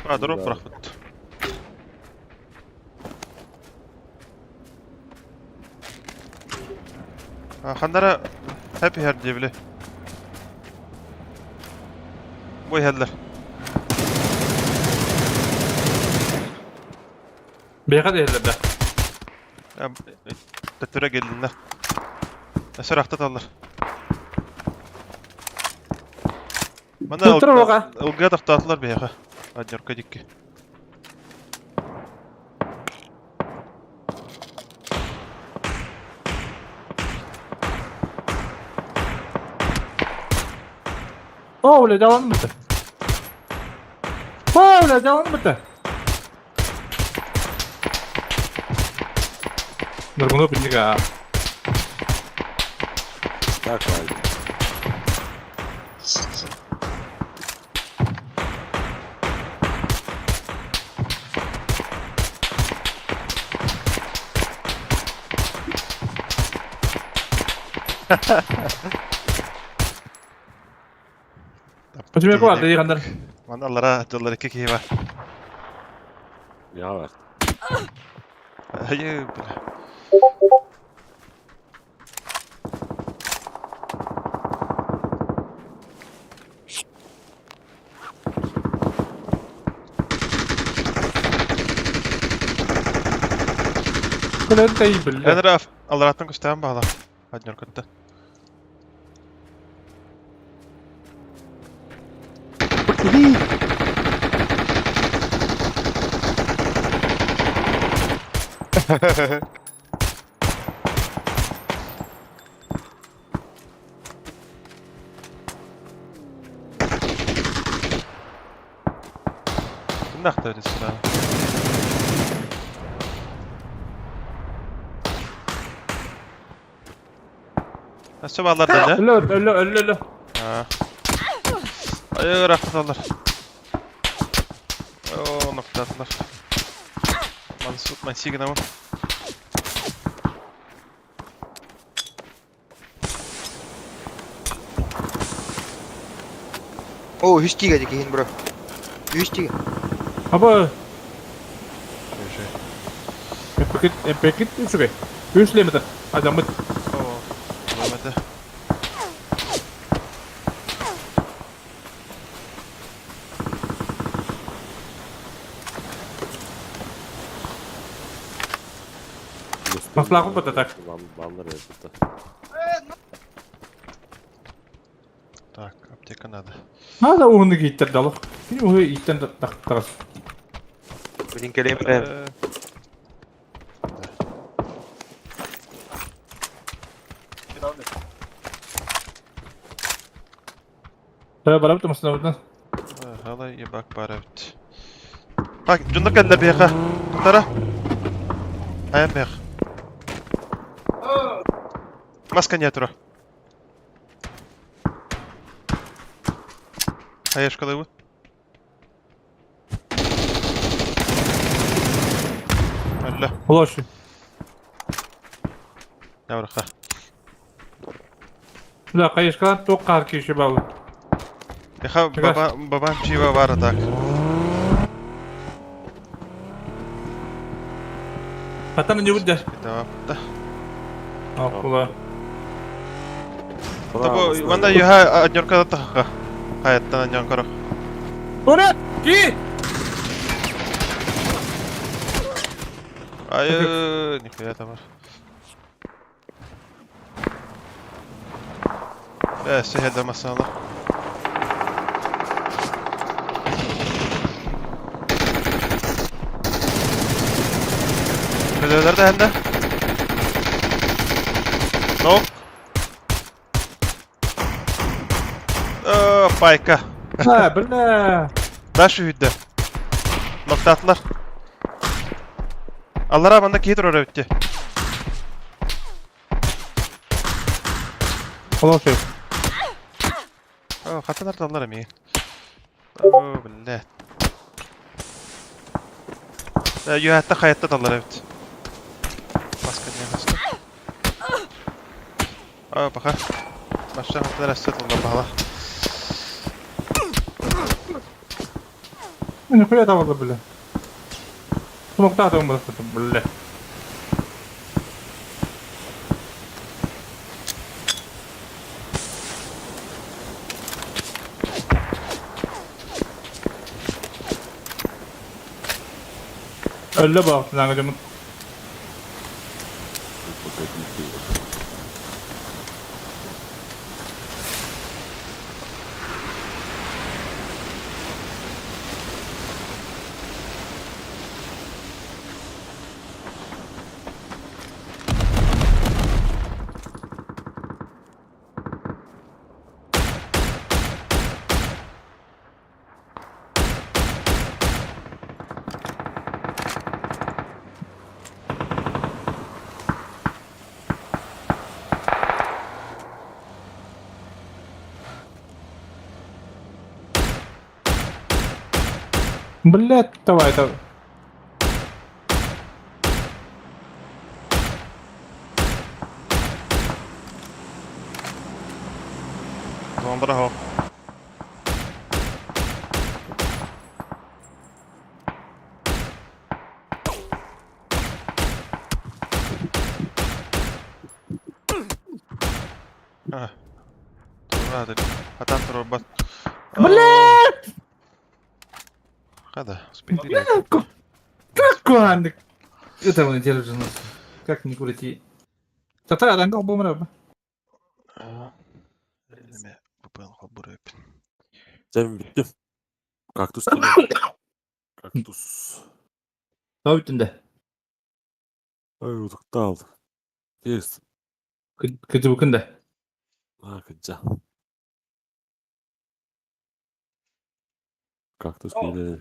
А, дроп проход. Хандара happy her diye Бу иһэллэр. Беха да. Төттөрө келдиннер. Өсөр ахтаталлар. Мана Төттөрө оға. Ылга тохтоотулар биһиэхэ. Однерка дикки. О, бля, жалан бітті. О, бля, жалан бітті. Нұргүнө биннига. Так, ладно. Почему я куа дии хандар? Мана аллара дьоллар икки киһи бар. Ya var. Айы, бля. Көлөн тай бля. Энера аллараттан көстөөн баала. Однеркатта. Кымнахта өтөсүн Өссө баалардан да? Өлө, өлө, өлө, өлө. Айы, рахматаллар. О, ноктатылар. Мансур, мансигина О, үһүс тиигэ дикиһин бро. Үһүс тиигэ. Аба. Эппикит, эппикит үчүгэй. Үс леметр. Адамыт. О, леметр. Маслаху так. Так, аптека надо. Надо уһуну ииттэр далых. Кини уһу ииттэн тахтарас. Блин, кэлиэм э. Барабыт масынабытынан. Hala ебак барабыт. Так, дьоннор кэллэ биэхэ. Тутара. Айан биэх. Маска не тура. Хаешкалыбын. Өллө. Площадь. Явраха. Да, хаешкалар туох хаар киһи баалы. Яха баба бабам пиво бара так. Хатан не будет. Да, да. Акула. Тобо ванда юха однерка таха. Хаяттан однерка. Ура! Ки! Ай, нихуя там. Э, все масала. Nerede hende? No. Пайка. Ha, бля. Даш үйді. Ноктатлар. Аллара манда кейтір ора өтте. Хороший. О, хатан арталар эми. О, блядь. Юхатта хаятта таллар эбит. Маска не маска. О, пока. Маша хатан растет таллар бала. Ну нихуя давала, бля. Смоктатым бля. Өллө баҕатынан дьоммут. Блять, давай, давай. Туондра А. Хатан турбат. Блять! Хада, Как он? Это он держит нас. Как не крути. Тата, рангал бомра. Sen bitti. Kaktüs değil. Kaktüs. Тау бүтүндэ. Ай, утукта алды. Тез. Кыжыбыкын да. Ha, kıcca. Kaktüs değil.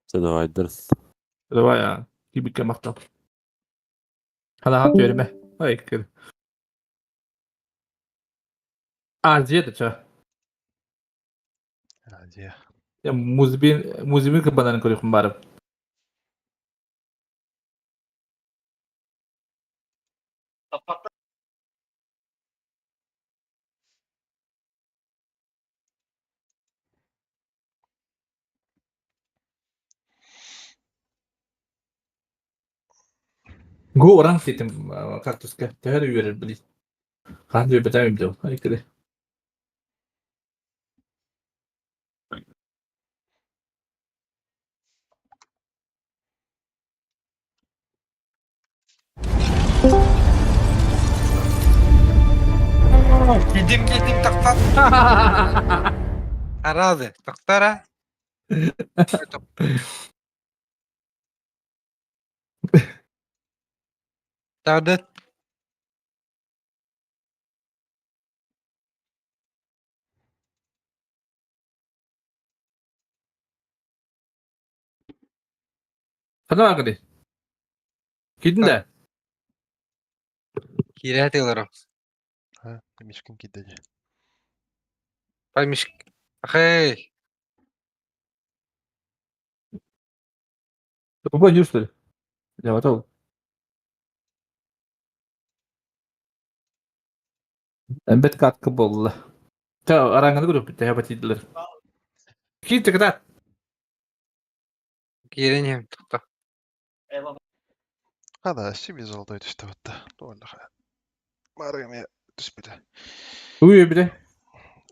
Sen de Давай, а. Кибикке мактал. Хана хат берме. Ай, кыр. Азия да ча. Азия. Я музбин музбин кыбанан көрүхүм барып. Го оранг ситим кактуска. Төһө үөрэр билий. Хаан үөрбэтэ үмдэл. Айкыры. Кидим кидим тохтот. Арады. Тохтора. Тады. Хана агри. Кидин да. Киирээти олорор. А, Мишкин киирдэ дии. Пай Миш... Ахэй. Тупой не что ли? Я готов. Бет катка буолла. Тэ араңаны көрүп тэһэ батидилер. Киир тыкытаат. Киирэн иһэм тохто. Хада, себе золотой түстэ батта. Туоллаха. Маарыҥ эмиэ түспүтэ. Уй бile.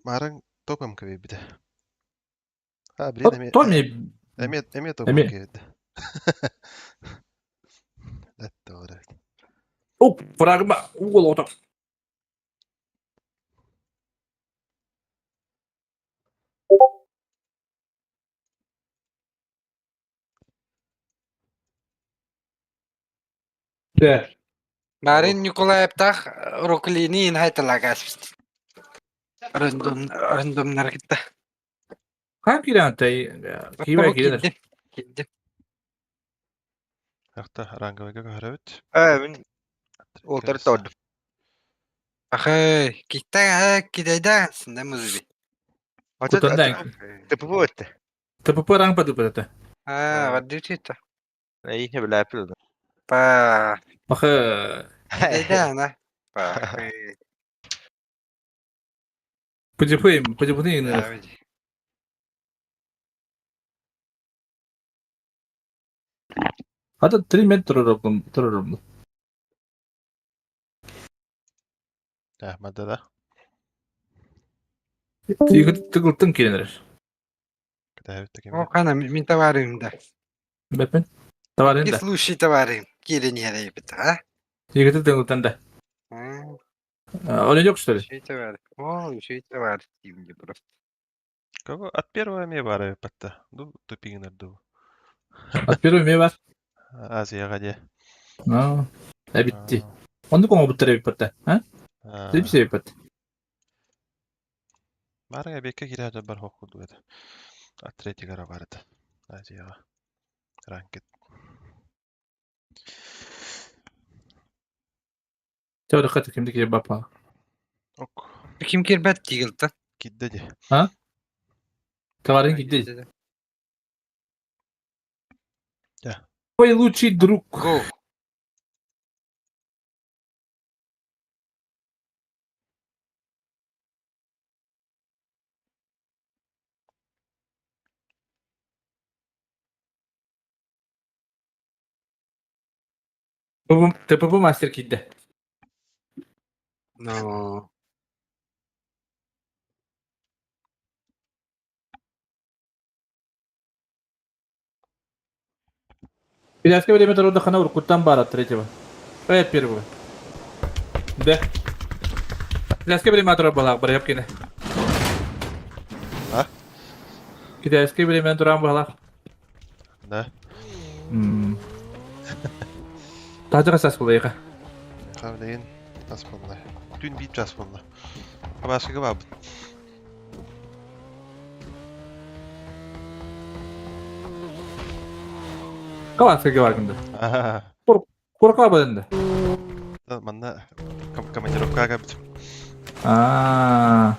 Маарыҥ топом кэбийбитэ. А, блин, эмиэ Томи эмиэ эмиэ топом эмиэ. кэбийдэ. Эттэ Оп, фрагма угол ото. Дэ. Марин Николаевтаах Руклини инхайталаагаспит. Рандом рандомнар кытта. Хаан киирэн тай киибэ Оттого киирэн. киирдим. Киирдим. Ахта ранговыйга көһөрөбүт. Ээ, мин уолтары тордум. Ахэй, киттэ кидайда сында музыби. Очо Кутандан. ТПП өттө. ТПП ранг падупата. Аа, ваддүтүтэ. Эйне билээппит. Па, Баха кидайда на. Па. ПДП ПДП Хата 3 метр турурум турурум. Э, мадда да. Тыгылтын кииренер. Кэтэһэбит О, кэмҥэ. кана мин товарым да. Бэппин. Товарын И да. слушай товарым. Киирэн иһэрейбит, а? Егети тыгылтан да. Оленек что ли? Еще товар. О, еще товар. Мне просто. Кого? От первого эмиэ баар эбит Ду тупигинер ду. От первого ме бар. Азияҕа дии. А, эбитти. Оннук оҥобуттар эбиппат а? Типси эбиппат. Маарыҥ эбиэккэ киирэ бар хоқ курдук этэ. От третьего баар этэ. Азияҕа. Ранкет. Теория хата кимди кире бапа. Ок. Ким кирбет тигилта. Киирдэ дии. А? Товарын кидди. Да. Твой лучший друг. Го. ТПП мастер кидди. Но. Пиляска время рода хана уркуттан бар от третьего. Э, от первого. Да. Пиляска время от рода бар япкина. А? Китайское время туран была. Да. Тажыга сас булайга. Хавлейн ас буолла. Түүн биир час буолла. Абааскыга баабыт. Каласка баргында. Аа. Курка бадында. Манна командировкаҕа кэлбитим. А.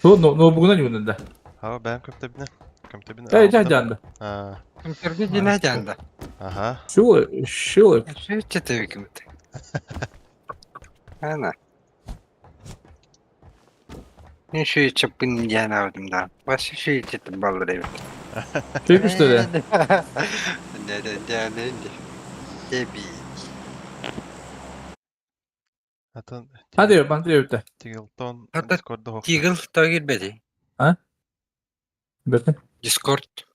Ну, ну, ну, бугунан юнында. Ха, бэйэм көмтөбүнэ. Көмтөбүнэ. Эй, жа жанда. Аа. Компьютерге дина жанда. Аха. Шула, шула. Все это ким. Ана. Мен шөй чаппын диэн аабытым да. Вообще шөй четтим баллар эбит. Чөйбүш что ли? Да да да да. Деби. Атын Hadi ben de Тигелтон Ата Дискордда хоқ. Тигл тагир беди. А? Бөтен. Дискорд.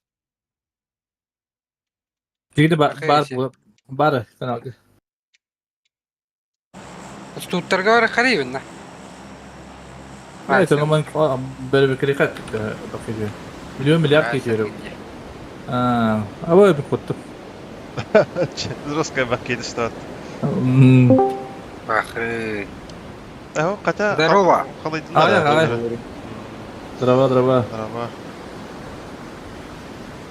Тигди бар бар бар каналга. Туттарга бар харибин на. Evet, ama böyle bir krikat bakıyor. Milyon milyar geçiyor. А, а вы бы Жесткая бакет что Бахы. Аһо, ката. Здорово. Ай, ай. Здорово, здорово. Здорово.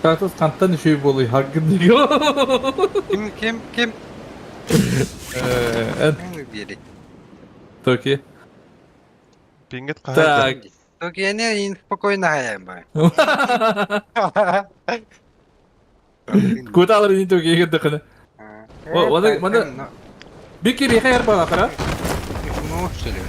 Картос канттан еще болы хаккын диyor. Ким ким ким? Э, Токи. Пингет Так. Токи не спокойно хаям ба. Куда алыр не токи егер дыкны. О, мана мана Бики бихе ер бала кара. Ну, что ли?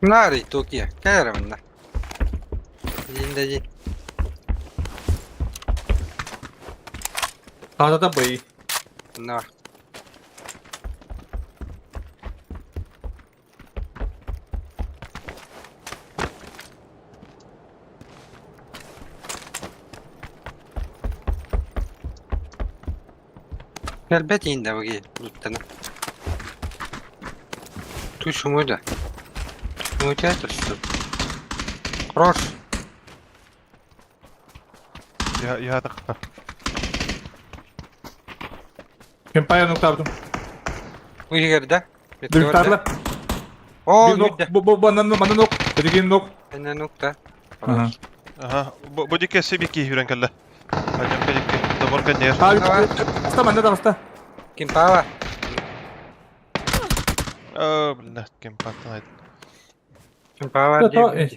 Нари Токио, кайрамна. Дин Хата бай. На. Elbet indi bu gitti. Туш мойда. Мой театр что? Хорош. Я я так. Кем паян уктабдым. Уйгерде. Дүктарлы. О, Бу бу бу манан манан ок. Деген нок. Менен нокта. Ага. Ага, бу дике себики хүрен кэллэ. Ажам кэликки. Добор кэннер. Аста манда да аста. Ким пава? О, блин, кем паттан. Ким пава?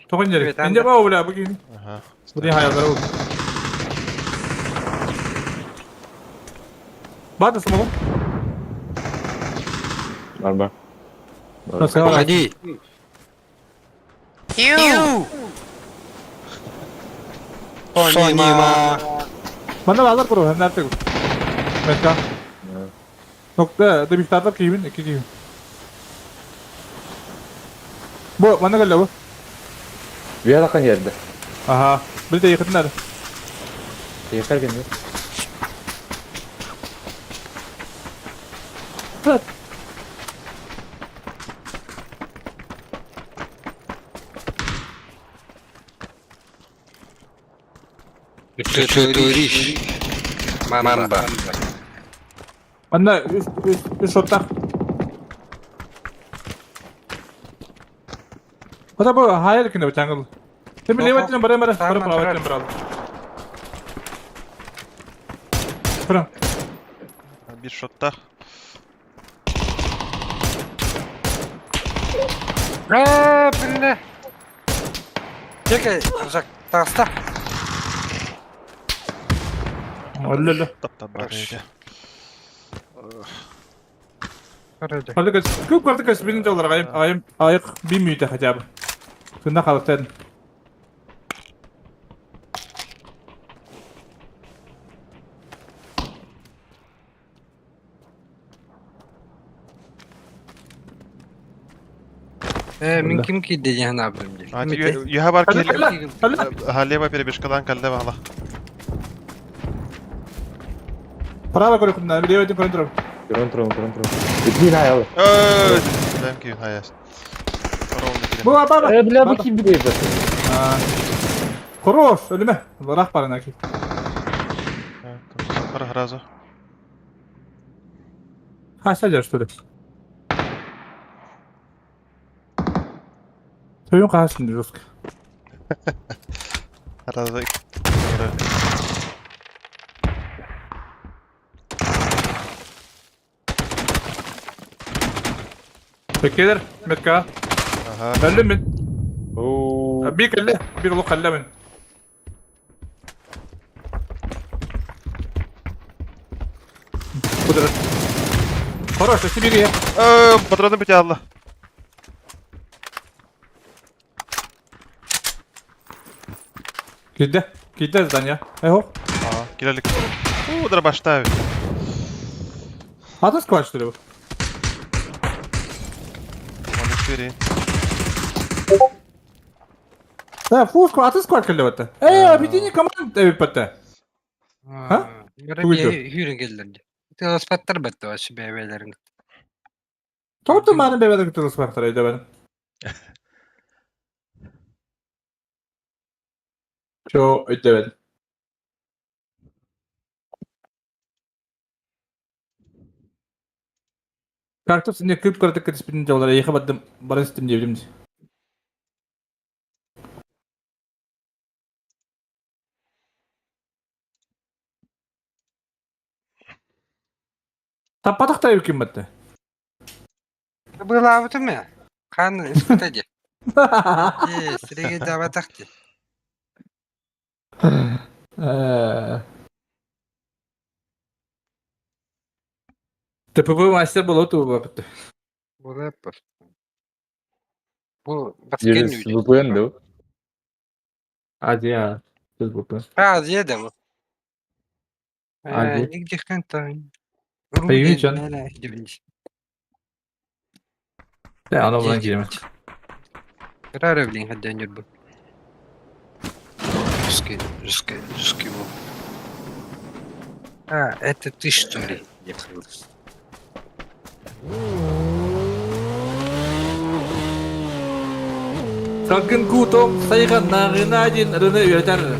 Тогон жери. Энде ба бля бүгүн. Ага. Бу хаялар бу. Бата самого. Бар бар. Ходи. Ю. Сонима. Манда балар куру, hem nerede? Metka. Nokta, da bir tane kimin, iki kimin. Bu, bana geldi bu. Bir dakika yerde. Aha, bir de yakın nerede? Yeter geldi. Evet. Что творишь? Мамба. Анда үс үс үс оттак. Ата бу hayal кине чаңгыл. Тем леватин бара бара бара праватин бара. Бара. Bir шотта. Э, блин. Чекай, Жак, таста. Алла. Тап-тап бар edi. Hadi kaç. Көп карты kaç bin доллар айым айым айык бир мүйтө хотя бы. Күндө калыктан. Э, мин ким кийди диэн абым дии. А, юха бар кел. Ха, лево перебежкалан кэллэ бала. Право көрөкүн, лево ден көрөн турам. Көрөн турам, көрөн турам. Иди на ял. Ой, дэм ки хаяс. Бу ба ба. Э, бля, бу ким билет. Хорош, өлүмө. Барак бар анаки. Бар сразу. Ха, садер что ли? Тойон каасын жестко. Сразу. Кэлэр, метка. Ага. Өллүм мин. Биир кэллэ, биир олох кэллэ мин. Кудра. Хорош, Сибири. Патроны битялла. Киирдэ. Киирдэ здание. Эхо. Ага, кирелик. У, дробаштавит. А ты сквад, что ли? Монастыри. Да, фу, а ты сквад кэллэ Эй, объедини команд ПТ. А? Хүрен келдер. Тыласпаттар бетті вообще бәбелерин. Тоғыты маны бәбелер тыласпаттар өйдө бен. Чо өйдө бен. Картоп сине күп кырдык кириспин жолдор эйхе бардым барын истим диэбитим. Таппатах та юким батты. Былаабытым я. Хан испытади. Е, сиреге жабатах ди. ТПП мастер было ту бапты. Була просто. Бу баскен Через VPN, да? Азия. Через VPN. Азия да бу. Азия. Нигде ханта. Привет, Да, оно булан киреме. Рара блин, хаддан юрбу. Русский, русский, русский был. А, это ты что ли? Ехал. Салгын кутом сайган нагына один рыны үйретер.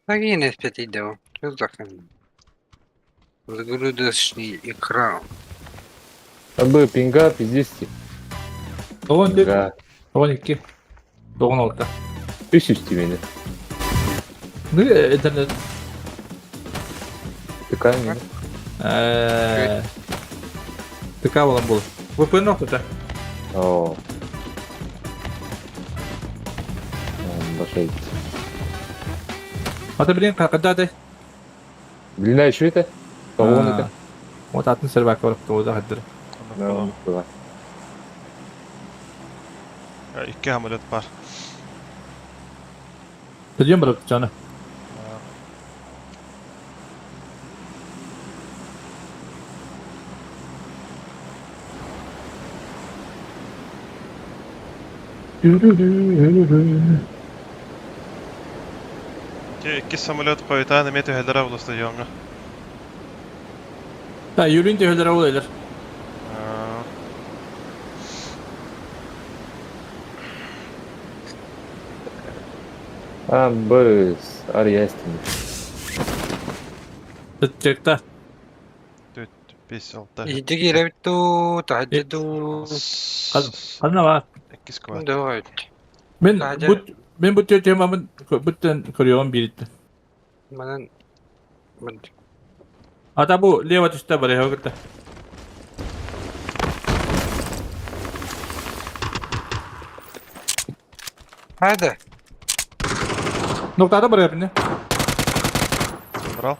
Такие не спят идео. Что за хрен? Загрузочный экран. Абы, пинга, пиздец. Тоғын тек. Тоғын екі. Тоғын алты. Үш үсти мені. Ну, интернет. ТК мені. ТК болан бол. VPN оқты О. Башайт. Ата блин, когда ты? Блин, а что это? Кого он это? Вот атын сервак барып тоғыза хаддыр. Икки самолет бар. Стадион барып жаны. Икки самолет койтан эме төһөлөр авыл стадионга. Да, юрин төһөлөр авыл элер. А, быс, арьястин. Чекта. Түт, бес, алты. Идигиребту, тахадду. Ханна ба. Икки сквад. Давай. Мен бут мен бут темамын буттен көрüyorum биритти. Манан Ата бу лево түстә бар, хөгөртө. Hadi. Ноктада бар япны. Брал.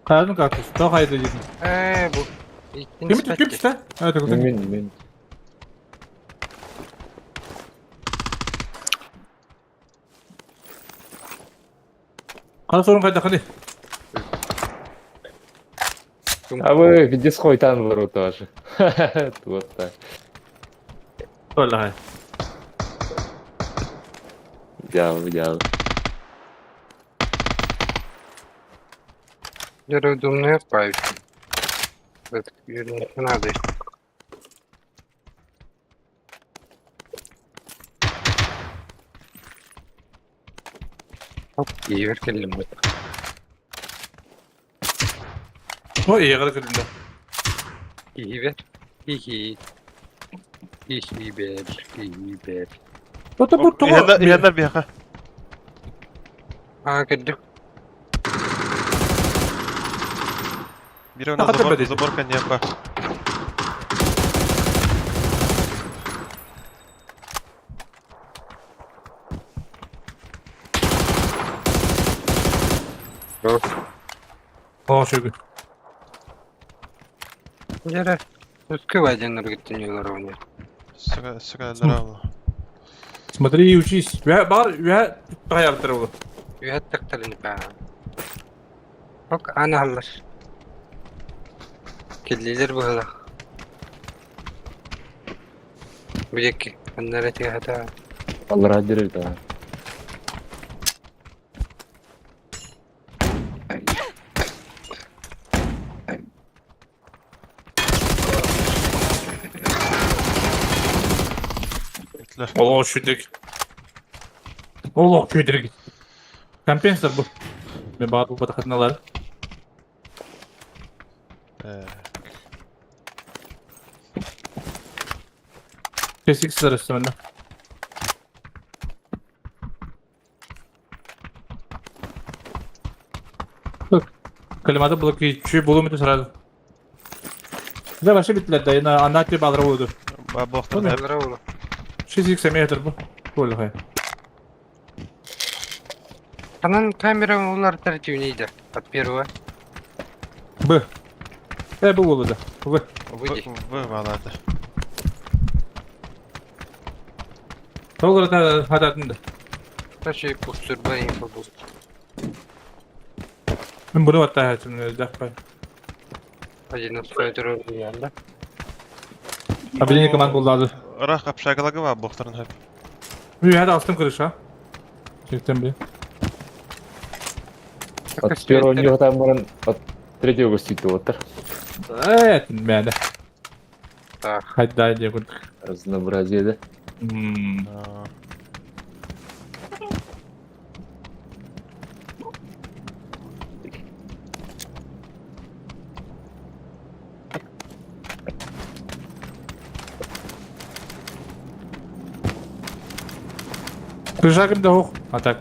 Кайдан кактыс? То кайда дедин? Бу. Ким ким түстә? Это куда? Мен, мен. Кара сорун кайда каны? А вы пиздец хуйтан вру тоже. Вот так. Толла. Идеал, идеал. Думаю, пай. Надо. Ивер келлим. Ой, егер келдим. Ивер. Хи-хи. Хи-хи-бер. Хи-хи-бер. Ото бу того. Иһэллэр биэхэ. Аа, көрдүм. Бир она Хата забор, бэдит. забор коньяка. О, шүгү. Дьэрэ. Өскө вайден үргүттүн юлар. Сука, сука, здорово. Смотри и учись. Үһэ бар, үһэ таһаярдыр ол. Үһэт тахтарын баа. Ок, аны халлар. Киллилер быһылах. Билекки, аннара тиһата. Аллара дирек, да. Олох шүдик. Олох шүдик. Компенсатор бу. Мен баар бу батахатыналар. Kesik sırası bende. Bak. Kalimada блоки чүй болу сразу. Да вообще битлер да, на анати балра болду. Бабохтар. 6x метр бу. Болду хай. Анан камера улар тәртибинейді. От первого. Б. Э, бу болду да. В. Выйди. В балады. Толгыр хататында. Taşı kustur ben info bul. Мен буну атта хатым дахпай. Один настройтер yanında. Объединение команд булды. Рах общагалагы бар бохтарын хөп. Мен хәд астым крыша. Чектен би. От первого не там баран, от третьего гостит вот. Э, мәне. Так. Хайда деп. Разнообразие, да? Крыша кимде хох? А так.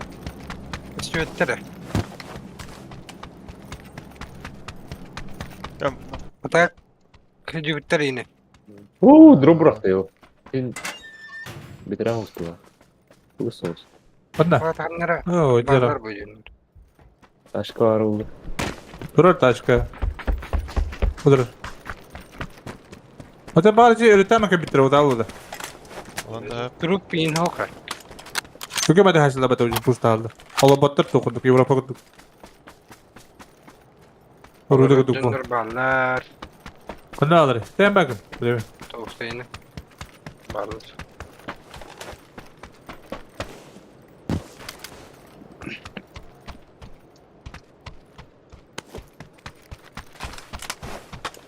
Сүөттері. А так, күдүгүттэр ини. У, дробрах его. Бетеран успела. Соус. Одна. Батаннара. О, Балар бөйүн. Ташка бар oldu. Турар тачка. Удыр. Ота бар же өрүтәмә кебиттер ода алды. Труп ин хока. Күгә бәдә хасила бәтә үзе пуста алды. Ала баттыр токудук Европа кудук. Оруда кудук бу. Дөндөр балар. Кында алыр. Тәм бакын. Билеме. Тоғыстайны. Барлар.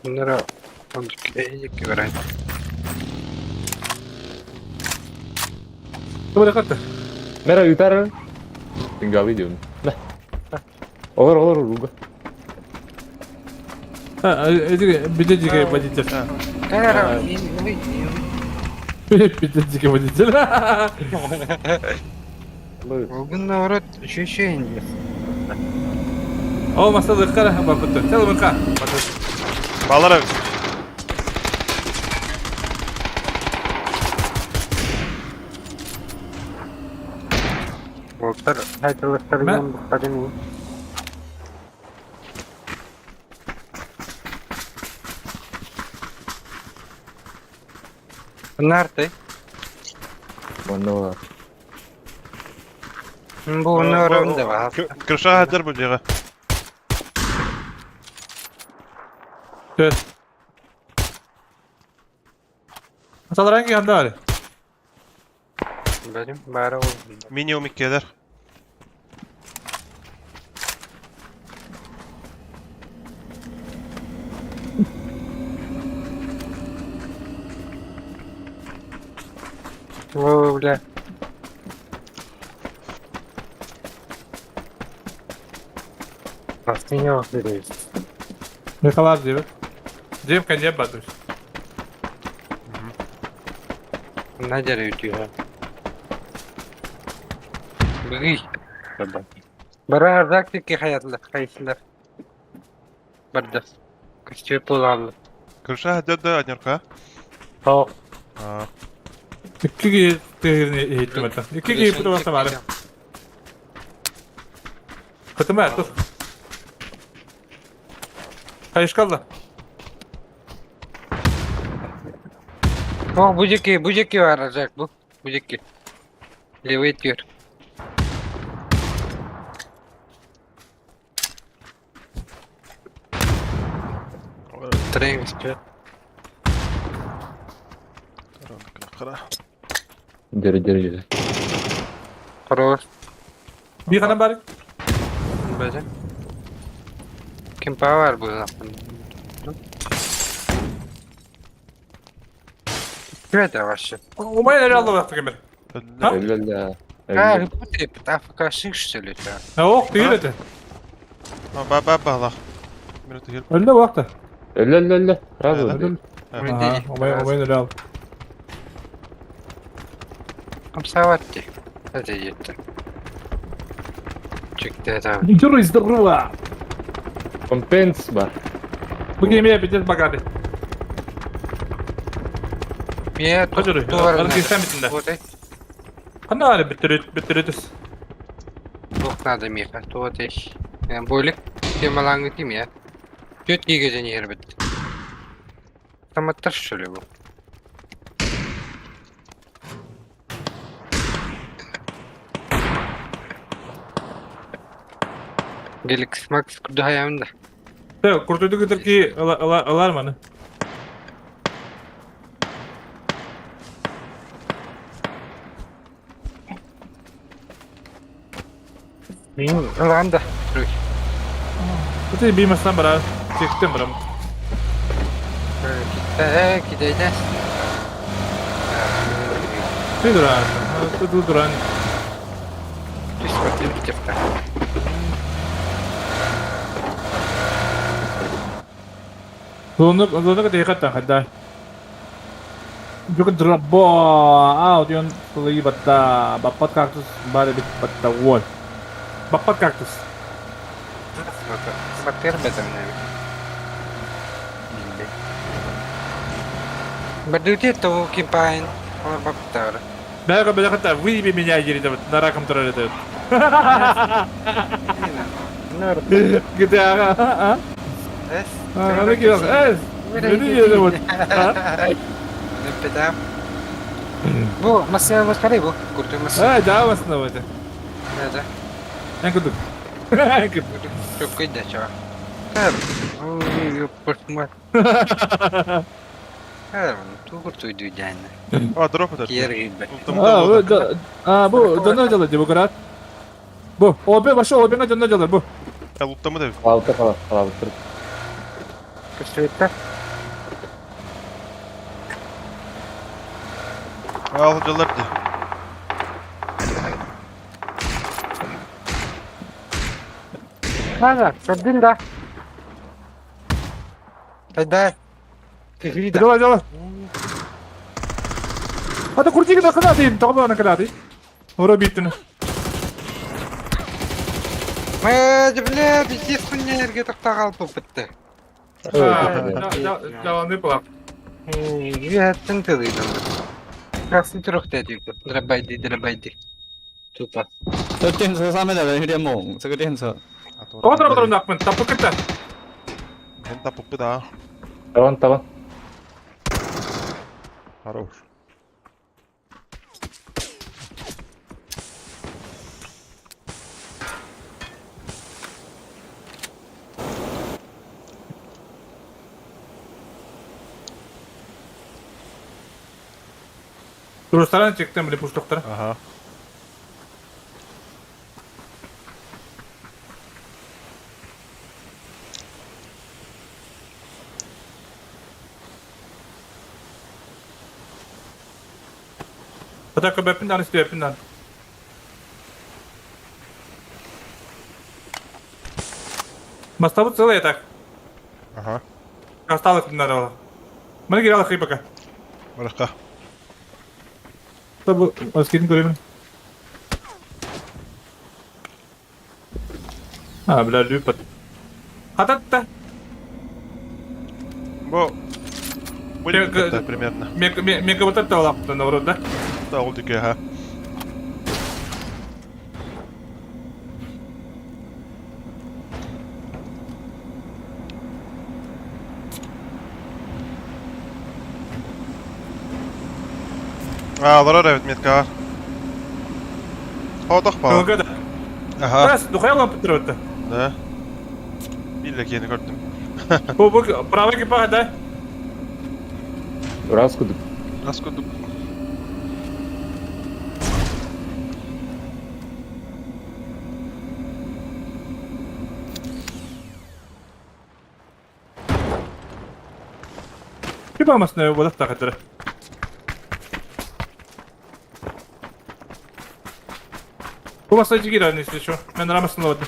Bunlara olduk veren. Добре катта. Mera yutar. Tinggal video. Nah. Olur olur olur. Ha, биде жиге водитель. Кара, Биде жиге водитель. Bugün наоборот ощущение. О, масалы кара бабыты. Чал мырка. Балар Болтар, айтылыстар мен бұқтадым. Нарты. Оно. Бу нөрөндө бар. Крыша хәтер бу дига. Evet. Masalar hangi yanda var? Benim бары ол. Минимум иккелер. О, бля. Бастыня беребиз. Михалар диyor. Cem кенje батыш. Надя өтüyor. Быгый. Бара ардак тикки хаятылар, хайсылар. Барда. Көстүө буолааллар. Крыша дьэ Анерка. Тоқ. А, Икки киһи тыаһын иһиттим это. Икки киһи путубаста бары. Кытыма тух. Хайышкалла. О, бу жеки, бу жеки бар Арзак, бу. Бу жеки. Левый тür. Тренинг спет. Кара. Дери, дери, дери. Хорош. Bir ханан бары. Бәже. Ким бар бу запын. Это вообще. Умай эле алды бакты кемер. А? Өллө. А, ты АФК что ли это? Ох, тыйыр это. Ба ба ба лах. Минуту хел. Өллө бакты. Өллө, өллө, өллө. Сразу. Өллө. Умай умай эле алды. Комсовать. Это это. Чекте это. Юрий, здорово! Компенс бар. Бу кеме битет богатый. Мен Хожуру, тувар. аны кирсәм битендә. Вот эй. Кандай ары биттер биттеретес. Туох надо меха, туот эй. Бойлик темалаңы тим я. Төт киге және ербет. Автоматтар что ли бұл? Геликс Макс курду хаямында. Те, куртуйду кытыр ки алар маны. Мен ылғанда. Кыты бимастан бара, чектен барам. Кидейде. Ты дуран, ты дуран. Түс баттым кетепті. Зоны зоны кыты хатта хадда. Жүк драбо, ау, дион сылы батта, баппат кактус бары бит батта вон. Баппат кактус. Баттер бетім. Бадути того кимпайн. Олар баптар. Бәгә бәгә хатта выеби меня едет вот на раком турар это. Где ага, а? Эс. А, ну кирас, эс. Видите, вот. Педа. Бу, масса масқары бу. Курту масса. А, да, в основном это. Да, да. Я куду. Я куду. Çok kötü чего. Ой, ёпарт. Ту курту иду идеально. А, дроп это. Кер гибе. А, бу, да, а, бу, донно делать, бу, Бу, обе, башы, обе, донно делать, бу. Я луптамы да. Алты кала, кала бітір. Көстөттө. Ал жылар ди. Ладно, көрдүн да. Тогда ты вида. Давай, давай. А то крути когда когда ты, тогда на когда ты. Ура биттин. Мэ, бля, пиздец хуйня эрге токтогал бу битти. Да, да, не пала. Үйәттен тылыйдым. Красный трох дедик. Драбайды, драбайды. Тупо. 这电车上面的人有点猛，这个电车。 Отра отра накмын, тапы кытта. Мен тапып да. Табан, табан. Хорош. Турустаран чектем биле пуштоктар. Ага. Атака бэппин дан истебеппин. Мастабы целый так. Ага. Осталось не надо. Мы играли хи пока. Барахка. Табы скидин көрөмүн. А, бля, лүппэт. Хататта. Бу Будем примерно. Мегабатар талаптан наоборот, да? Да, ол дике, ага. А, олорор эбит меткаҕа. Хотох баар. Кылга да. Аха. Раз, духайла пытырыта. Да. Билле киэни көрдүм. Бу бу правый кипаха да? Раз кудук. Раз кудук. Кипа масна бодах тахатыра. Бу баста жигер если что. Мен рамасын алады.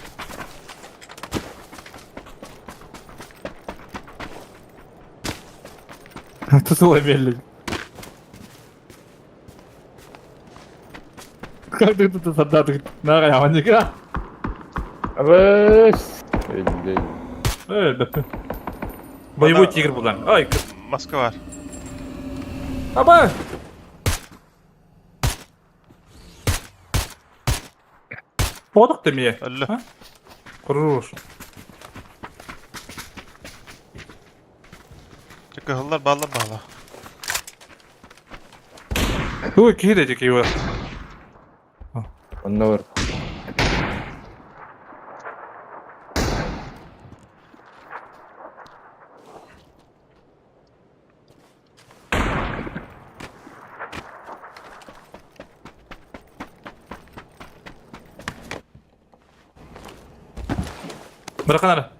Тусула мельник. Как ты тут солдаты? На, я не Абыс! Боевой тигр булан. Ай, Москва. Аба! Подох ты мне. Алло. Хорош. Кыһыллар бааллар баала. Ой, киһи да его. Онно бар. Быраканара.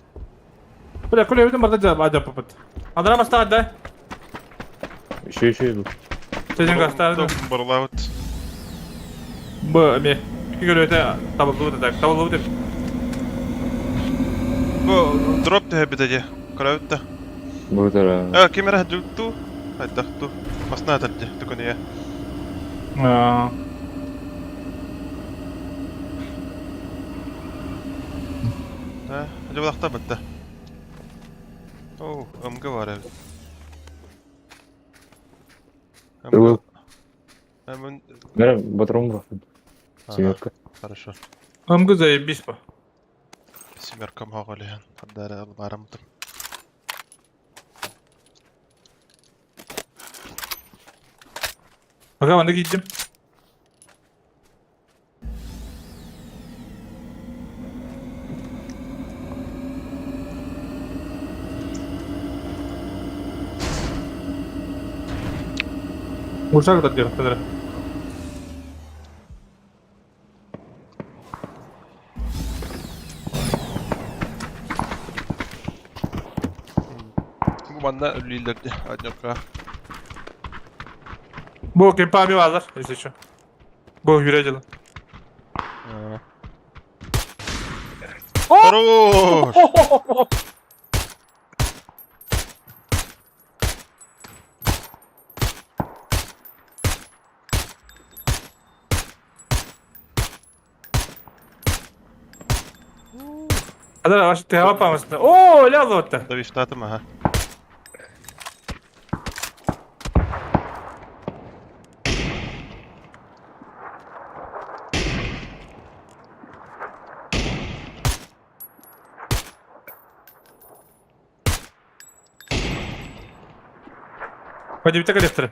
Бля, коля өтөн барда жап ажап попыт. Адара бастагат да. Еще еще иду. Сен гастарды. Бурлаут. Бу эме. Кигер өтө табылды так, табылды деп. Бу дроп төһө битеде. Көрөбүт да. Бу тара. Э, кемера дүлту. Айдахту. Масна тәлде дүкөнея. Аа. Да, жабылакта битте. Оу, МГ бар эбит. Был. Мен Батрон бар. Семерка. Хорошо. МГ заебись по. Семерка моголиан. Адара барамтым. Ага, манда кийдим. Ушак да делать, Бу манна үллилерди аднёкка. Бу кемпами базар, если что. Бу юрэ Хорош! Адара, ваш ты хапамасты. О, лязотта. Да виштатым, ага. Пойдем так электро.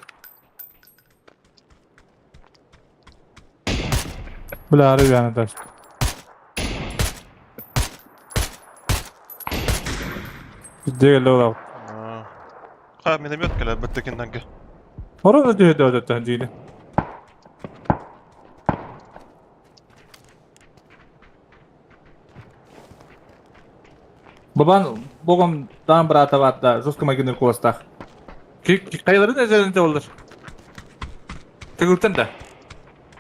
Бля, ребята, даже. Где лола? Ха, миномет кэлэ быттыкиннанга. Орон да да да диили. Бабан богом дан брата ватта жестко магинер куластах. Кайларын эзеринде болдур. Тыгылтан да.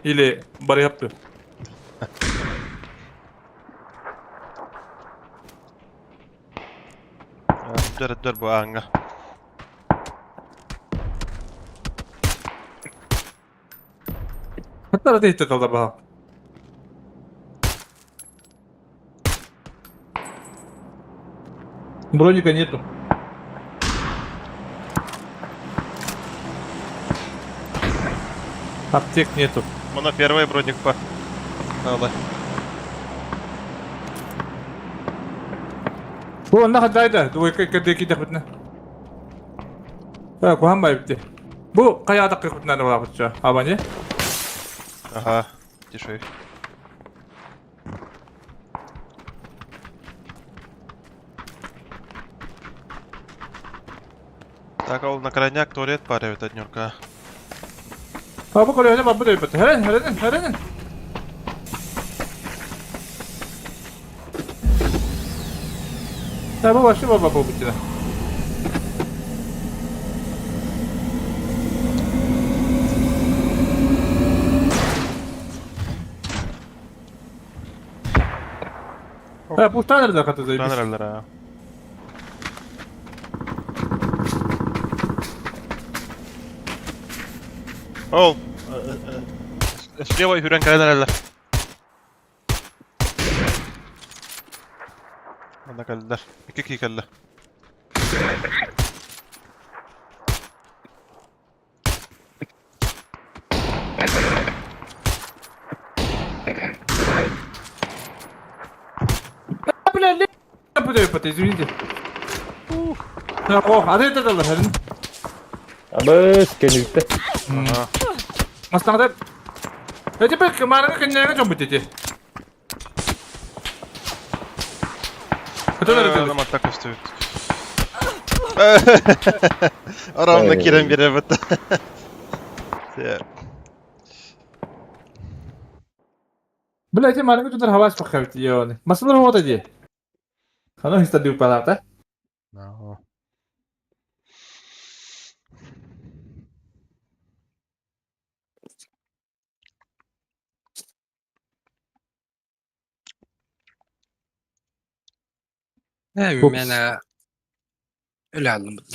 Или бары yaptı. Дөр дөр бу аңга. Hatta da tehdi kaldı baha. Броника нету. Аптек нету. Мона первый броник по. Надо. Бу онно хадайда, двойка кэдэ кидэхпитинэ. Э, куһан байбыт. Бу хайаатах кырбытынан буолаабытча. Абани. Ага, тише. Так, ол на крайняк туалет паривет однюрка. А бу көлөһүнэ барбыт өйбөт. Хэрэн, хэрэн, хэрэн. Да, бу вообще баба буолбут Ha, пустан эрэ хата Пустан эрэллэр аа. Ол, слева үрэн кэлэн эрэллэр. Манна кэллилэр. Икки кии кэллэ. Бля, ле, извините. О, а это да, Абыс, кэнниттэ. Мастаҕдар. Эти бек марга кэннээҥи дьон бит ити. Это Нам атаку стоит. Ровно кирен беребит. Бля, эти марга тутар хавас пахабит ёны. Масалар вот эти. Хана хистадыу палата. No. Мен өлө алыммыт.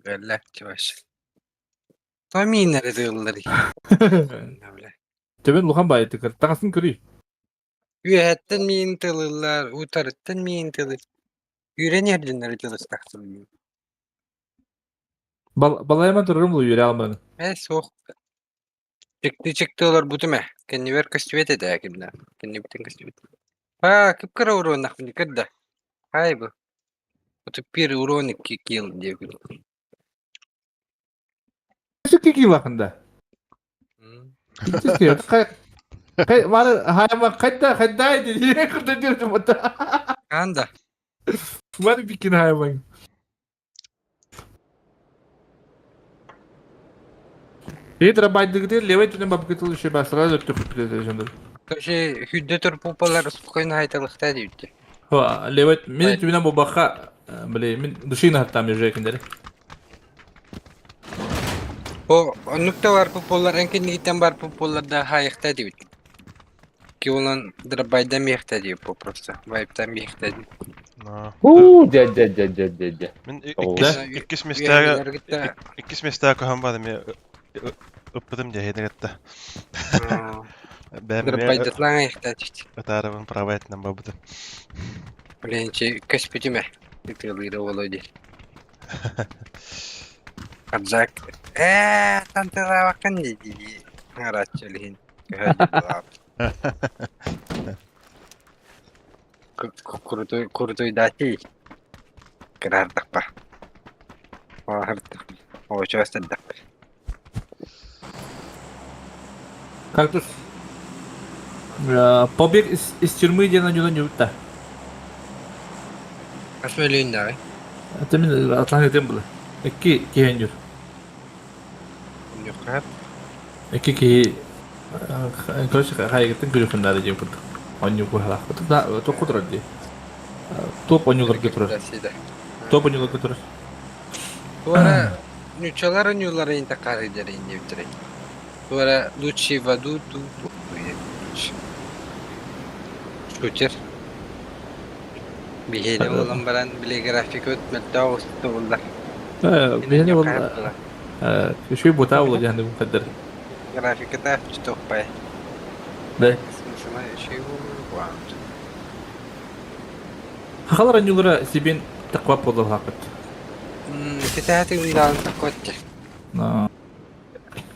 Бэллэ чуваш. Томиннары тыыллар. Төбөн улахан баайы тыкыр. Таҥасын көрүй. Үөһэттэн миин тылыллар, утарыттан миин тылы. Үүрэн иһэрдиннэр тылыстахтым. Балайма турарым бу үөрэ алманы. Ээ суох. Чыкты-чыкты олорбутум ээ. Кэннибэр көстүбэт этэ кимнэ. Кэннибиттэн көстүбэт. Аа, кып-кыра уруоннахпын кырда. Ай бу. Отут биир урон икки килл диэбит. Сүкки килахында. Бары хайма хайда хайда диye кырда дирдим ота. Анда. Бары бикин хайман. Хитро байдыгы левой түнен бабкытыл еще ба сразу өттү күтүлө. Короче, хүдде тур пупалар спокойно хайталыкта диюттü. Ха, левой мен түбүнен бу баха, бле, мен душина хаттам ежекиндери. О, оннукта бар пупалар, энкинигиттен бар пупалар да хайыкта диют. Ки олан драбайда мехта дип просто. Вайптан мехта дип. У, дядя, дядя, дядя, дядя. Мин иккис местәгә иккис местәгә көһөн бады мен ыппытым дия хедегетте. Драбайда тлаңа ихта дип. Ытарыбын права этнен бабыты. Блин, че көспүтүмө. Тылыйры болой ди. Кадзак. Э, тантылабаккан ди. Аратчылыгын. Крутой, крутой дати. Кырардакпа. Оочуастадак. Кактус. Побег из тюрьмы диэн аньюна ньюта. Асмөлүүн давай. Это мин атлан этем было. Икки киһи Нюхат. Икки киһи короче хайгыттан күрүхүннары диэн курдук. Онньу куһалаах. Да, тоқку турар дии. Топ онньуларга турар. Топ онньуларга турар. Туара нючалар нюлар инта карыдер инде битере. Туара лучший в аду ту ту. Шутер. Бихене болан баран биле график өтмөттө оғысты болдар. Бихене болла. Үшүй бута болла жанды мукаддар. Графиката чтоппай. Да. Смысла үшүй болу. Хахалар анюлара сибин Таква буолуохпут. Китаатын даан таккотте.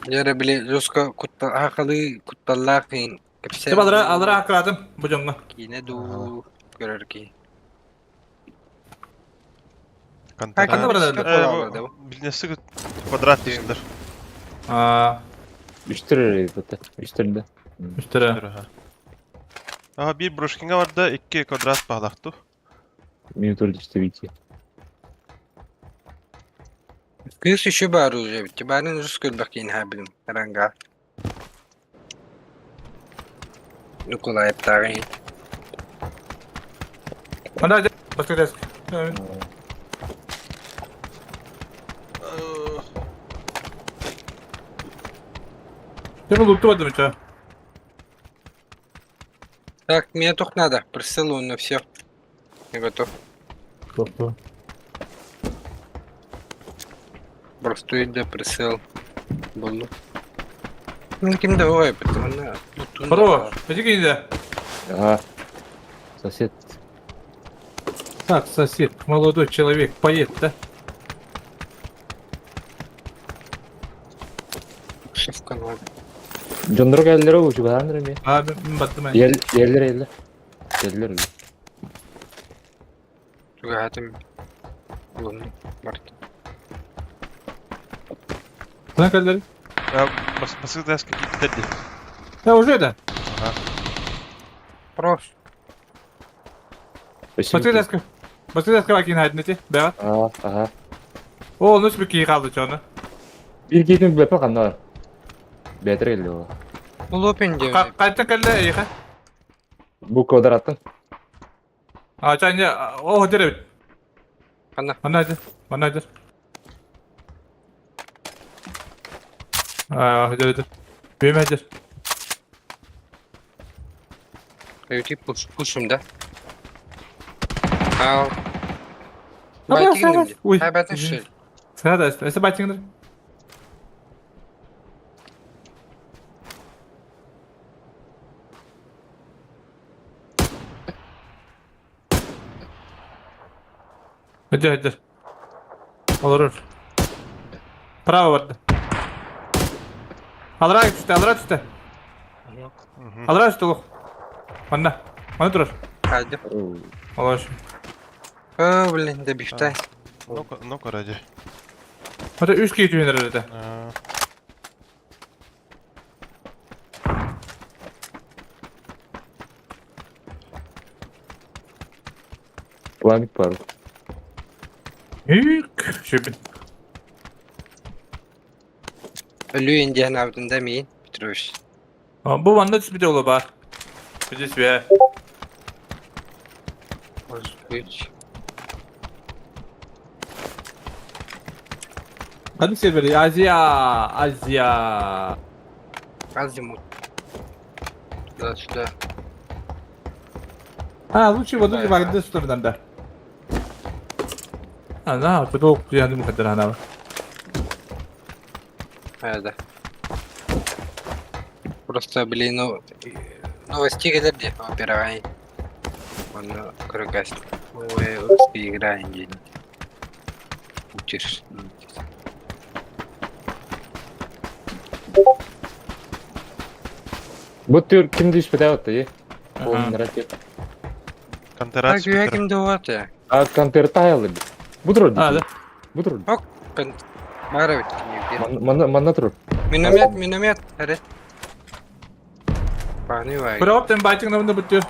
Дьэ били жестко кутталаахалыы кутталлаах иин Тип алара алара аккаратым бу дьоҥҥо. Киинэ дуу көрөр киһи. Ханна барар? Билнеси квадрат десендер. Аа. Үстер это. Үстерде. Үстере. Ага, бир брошкинга барда, икки квадрат бағлақту. Минуту лишь Кыыс еще бар уже бит. Барын рус көрбөх киин хабилим. Ранга. Нукулаептааҕы. Ана баска деск. Тебе луту бардым ча. Так, мне только надо. Присылу на все. Я готов. Простой да присыл. Булду. Ну, ким да ой, потому на. Хорош. Иди кинь Ага. Сосед. Так, сосед, молодой человек, поед, да? Шеф канал. Дьоннор келлер ол чугаһаан эми. А, мен баттым. Ел еллер еллер. Келлер. Тугатым. Лунный. Март. Куда келлер? Баска деск какие-то Да, уже да. Ага. Прош. Баска деск. Баска деск бакин хайднати, да? Ага, ага. О, ну спеки қалды чоны. Бир кейтин бепе кандар. Бетер келди ол. Лопин де. Қайттан келді, эйха? Бу квадраттан. А, чайне, о, деревит. Ана. Ана дер, ана дер. А, дер, дер. Беме дер. Аюти пуш, пушим, да? Ау. Ой. Ай, батын шел. Сада, эсэ байтиңдер. Hadi hadi. Olur. Право vardı. Алра түсті, алра түсті. Алра түсті лох. Манна. Манна тұрар. Хайды. Алаш. О, блин, да бифтай. Ну-ка, ну-ка, ради. Это үш кей түйінер это. Пламик пару. Үк, шөпін. Өлүү индиан абдында миин, Петрович. Бу манна түспүтэ оло бар. Здесь я. Может быть. Қандай сервер? Азия, Азия. Азимут. Туда-сюда. А, лучше воду не вагды что да. А, на, потолок я не мог это А, да. Просто, блин, ну, новости келер операй. Он крыгас. Ой, русский игра день. Учишь. Бу түр кимди түспөтө атты, е? Полный ракет. Контерат. Так, я ким дуаты. А контер таялы. Бу тур. А, да. Бу тур. Ок, Мара Манна манна тур. Миномет, миномет, әрет. Паны вай. Бирок тен байтиң намында бүттү.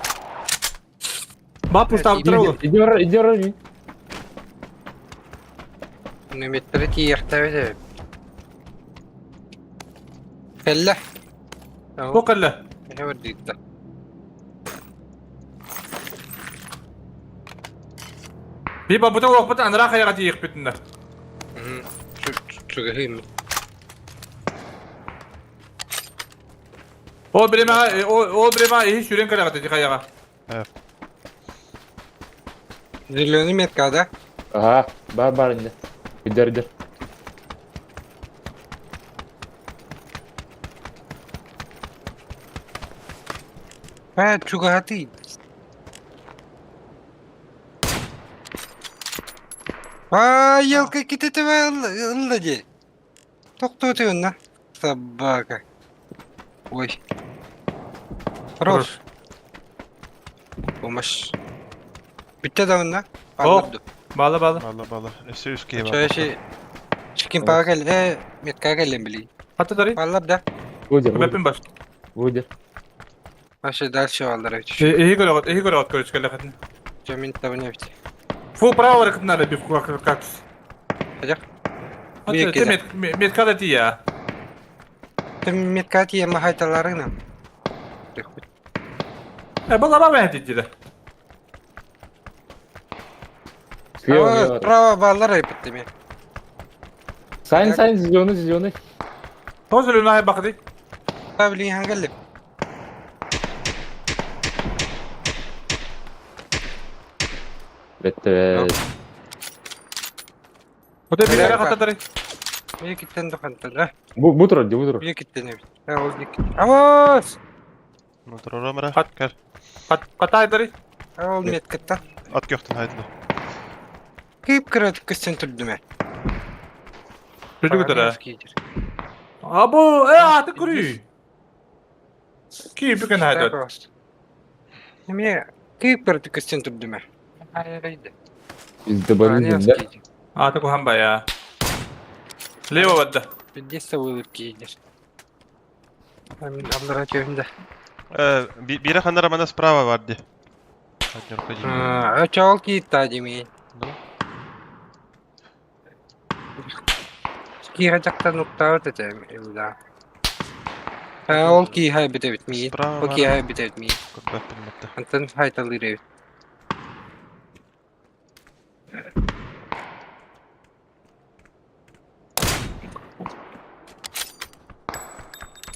Ба пуштап тур. Идер, идер. Минометтері тиехтәбе. Кәллә. Бу кәллә. Хәбәр дитте. Би ба бутак окпут анра хаяга тиек битинде. Чүгәһим. О биреме о биреме и сүрен калага тиек хаяга. Зеленый метка, да? Ага, бар бар инде. Идер, идер. А, чугаты. Аа, елка кититибэ ылла дии. Тохтуу тыынна. Собака. Ой. Хорош. Помощь. Бүттэ да онно? О, бала бала. Бала бала. Өссө үс киһи бар. Чөши Чикин пага кел, э, метка келлем били. Хата дари. Баллар да. Выйдер, Бэпин баш. выйдер. Вообще дальше аллар эбит. Эһи көрөҕүт, эһи көрөҕүт көрүч кэлэхэтин. Жамин табын эбит. Фу, право рыкытнары биф кактус. Хадьах. Ты метка да тия. Ты метка тия махайталарына. Э, бала бала деді. Справа баллар эбит деме. Сайн, сайн, зеленый, зеленый. Тоже люнай бакды. Павлин хангалып. Бетте. Оте билere хатадары. Бие киттен дохантан, Бу бу тур, бу тур. Бие киттен эбит. Ол бие Авос! Ну, турурамара. Кел. Катайдары. Ол меткатта. Ат көхтөн хайдыны. Кип кырат көстен түрдүмө. Түрдү көтөрө. Або, э, аты көрүй. Кип бүкен хайдат. Эме кип кырат көстен түрдүмө. Айрайды. Bizde barın да. Аты кухан бая. Лево бадда. Пиздец вылып кийдер. Мен аллара чөмдө. Э, бире ханара мана справа бар ди. А, чол кийт дими. Киха жактан уктаабыт этем, да. Ол киха битебит ми. Ол киха битебит ми. Антон хайталыр эбит.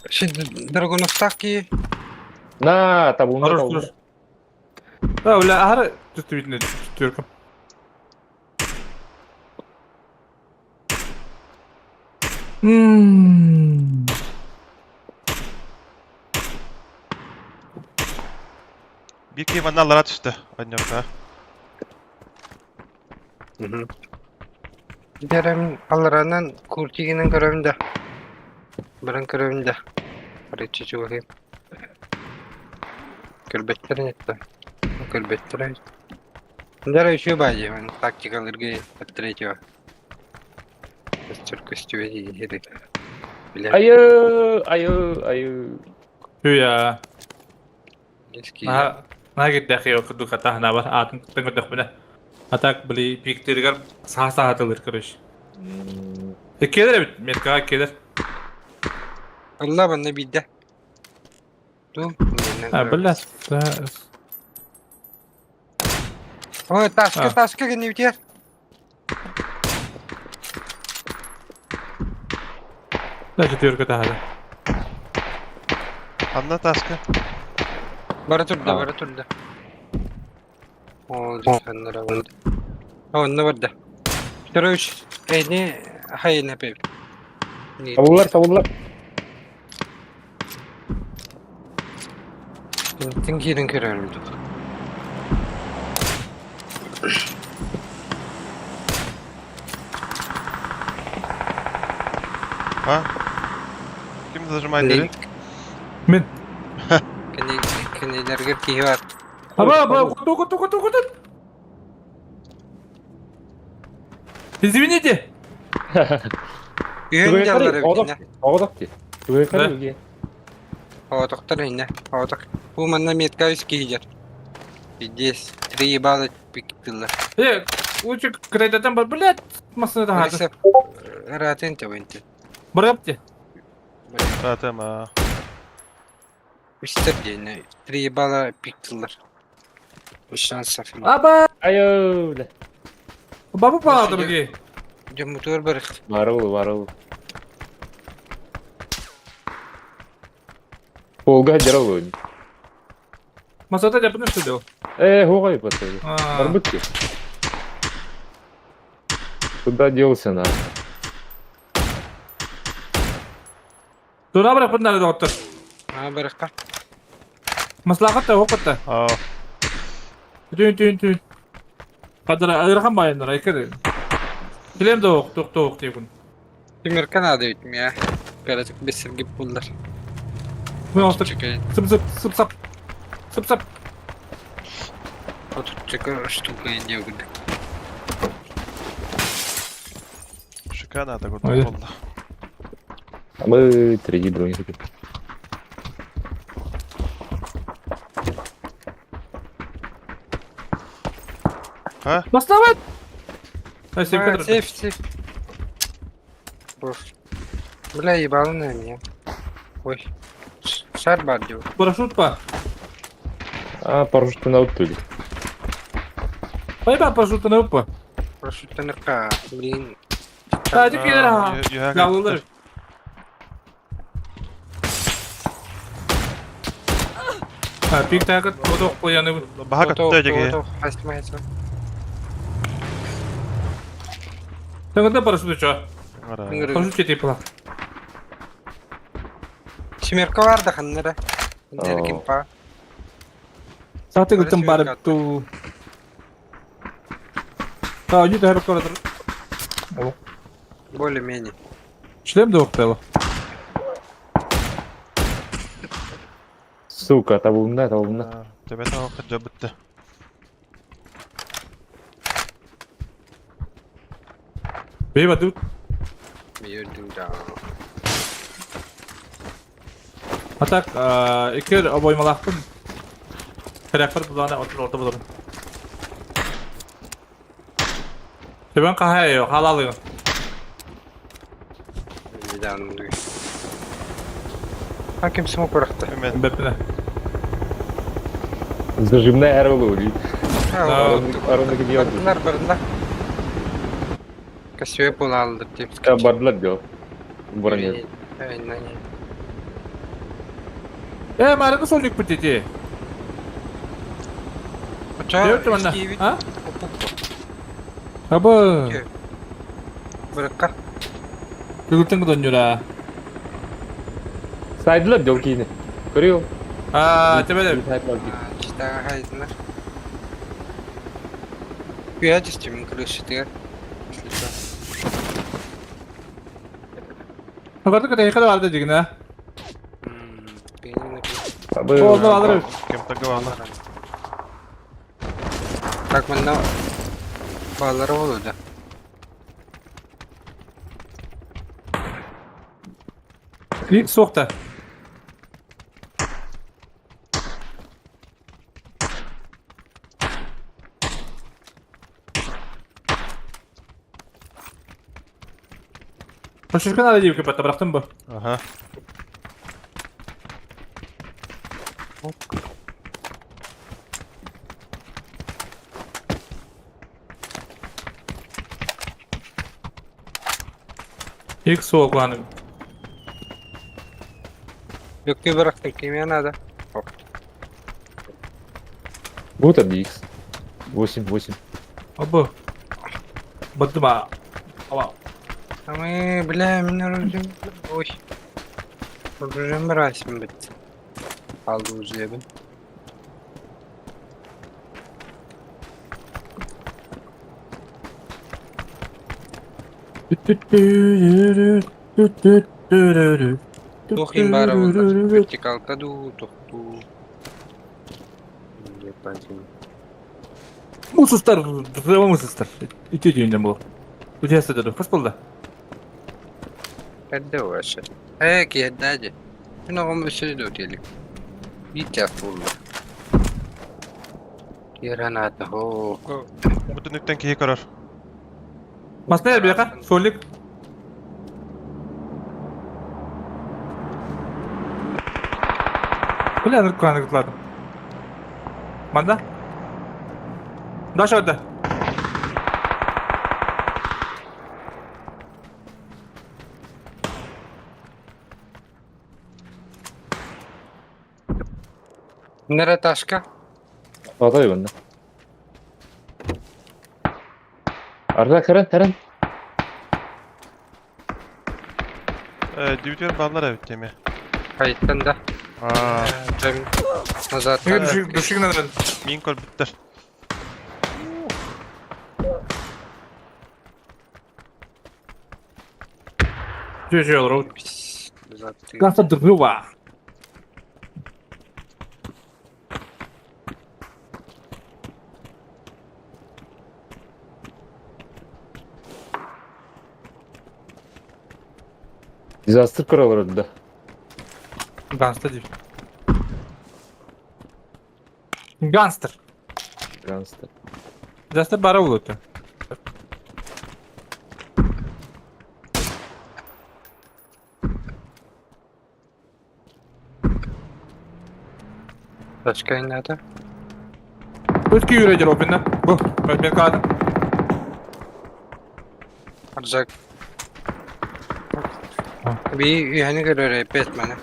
Ши Драгоновтаки. На, табуна, табуна. Да, бля, ары түстүбүтүнө түстүркөм. Бир киһи манна аллара түстэ. Анньорка. Дерем аларанан куртигинен көрөм да. Баран көрөм да. Барычы чугахым. Көрбөттөр нетті. Көрбөттөр. Дара еще бади, он тактикалыргы от третьего. Костер костюме Айы, айы, айы. Хүйа. Наһаа кирдээх курдук хата бар атын кыттан көрдөхпүнэ. Атак били пиктеригер саа саатылыр короче. Келер эбит, меткага келер. Allah bana bildi. Dur. А, бля. Ой, таска, таска не битер. Даже тюркө тахада. Анна таска. Бара турда, бара турда. О, дükkanlara oldu. О, ne vardı? Короче, эни хайна пеп. Табулар, табулар. Тингирин көрөрүм. А? Ким зажимает дверь? Мен. Кенелерге киһи бар. Аба, аба, куту, куту, куту, куту. Извините. Үйөн жаллары битинэ. Оғдақ ди. Тугай Оотохтор инне. Оотох. Бу манна метка үс киһи Здесь три балла пиктылар. Э, лучше кредитом бар, блядь, масына тахады. Ратын тебенти. Барапты. Ратым, а. Үстер дейне. Три балла пиктылар. Шансов. Аба! Айы, бля. Бабу палады бге. Жомутур бар. Барыл, барыл. Полга жарал. Масата жапын что делал? Э, хугай пацаны. Барбытки. Куда делся на? Тура барап надо доктор. А, баракка. Маслахат та А. Түн түн түн. Кадыр айырхан байындар айкыр. Билем да ох, туох туох диэкун. Тимирка надо ведь меня. Короче, без Сергей Пуллар. Мен остыр. Сып сып сып сап. Сып сап. Вот тут такая штука я не выгодна. Шикана да Ой. курдук буолла. А мы 3D броники. А? Бастабат! Ай, сепке А, сейф, сейф. Боже. Бля, ебал на меня. Ой. Шар бардю. Парашют па. А, парашют на утуле. Пайба парашют на упа. Парашют на ка. Блин. Та, дик келер ха. Ялылар. А, пик тагыт, одох қояны. Баха катта дьэ. Тагыта парашют чо. Парашют четей пала. Семерка бар да ханнара. Деркин па. Саты гытым барып ту. Та, үні тәріп көрдір. Более-менее. Шлем да оқтайлы. Сука, табылымда, табылымда. Төбөтө ох дьэ бүтте. Бейба тут. Бейба А так, икер обоймалақпын. Тряпыр бұланы отыр орта бұларын. Төбен қағай, халалығы. А кем смог барахта? Бәппіні. Зажимная арба улит. Бардылар, бардылар. Косве була деп. Да, бардылар дел. Бронет. Э, марыгы солник бітете. Девті манна. А? Абы. Бырыққа. Күгілтің күдін юра. Сайдылар дел кейіні. Көрел. А, тебе Читаға хайдылар. Пятисти, мен крыши ты. Көрді күді екіді барды дегіні. Абы. Олды алыр. Кем-то главное. Так, мында балалар болуда. Крик соқты. Пошишкан ала дейіп көпәтті, бірақтың бұ. Ага. Ек соқ ланы. Өкке бірақтың кеме надо. Вот MDX. 8, 8. Абы. Бадды ма. Ала. А мы, бля, меня ружем. Ой. Ружем расим бит. Алды үзебін. Тухин бара болар. Вертикалка ду, тухту. Мусустар, мусустар. Ите дейінден бұл. Өте әсті деді. Қас болды? Қәдді ошы. Ә, киәдді. Мен оғым өсірді өтелік. Бит болды. Граната, хо. Бүтүнүктен киһи көрөр. Масна бияқа, солик. Бля, нұрқаны күтладым. Манда? Даша өтті. Нere ташка? Атай банда. Арда кәрін, кәрін. Дивитер баллар эбит теме. Қайттан да. Аа. Назад. Дүшігін Мин көр бүттер. Үчүгэй олорор. Гаса дырыва. Disaster kuralları da. Ганста дип. Ганстер. Gangster. Disaster бара болот. Точка надо. Өткі үйрәдер опинна. Бу, мен кадым. Рюкзак. Би үйәне көрөр эпет маны.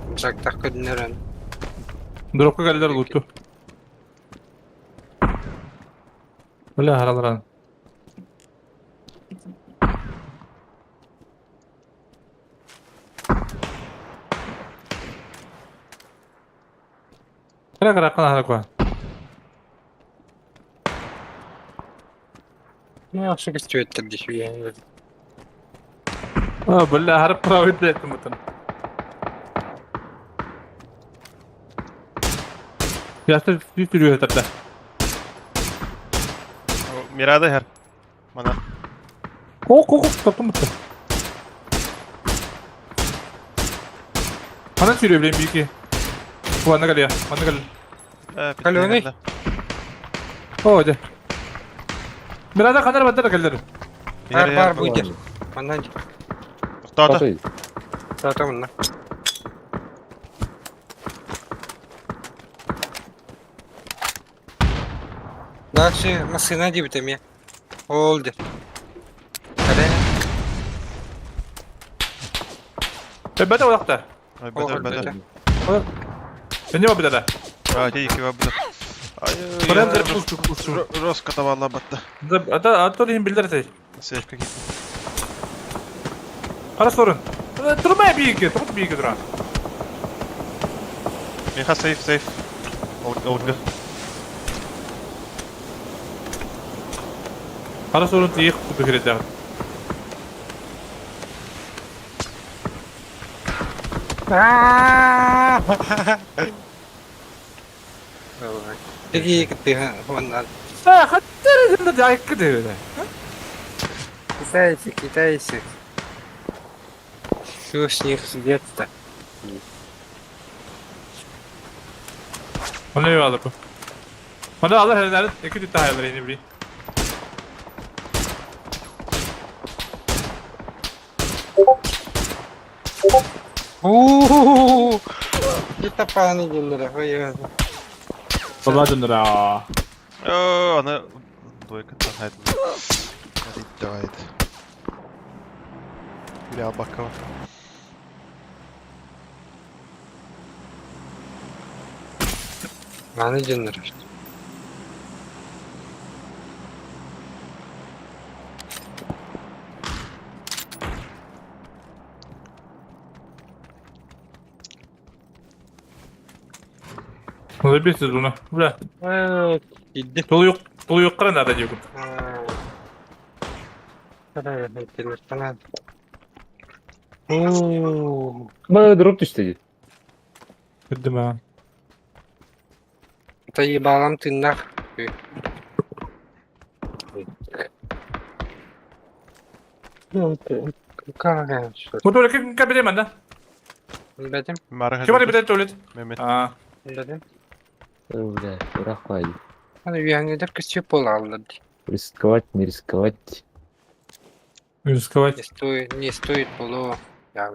Рюкзактах көрүнөр. Дропка кәлдер луту. Бля, хараларан. Кара кара кана хара куа. Ну, яхшы көстүөттер дии үйәне. А, бля, харап правый блядь, мутан. Ястыр сүрү өтөрдө. Мирада хер. Мана. О, ко, ко, топтум бутты. Ханан сүрү билем бики. Куана калия, мана кал. Калёный? О, де. Мирада ханар баттар калдыр. Бар бар будет. Манан. Тоқтады. Тата мына. Дальше машина дип теме. Oldu. Hadi. Бәдә улакта. Бәдә, бәдә. Мене бар бәдә. А, дейки бәдә. Брендер пуш пуш. Роска тавалла батты. Ата ата дин билдер сей. Сейфке кит. Кара сорын. Турмай бийге, тур бийге тура. Миха сейф, сейф. Олга. Кара сорын тиек куту керек дагы. Тиги кытыга оннан. А, хаттар дин да айкы деп. Китайцы, китайцы. Что с них сидят-то? Оны алып. Оны алар хәлләр, ике дүтә хәлләр инде бри. Уу! Это паны диннere, ой. Бала дөннәр. О, аны двойка та хайд. Давай. Бля, бакова. Маны диннere. Оны бесіз бұны. Бля. Идди. Толы yok, толы yok кара надо дип. Уу. Бana drop düştü. dedi. Күддем а. Это ебалам тыннах. Бу толы ким кабеде манда? Бәдем, Ким бар бит туалет? Мehmet. А. бәдем. Бля, рахвай. Аны үйәңедер көстү бола алды. Рисковать, не рисковать. Рисковать. Не стоит, не стоит было. Я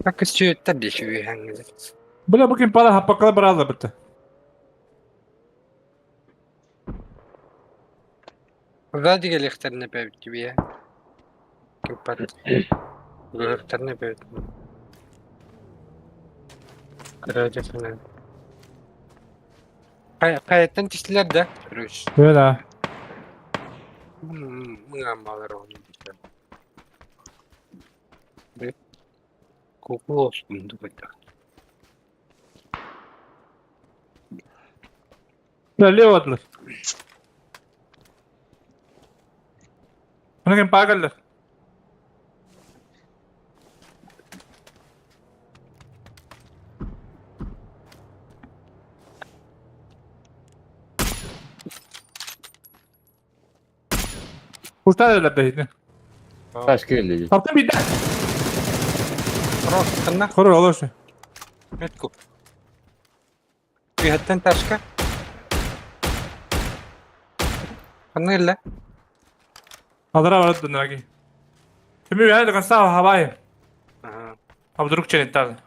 Так көстү табиши үйәңедер. Бля, бу ким пала хапакла баралар бит. Сзади келехтерне бәбит тебе. Ким пар. Келехтерне бәбит. Короче, Каяттан тиштилер да? Короче. Бля. Мыңа малар оны. Куку olsun да. Налево атлар. Она кем пагаллар. Кустар бэйни. Таш келли. Таптым бидде. Просто Хорор олошу. Метку. Үһэттэн ташка. Ханна illa? Алара барат дынаги. Кими бяды конца хабай. А вдруг че не так?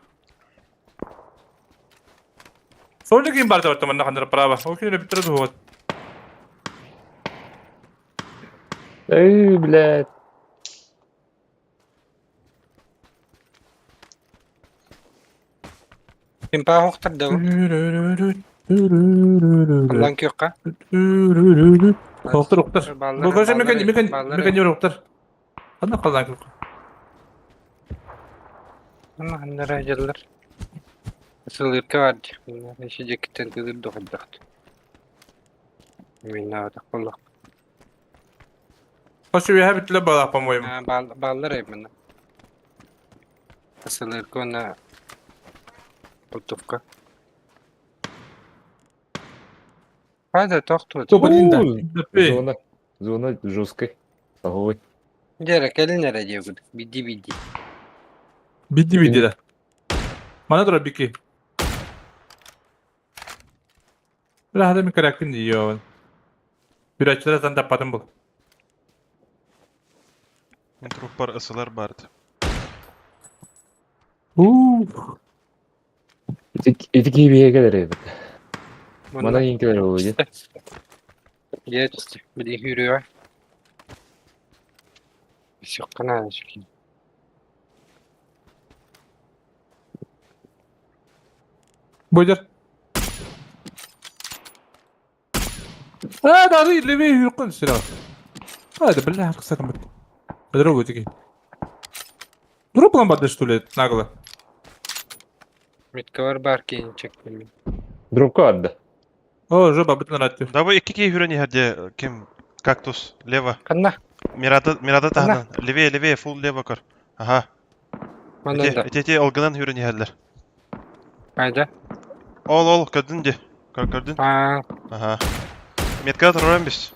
Соль ким бар да манна хандра право. Окей, не битрదు вот. Эй, блядь. Ким паа да. Аллан күйөкка. Октор, октор. Бу көже мекен мекен мекен юр октор. Анда калдан күйөк. Ана хандара жыллар. Сылырка бар. Неше жекиттен тыдыр дохаддахт. Мен наата коллах. Хошу я битле бала, по-моему. Баллар именно. Сылырка на Путовка. Хайда тохту. Зона, зона жесткая. Ой. Дера келин диэгут. Биди биди. Биди биди да. Мана тура бики. Бля, хада ми каракын диё. Бирачылар зан таппадым бул. Мен труппар ысылар барды. Ух. Эти кибие келер эбит. Мана кийин келер болду. Есть, биди хүрүө. Сыккана шики. Бойдер. هذا اللي فيه يقول سلاح هذا بالله خسر Подругу таки. Дроплом бады что ли нагло? Меткалар бар кейин чекпен. Дропка адда. О, жопа, бытын ратты. Давай икки хүрени херде ким кактус лево. Канна. Мирада Мирада тахнан. Левее, левее, фул лево көр. Ага. Мананда. Эти эти олгынан хүрени херлер. Айда. Ол ол көрдүн де. Көр көрдүн. Ага. Метка туран бис.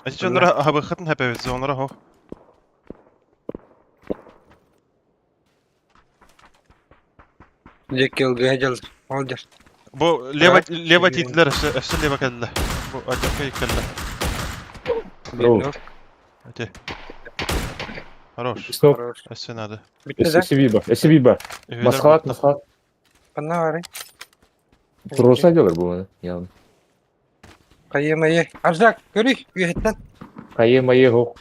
Ати чондора хабы хатын хапебит зонора хо. Жекел гажал. Олдер. Бу лево лево титлер өссө лево келди. Бу адьяка келди. Эти. Хорош. Стоп. Өссө надо. Эсибиба, эсибиба. Масхалат, масхалат. Канна бары. Туруса делар бу маны, явно. Кайы Аржак, көрүй, үйеттен. Кайы майы хок.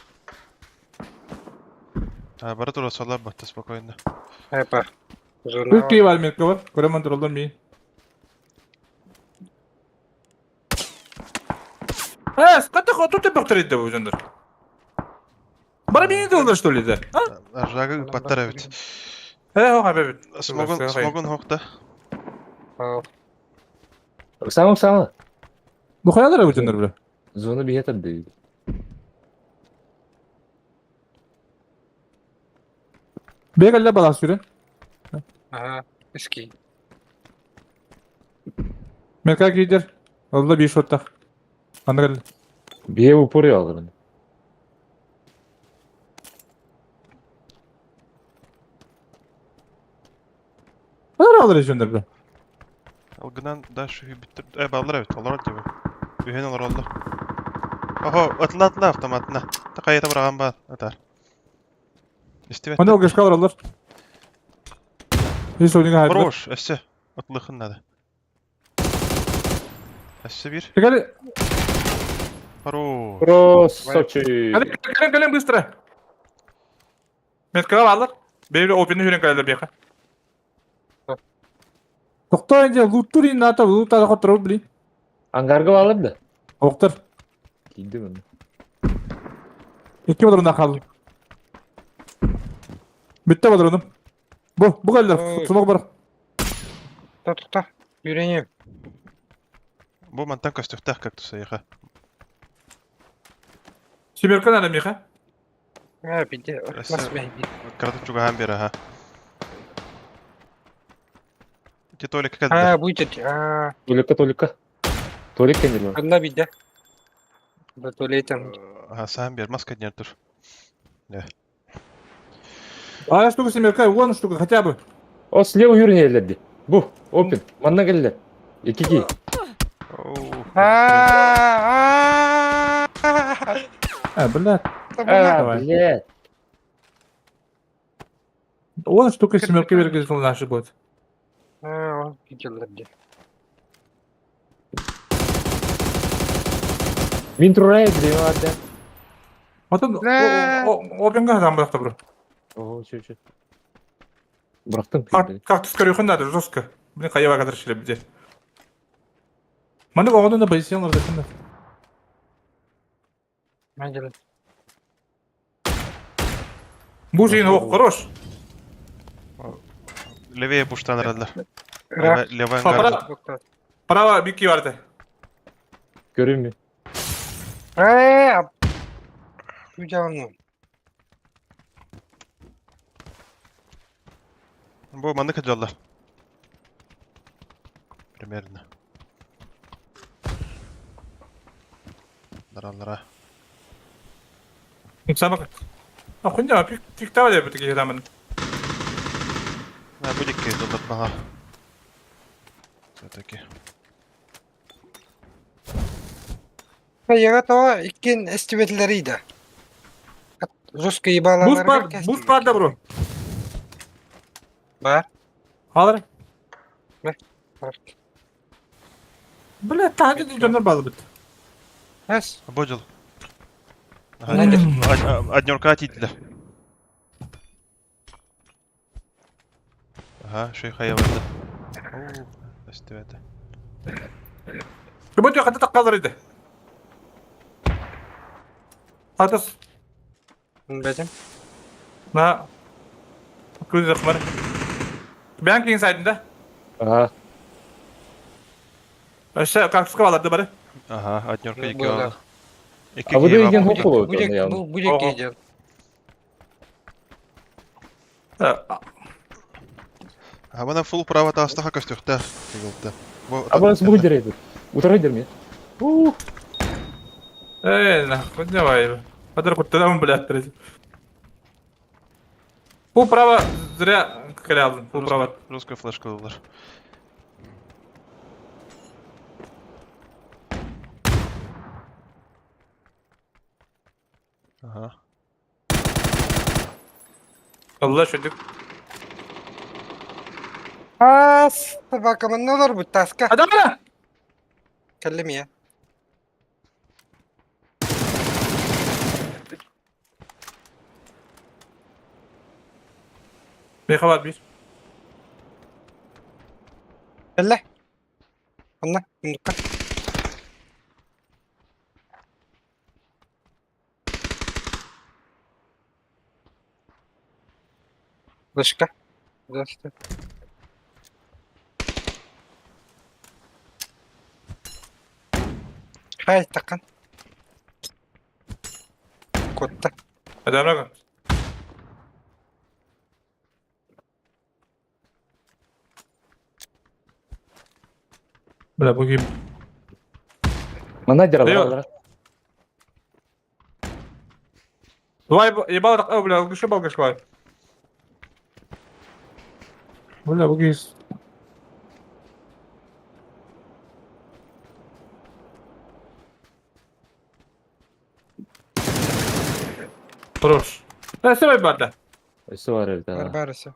А, бара тура салар батты спокойно. Айпа. Күкки бар метка бар. Көрөмөн туралдан ми. Э, ската хоту ты бактерия бу жандар. Бара мени долдар что ли да? А? Аржагы баттар бит. Э, хо бит. Смогун смогун хокта. Сама сама. Бу хаялар бу жандар бля. Зона бихет адды. Бегалла бала сүрө. Ага, иски. Метка кидер. Алла биш оттах. Андагал. Бие упоры алырын. Алар алар жандар бля. Алгынан да şu биттер. Э, баллар бит, алар дип. Үһен алар алды. Охо, атла атла автоматына. Такайта барган бар, атар. Истебет. Мана алгашка алар. Ес ойнага хайдыр. Хорош, өссө. Атлыхын надо. Өссө бир. Кали, Хорош. Красавчик. кали, кали, кали быстро. Метка алар. Бейби опини хүрен калер бияка. Токто инде луттурин ната луттара хотро бли. Ангарга алыр да. Октор. Кийди мын. Эки бодорунда калды. Бүтте бодорунум. Бу, бу кэллэр, сумок бар. Та та Yürüyeyim. Бу мантан көстүөхтээх кактус эйиэхэ. Семерка надо, Миха. А, биде. Бас бейди. Кыратык чугаһаан биэр аха. Ити Толикка кэллэр. А, будет. А, Толика, Толика. Толик кенdir одна биде. Да туалетом. Аха, саан биэр, маска днер тур. А штука семерка, вон штука, хотя бы. О, слева yürüyün Бу, опен. Манна келлер. Ики ки. А, А, блядь. А, Давай. блядь. Вон штука семерка бергезил наши будет. А, он видел где. Мин турай дима адда. Отон Бля. опенга там бырахта бро. О, чё, чё. Бырахтым. Кактус көрөхүн надо жестко. Блин, каява кадыр шиле бде. Маны оғын да позициялар да кында. Мадел. Бу жиын ох, хорош. Левее буштан араллар. Ра. Левый Папа. ангар. Право бики барды. Көрүм ми? Э, Уйдем. Бу маннык кыдьаллар. Примерно. Дараллара. Сабак. А хуйня, пик пик тавали бу такие там. На будет кыдьаллар баха. Все-таки. Я готова иккен эстибетлери да. Жестко ебала. Буз бар, буз бар да бро. Бар. Алар. Бар. Бля, тағы жондар балы бит. Эс. Бодил. Надя. Однерка атитлер. Ага, шейха я варда. Эстибете. Бу жакта таккалар иде. Атас Бәдем. на көз жақмар. Бән сайдында. Ага. Вообще кактуска баларды бары. Ага, однерка Ну, екі было. алды. Екі А bu киіп деген алды. хоп болот. Будет, будет Ого. идет. А мына фул право таастаха көстүөхтэ. Тигилтэ. Бу А bu бу дерейди. Утарай дерме. Ух. Эй, нахуй, давай. Падар куттадамын, блядь, третий. Пул право зря калялдым, пул право. Русская флешка болар. Ага. Allah şöyle. А, собака, من نظر بالتاسكا. Адам бара! كلمي يا. Меха бар bir. بالله. الله. مندقة. Вышка. Здравствуйте. Хай, таққан. Котта. Адам бара. Бля, бу ким? Мана дер Дайо. алар. Давай, ебал, о, бля, алгышы балгыш бар. Бля, бу ким? Хорош. Да, все, барда. Өсө бар эбит. Бар барысы.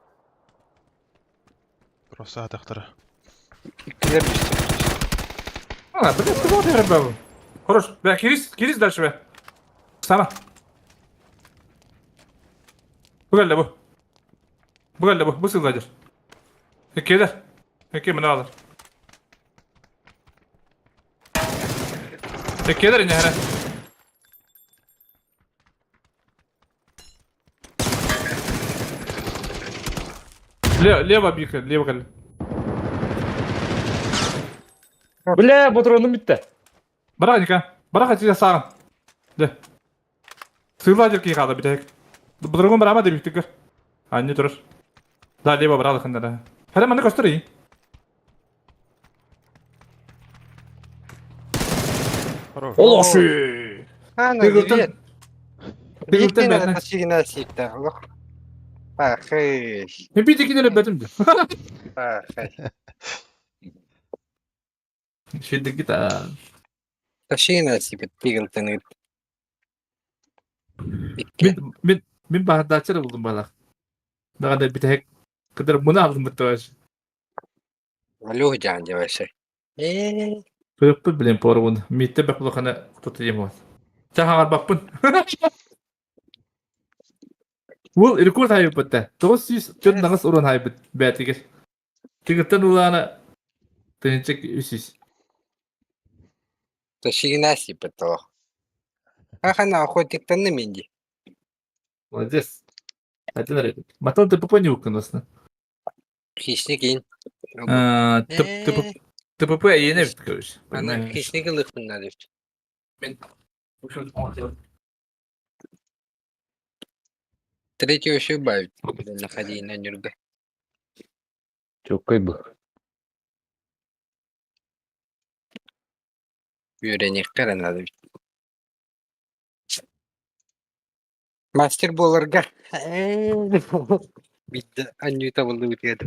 Просто атахтара. Иккилер түсті. А, бля, ты вот я ребята. Хорош. Бля, кирис, кирис дальше, бля. Сама. Бу geldi bu. Bu geldi bu. Bu sızladır. Ekkiler. Ekki мына алар. Ekkiler yine hele. Лево бика, лево кэл. Бля, патроным битте. Бара Ника. Бара хачы саҕын. Дэ. Сыла дьэр хаала бүтэһик. Быдыргын барама деп бүттүккөр. Анне турар. Да, лево баралы хандара. Хара манна көстөр и. Хорош. Олошы. Ана, Тыгылтан. привет. Тыгылтан бэтне. Ташигина сикта. Олох. Пахай. Мен бит икки делеп бэтим. Пахай. Шеддик та. Ташигина сипит тыгылтан. Мен мен мен баһардааччы булдум балах. Даҕаны бүтэһик кытары муна алдым быттыбаш. Алло, жан жабашы. Э, Көрөкпүт билен порубун. Митте бек булахана куту дием вот. Чахаҕар баппын. Ол рекорд хайбытта. 900 нагыс уран хайбыт бәтигер. Тигиттен улаана тынчык 300. Ташигина сипит олох. Ахана охотниктан менди. Молодец. Один рекорд. Матон ТПП не укынасны. Хищник ин. ТПП ене бит, короче. Ана хищник ылыхпын надо. Третью еще убавить. Находи на нюрга. Чоккай был. Үйренеккер надо. Мастер боларга. Битте анюта булды бит.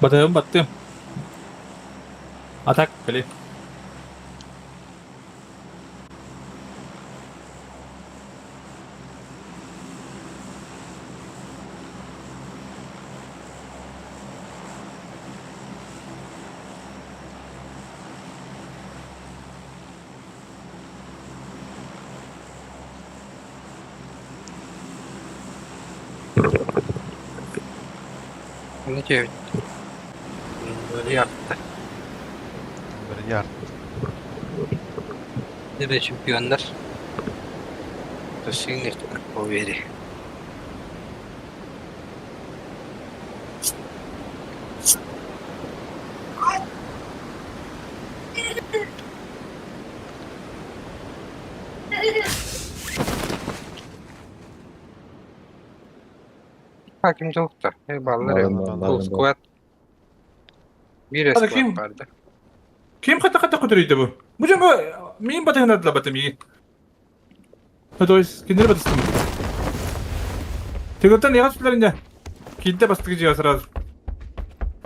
Батыым баттым. Атак, кали. Аны тебе. Я. Бір яр. Небе чемпиондар. Ташигина повери. Hakim çok da. Eyvallah. Full squad. Bir Hadi squad kim? vardı. Ким хата-хата көтөрүйді бу? Бу жаңы мин батыгын батым и. То есть киндер батыстым. Тегөттен яга сүтләрендә. Килде бастыгы жига сразу.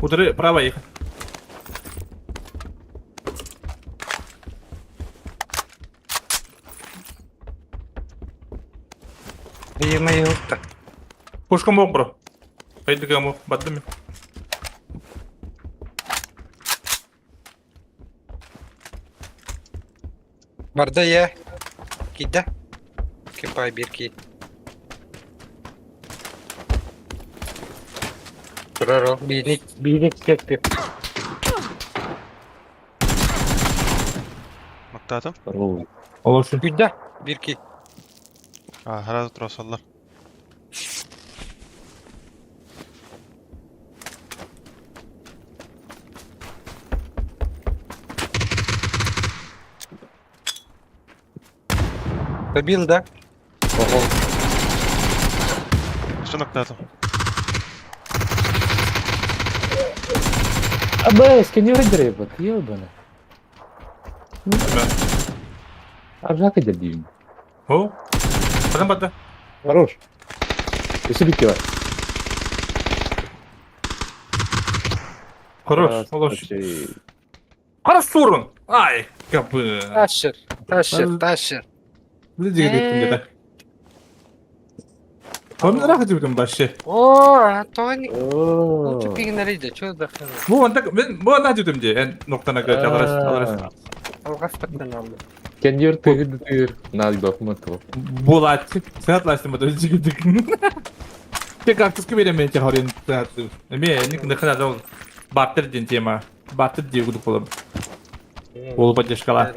Удары право ехать. Е-мое, yoktu. Пушкам бог бро. Хайдыга мо баттым. Барда я. Кида. Кипай бирки. Турар ол. Бийник, бийник кетти. Ноктаатым. Олорсун. Күйдэ. Бир ки. А, сразу тросаллар. Добил, да? Өссө ноктаатым. АБС, не выдребок, ебана. Аржак идет О. Потом бата. Хорош. Өсө битти бар. Хорош. Олорсун. Хорош сурун. Ай, капы. Тащер. Тащер, тащер. Билдиги где-то. Хонра хотел вообще. О, а то они... Лучше пигнали, что за хрен? Бу онта мен бу ана дедим де. Эн ноктана кө аларас аларас. Алгас паттан алды. Кендер тыгыр тыгыр. Надо бахматов. Булат. Сатластым бу жигитик. Те как берем мен те хорин сатлы. Эме ник нахана дол. Баттер ден тема. Баттер дей гудук болом. Ол поддержкала.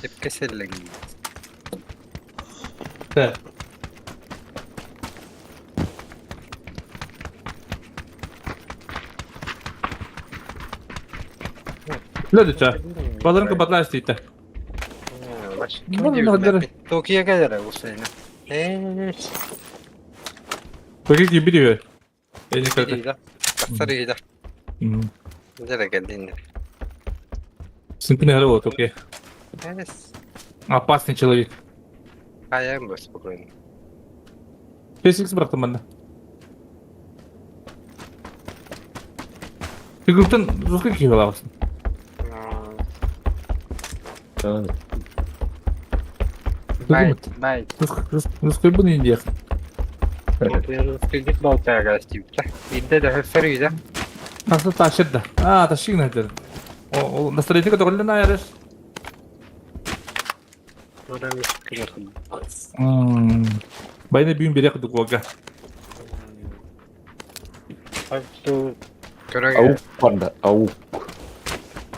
Деп кеселлеген. Да. Лөдүчө. Балырын кыбатлаш дейт. Токия келер усайна. Э, Көке кибири. Эни кырды. Тахсар ида. Жара келдин. Сынкыны хары вот, окей. Эс. Опасный человек. Аям бы спокойно. Песикс бырактым манда. Фигуртан жуска киіп аласың. Байт, байт. Русской буну индия. Кредит балтага стипта. Идде да хөфөр иде. Nasıl taşır da. А, taşır nedir? O, o настроение которое на ярыш. Байны бүйін бере қыдық олға. Аук барда, аук.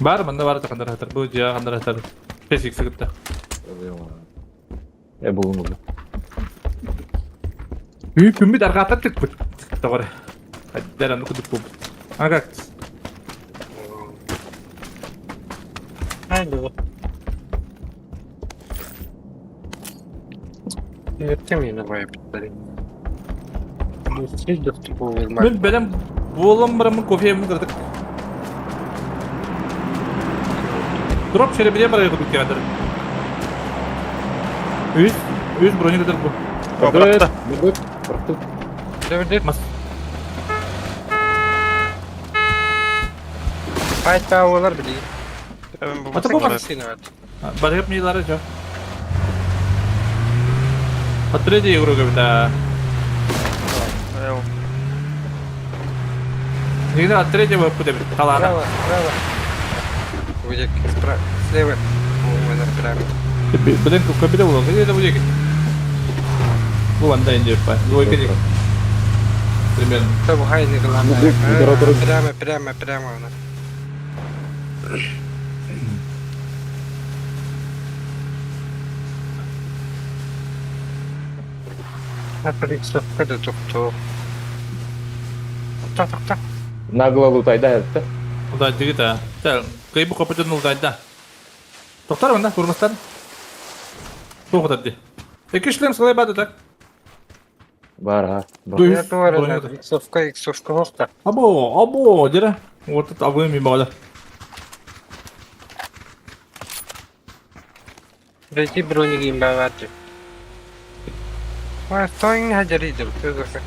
Бар, мында бар қандар хатар. Бұл жа қандар хатар. Песик сығытта. Э, бүгін болды. Үй күмбит арға атар тік бұт. Тағыр. Дәрәнді күдік бұл. Ага. Мен бәлем болым барамын кофе емін кірдік. Дроп шеребеде бар күдік келдір. Үз, үз брони кідір бұл. Быракты. Мас. Пайта олар били. Ата бу Барып милары жо. Отреди игру да. Нигде от третьего куда Талана. Право, право. Будет справа, слева. О, прямо. Блин, капитал был. Где это будет? Вон, да, индия, па. Двойка дик. Примерно. Там хайный главное. Прямо, прямо, прямо. Нагло лутайда это. Удаа дигит аа. Та кыйбы копытын улдайда. Тоқтар мында курмастан. Тоқтар ди. Эки шлем сылай бады так. Бар, а. Иксовка, иксовка хоста. Або, або, дера. Вот это абы ми бала. Бети бронигин баваты. Ва, тойн хаджаридым, төзөсө.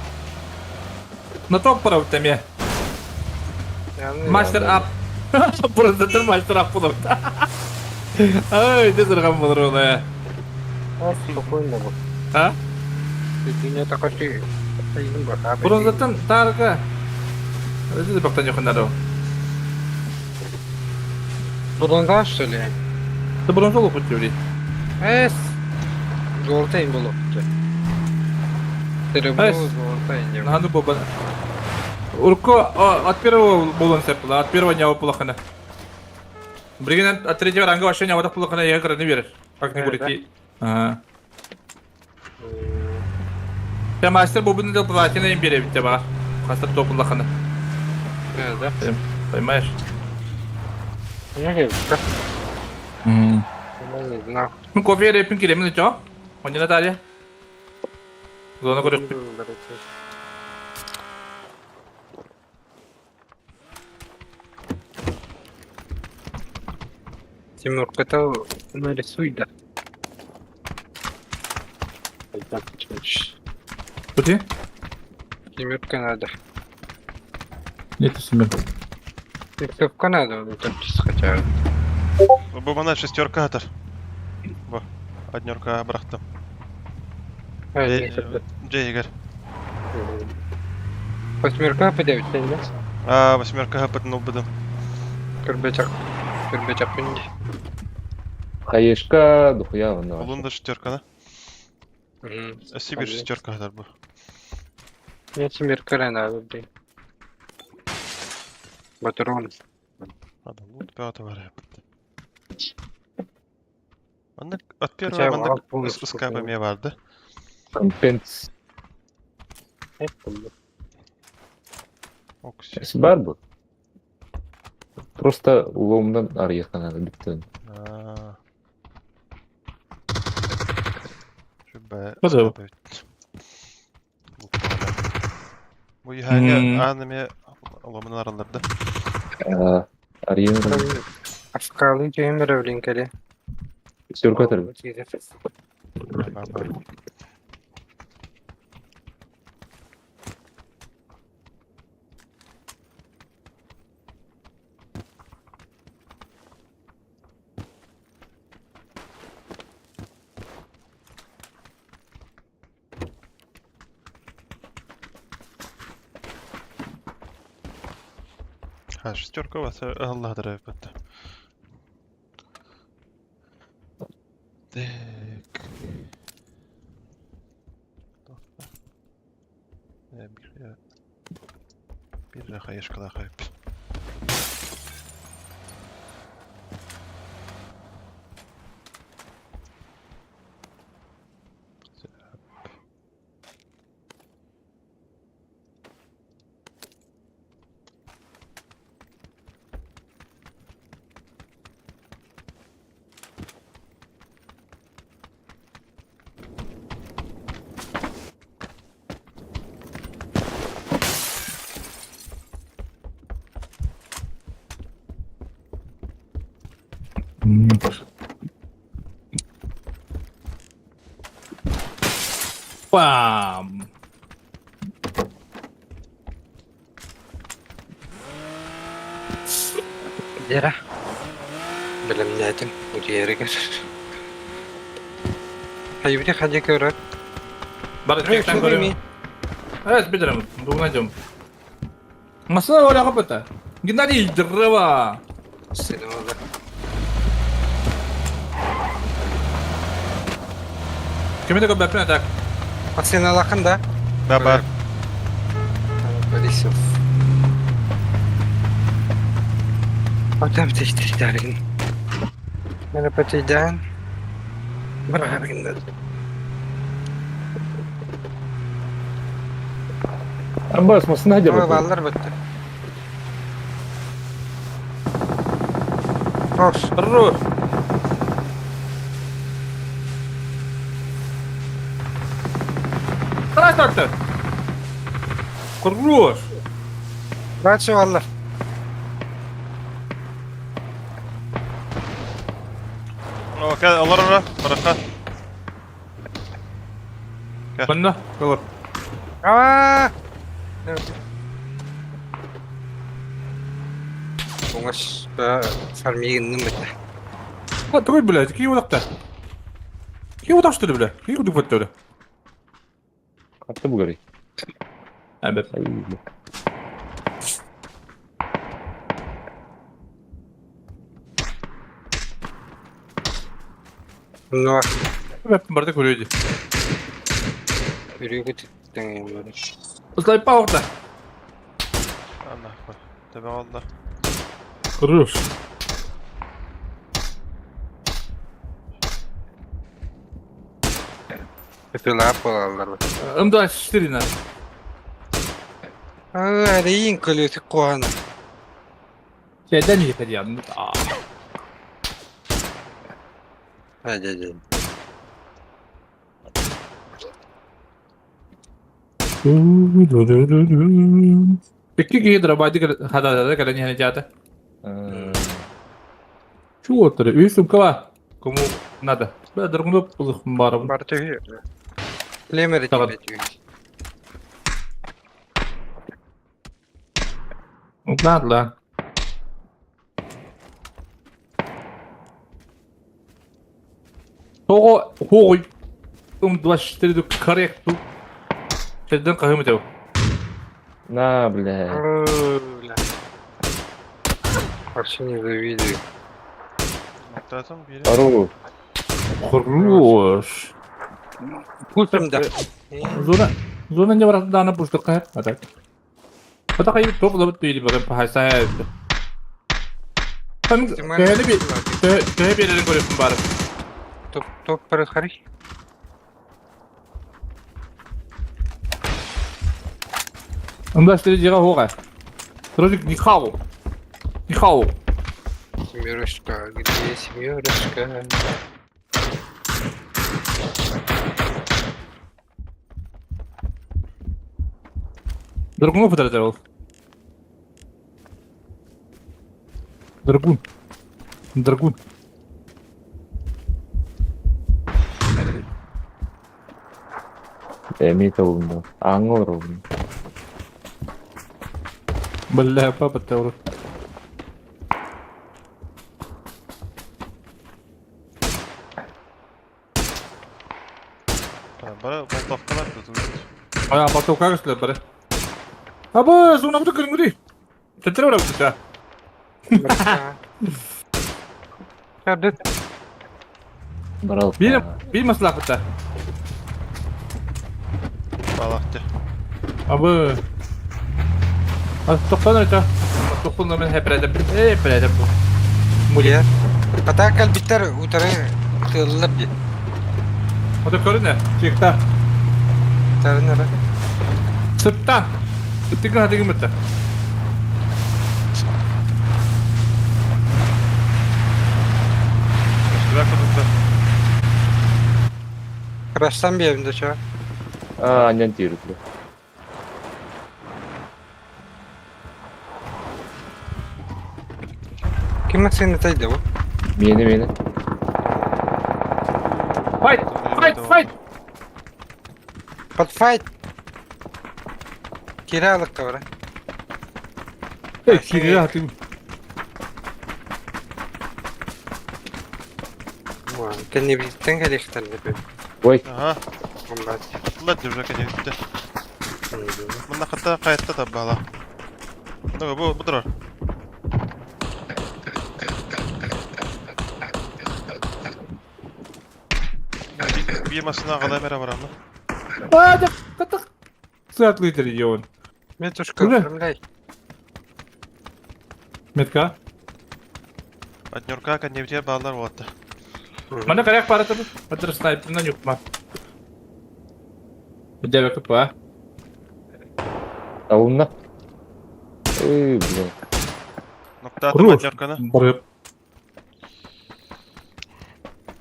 На топ пора в теме. Мастер ап. Просто ты мастер ап булып. Ай, ты зырган булыр аны. Спокойно бу. А? Dünya такой Бронзаттан тарга. Өзү бактан якыннары. Бронза что ли? Ты бронза болуп кетти. Эс. Золотый болуп. Серебро, золотый. Надо было. Урко от первого болон сепла, от первого дня плохо. Билигин от третьего ранга вообще не буллахына я кыраны берер. Как не курити. Ага. Я мастер бубын дел платина им беребит баар. Хастар топуллахына. Да. Понимаешь? Я говорю, не знаю. Ну кофе репин киремин чо? Онья Наталья. Зона көрөкпүт. Тимур, это нарисуй, да. Пути? Семерка надо. Нет, семерка. Пятерка надо, ну там чисто хотя бы. Бу мана шестерка атар. Бу. Однерка бырахтым. Дьэ, Восьмерка по 9, да? А, восьмерка хапытын ылбытым. Көрбөтөх. Көрбөтөхпүн дии. Хаешка, дохуя онно. Улун да шестерка, да? Өссө биир шестерка атар бу. Мне семерка эрэ надо, блин. Батарон. Надо лут пятого рэп. Маннык от первого Хотя маннык полностью скапа эмиэ баар да? Компенс. Окси. Бар бу. Просто ломнан арыйыахха надо бүттүн. Шүбэ Кызыл. Бу иһээҥҥэ аан эмиэ ломунан арыллар да? Арыйан. Аскалы дьиэм эрэ блин кэлэ. Пятерка атар. А, шестерка у вас Аллах дорогой. Так. Bir bir хаешкалаах эбит. Пам! Дера. Бэлэмнээтим утуйарыгар. Хайбити хадьа көрөр. Бар тектен көрөм. Evet bilirim. Bunu найдем. Masana var kapata. Геннадий, здорово! Сынова. Ким это көбөппүн так? Пацаналахын да? Да, бар. Борисов. Отам течтэрин. Мена патейдан. Бараргын. Арбас, масына Ой, деп. баллар бітті. Хорош. Хорош. Давай так-то. Хорош. Дальше баллар. О, олар ора, бараха. Манна, кылыр. Аа! Оңаш фармигиннин бітті. А, твой, блядь, какие вот так-то? Какие вот так, что ли, бля? Какие вот так, бля? Хатты бугары. Әбет. Ну, Әбет, барды көреді. үрегі түттің. Слайд пауырда. А, нахуй. Тебе алды. Хорош. Ытылаап буолаллар. М24 на. Аа, эрэйин көлүөтүк куһана. Şeyden iyi hadi Hadi hadi. Икки киһи дробайды хадада кэлэн иһэн дьаата. Чу оттары, үс сумка бар. Кому надо? Бля, дорогу пулых барабын. Бар түһү. Лемер Tamam. тибет. Ладно, ладно. Тоҕо хоҕуй М24 корректу. Шедден кахым этеу. На, бля. Бля. Вообще не завидую. Ноктаатым биир. Хорош. Хорош. Пустым да. Зона зона не барат дана пусту кайр. А так. Ата кай топ лабыт түйді багын пахайса. Там төһөнү би төһө берерин көрөпүн бары. Топ топ парахари. М24 жига хога. Срочик нихау. Нихау. Семерочка, где семерочка? Драгунов это был. Драгун. Драгун. Эми тобунда. Аңыр олун. Бля, папа тавру. Бары болтовкалар тут. А, потом как же бары. Аба, зона буду көрүнгү. Тетре барабы да. Çadıt. Барал. Бир бир маслахата. Балахты. Абы. А токтон это. Токтон мен хепреде. Э, хепреде бу. Мули. Атакал биттер утары тыллап ди. Ото көрүнө. Чекта. Тарынара. Сыпта. Тыгын хатыгын битте. Үстүбэ кудукта. Крастан bir evinde şu. А, аннан тири. Kim seni taydı bu? Мени, мени. Fight! Fight! Fight! But fight. Kiralık kavra. Эй, кире хатыгын. Кенни биттен келехтер деп. Ой. Ага. Комбат. Ытылар деп жака дебитте. Мында кытта каятта да бала. Ну, бу бу турар. Бир машина гала бере барамы. А, да, катак. Сатлы регион. Метушка Уже? оформляй. Метка. Однерка кадневтер балалар болатты. Мана коряк пара табы. Атыр снайперна юкма. Дева кпа. Алынна. Эй, бля. Ноктаатым Хорош. однерканы. Брып.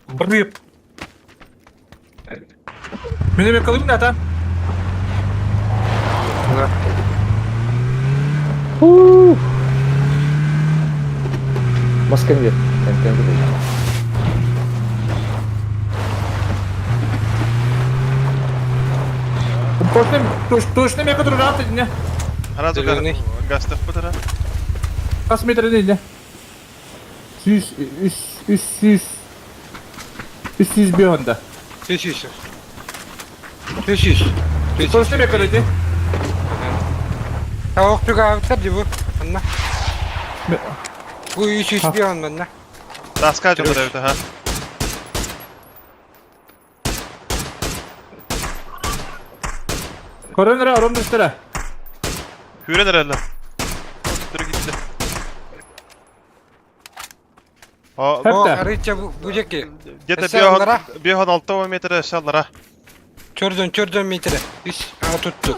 Брып. Мене ме калым ната. Маска нет. МТ. Точно, точно, точно ме который рат не. Сразу Зеленый. гастых бутара. Кас метр не. Сүз, үс, үс, сүз. Үс сүз бионда. Сүз сүз. Сүз сүз. Точно ме который Tavuk tügavıtlar di bu. Anla. Bu üç üç bir anla. Таска жолдор эбит, ха. Коронера оромдустара. Хүрен эреле. Түрү гитти. А, Хеп. О, Хепте. арыча бу bu жеки. где-то Эссе аллара. биохан 6 метр шаллара. Чөрдөн, чөрдөн метре. Үс, а тутту.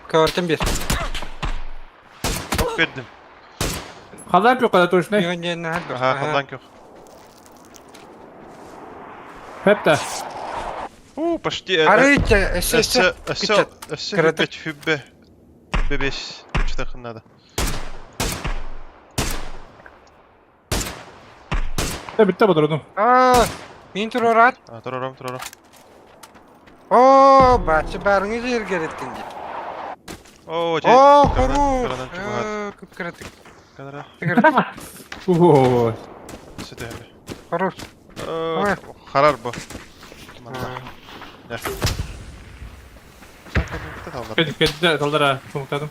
Кавартын бир. Çok verdim. Халлаан күөх kada точно. Yön Ага, халлаан күөх. Хепта. У, почти. Арыйча, өссө, өссө. Өссө, өссө Кыратык. хүббе, хүббе. Бебеш, күчтәхын надо. Битте бодордум. Аа, мин турарат. А, турарам, турарам. Оо, бачы барыңы жерге реттин ди. О, Оо, Карадан хору. чугат. Көп кыратык. Канара. Ого. Сөтө. Хору. Харар бу. Я. Кед кед талдара сумуктадым.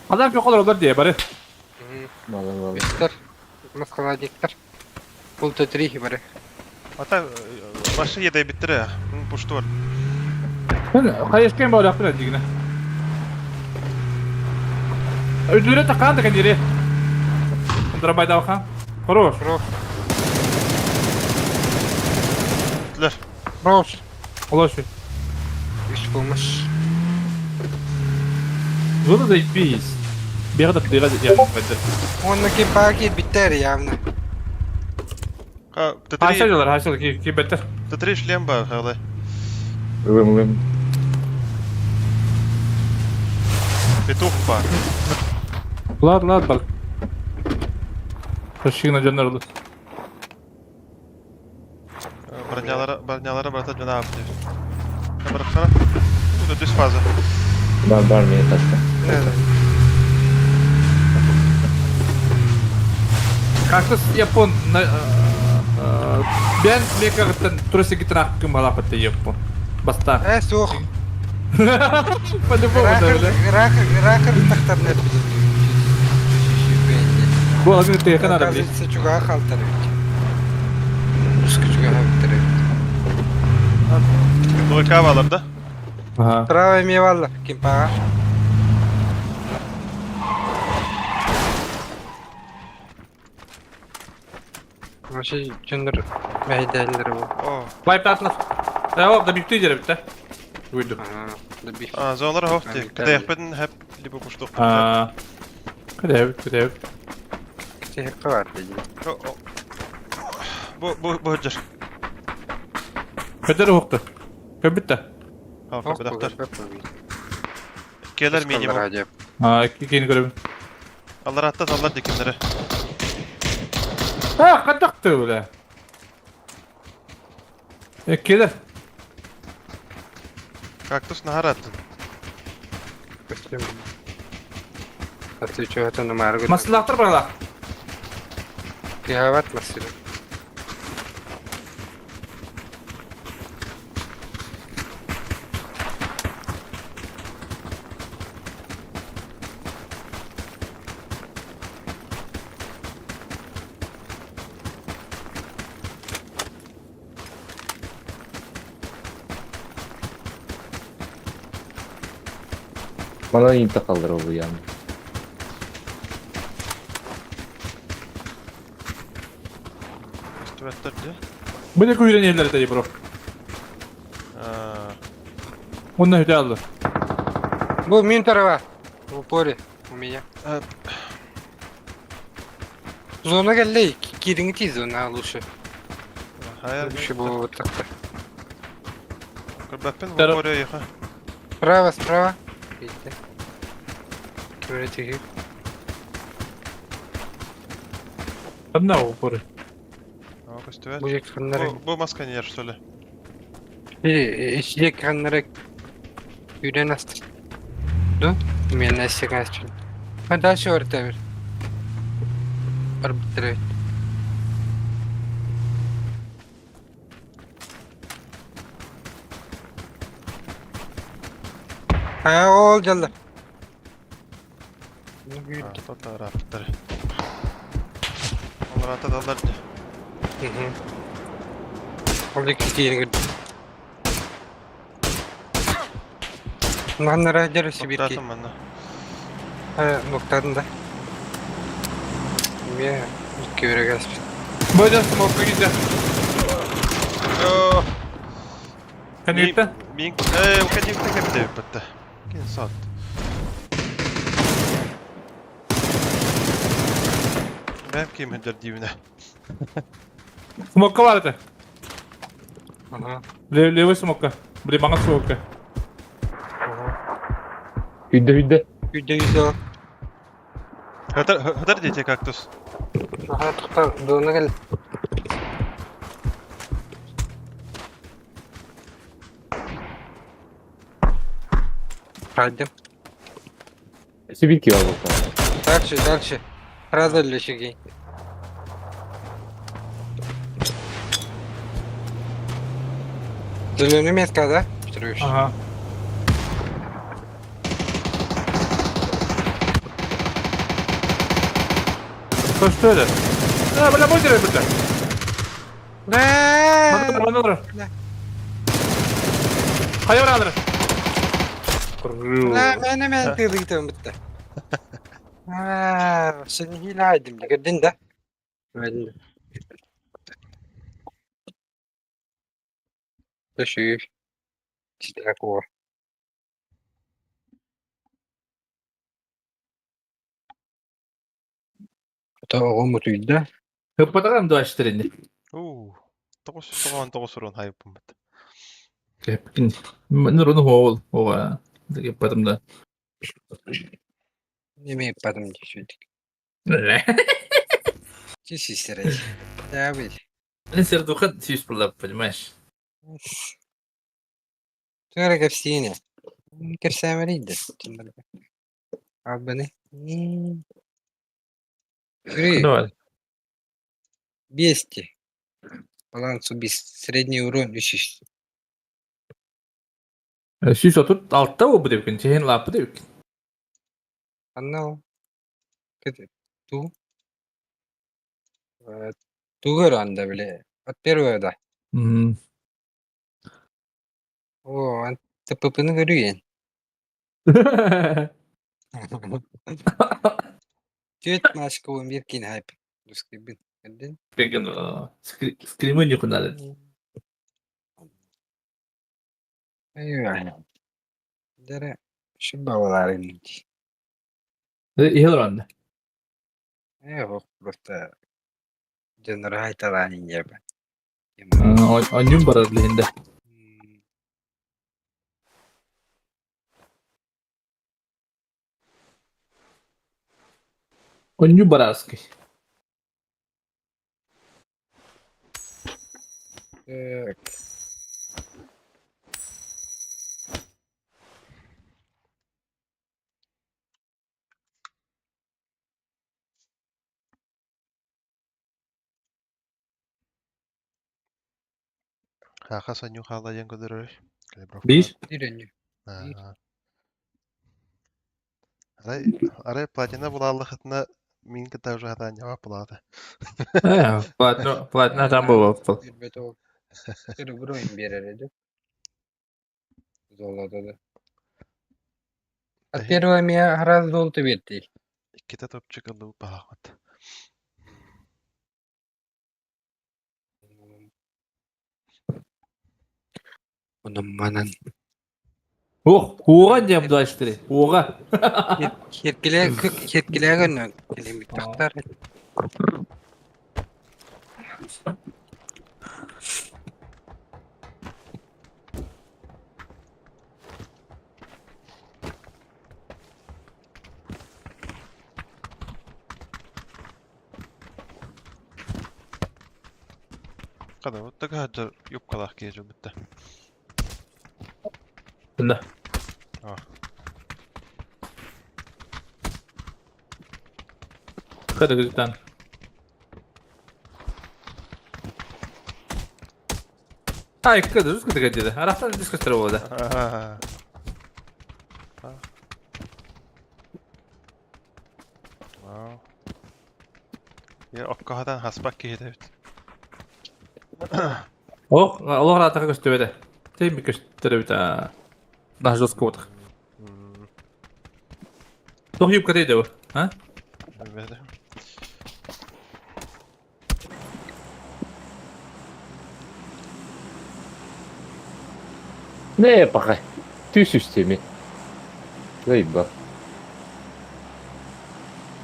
Халлаан күөх олороллор дии бары. Малы малы. Бестер. Москвадиктар. Пул три бары. Ата башы едай биттире. Пушту бар. Мен хайышкен баалаах бир дигине. Өдүрө такаан да кендири. Драбайдауха. Хорош. Хорош. Биттилер. Хорош. Олоши. Үс болмуш. Зона заебись. Бегда тыга я бәдер. Оннуки паки биттер явно. Ха, Хаша Т3. жылар, хаша ки ки бәтер. Т3 шлем бар, халай. Ылым ылым. Петух бар. Ладно, ладно, бал. Шашигна жаннарлы. Бронялары, бронялары барата жана апты. Бараксана. Бу да düz фаза. Бар бар мени ташка. Кактус Япон на Бен мекагыттан турусы гитара кым балапатты Япон. Баста. Э, суох. По-любому да, бля. Ракыр, ракыр тахтар нет. Бу алгын тыйхан ара бли. Оказывается, чуга халтар ведь. Русский чуга халтар ведь. Двойка алар да. Ага. Право мевалла, кимпага. Вообще, жоннор мәйдәлләр бу. О. Вайп атлар. Да, да бипти жер битте. Уйду. Да би. А, зоналар хофти. Кыдаяқпедin хеп либо пуштук. А. Кыдайып, кыдайып. Кыдайып бар диде. Бу бу бу жер. Кыдыр уқты. Көбітті. Ал кыдактар. Келер минимум. А, кейін көрөбүн. Алар атта алар декендери. А, кадакты бля. Э, келер. Кактус нахар аттын. Маслактыр барала. Кыяват масыла. Мана инта калдыр бу яны. Үстүбәттер ди. Бу не күйрен ерлер дей бро. Онна хөтө алды. Бу мин тарава. В упоре у меня. Зона келли, кириңти зона лучше. Hayır. Лучше было вот так-то. Көрбәппин в упоре еха. Справа, справа. Видите? Кемере Одна упоры. О, көстүбәт. Бу жек ханнары. Бу маска не что ли? Жек ханнары үйрен асты. Ду? Мен нәрсе кәсіп. А дальше орта бер. Бар бітірет. А, ол жалдар. Тота раптар. Олар ата далар ди. Ол екі кейін кірді. Мағанара жер Сибирки. Тоқтатым мана. Ноқтадым да. Мен көбірек аспын. Бойда смок күйді. Кэнниттэн? Мин э кэнниттэн кэбитэ битте. Кин сат. Бэм ким хендер дивне. Смокка бар это. Ага. Левый смокка. Били маңа смокка. Үйдө үйдө. Үйдө үйдө. Хатар хатар дети кактус. Ага, тоқта, дона кел. Хайдым. Сибирки бар болса. Дальше, дальше. Сразу лешеги. Зеленый метка, да? Петрович? Ага. Что, что это? А, бля, мой деревья, бля. Да. Маныр, Хайа барадыр. Ла, мен мен тыдыйтым бітті. Аа, сен хилайдым, кірдін да? Мәдін. Төшүй. Сидакова. Оҕом утуйда. Хыппатагам 24 Уу. 999 урон хайыппын бит. Кепкин. Нурун хоол. Ова. Хыппатым да. Неме ыппатым дии Чисистерей. Дабыл. Сердуха сүүс буолла, понимаешь? Тура кэпсиэне. Кэпсээмэрийдэ. Албаны. Три. Давай. 200. Баланс убийств. Средний урон 300. Сүүс отут алта буолбут эбиккин, чэһин лааппыт эбиккин. Анна Ту. Тугар анда биле. От первого да. О, ан ТПП-ны көрүйен. Түөт машка 11 кин хайп. Дускибин. Көрдүн? Деген скримы нюхунары. Айва. Дәрә шубаларын. Ихил ранды. Э, просто дьоннор хайталаан иньэбэ. Онньум барар лиһинде. Оннью барарский. Так. Хаха саню хала диэн көрдөрөр. Биир? Биир өнньү. Арай арай платина булааллахытына мин кытта уже хатаан жаба булаата. Э, платина, платина там было. Билбэт ол. Серебро им берер эди. Золото да. От первого меня раз золото берди. Иккитэ топчик ыллыбыт баһаахмат. Онон манан. Ох, кууга диэм 24. Кууга. Херкиле херкиле кэлин тахтар. Када вот такая юбкалаах киһи битте. Да. А. Када гүтан. Ай, када жүз када деді. Арақтан дискостер болды. Вау. Я оккаһадан хаспак киһи эбит. Ох, олох ратаға көстөбөдө. Тем көстөрөбүт. На жестко вот. Тох юбка дейди бу. А? Билбэтим. Не, пока. Ты системе. Заебал.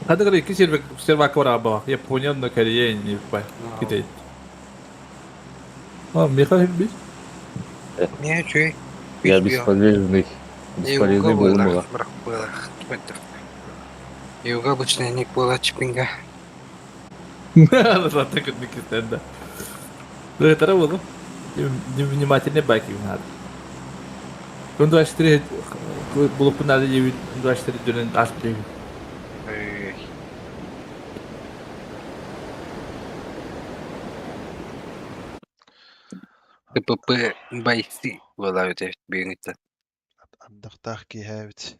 Hadi kadar iki server server var abi. Yaponya'nın da Kore'ye не Китай. А, Михаил бит. Не, чуй. Я бесполезный. Бесполезный был было. Юга обычная не была чипинга. Зато как на да. Ну это работа. Невнимательный байки надо. Он 24 булып надо 24 дөнен ас билеги. КПП бойцы была это бегнется. Ардахтаах киһээбит.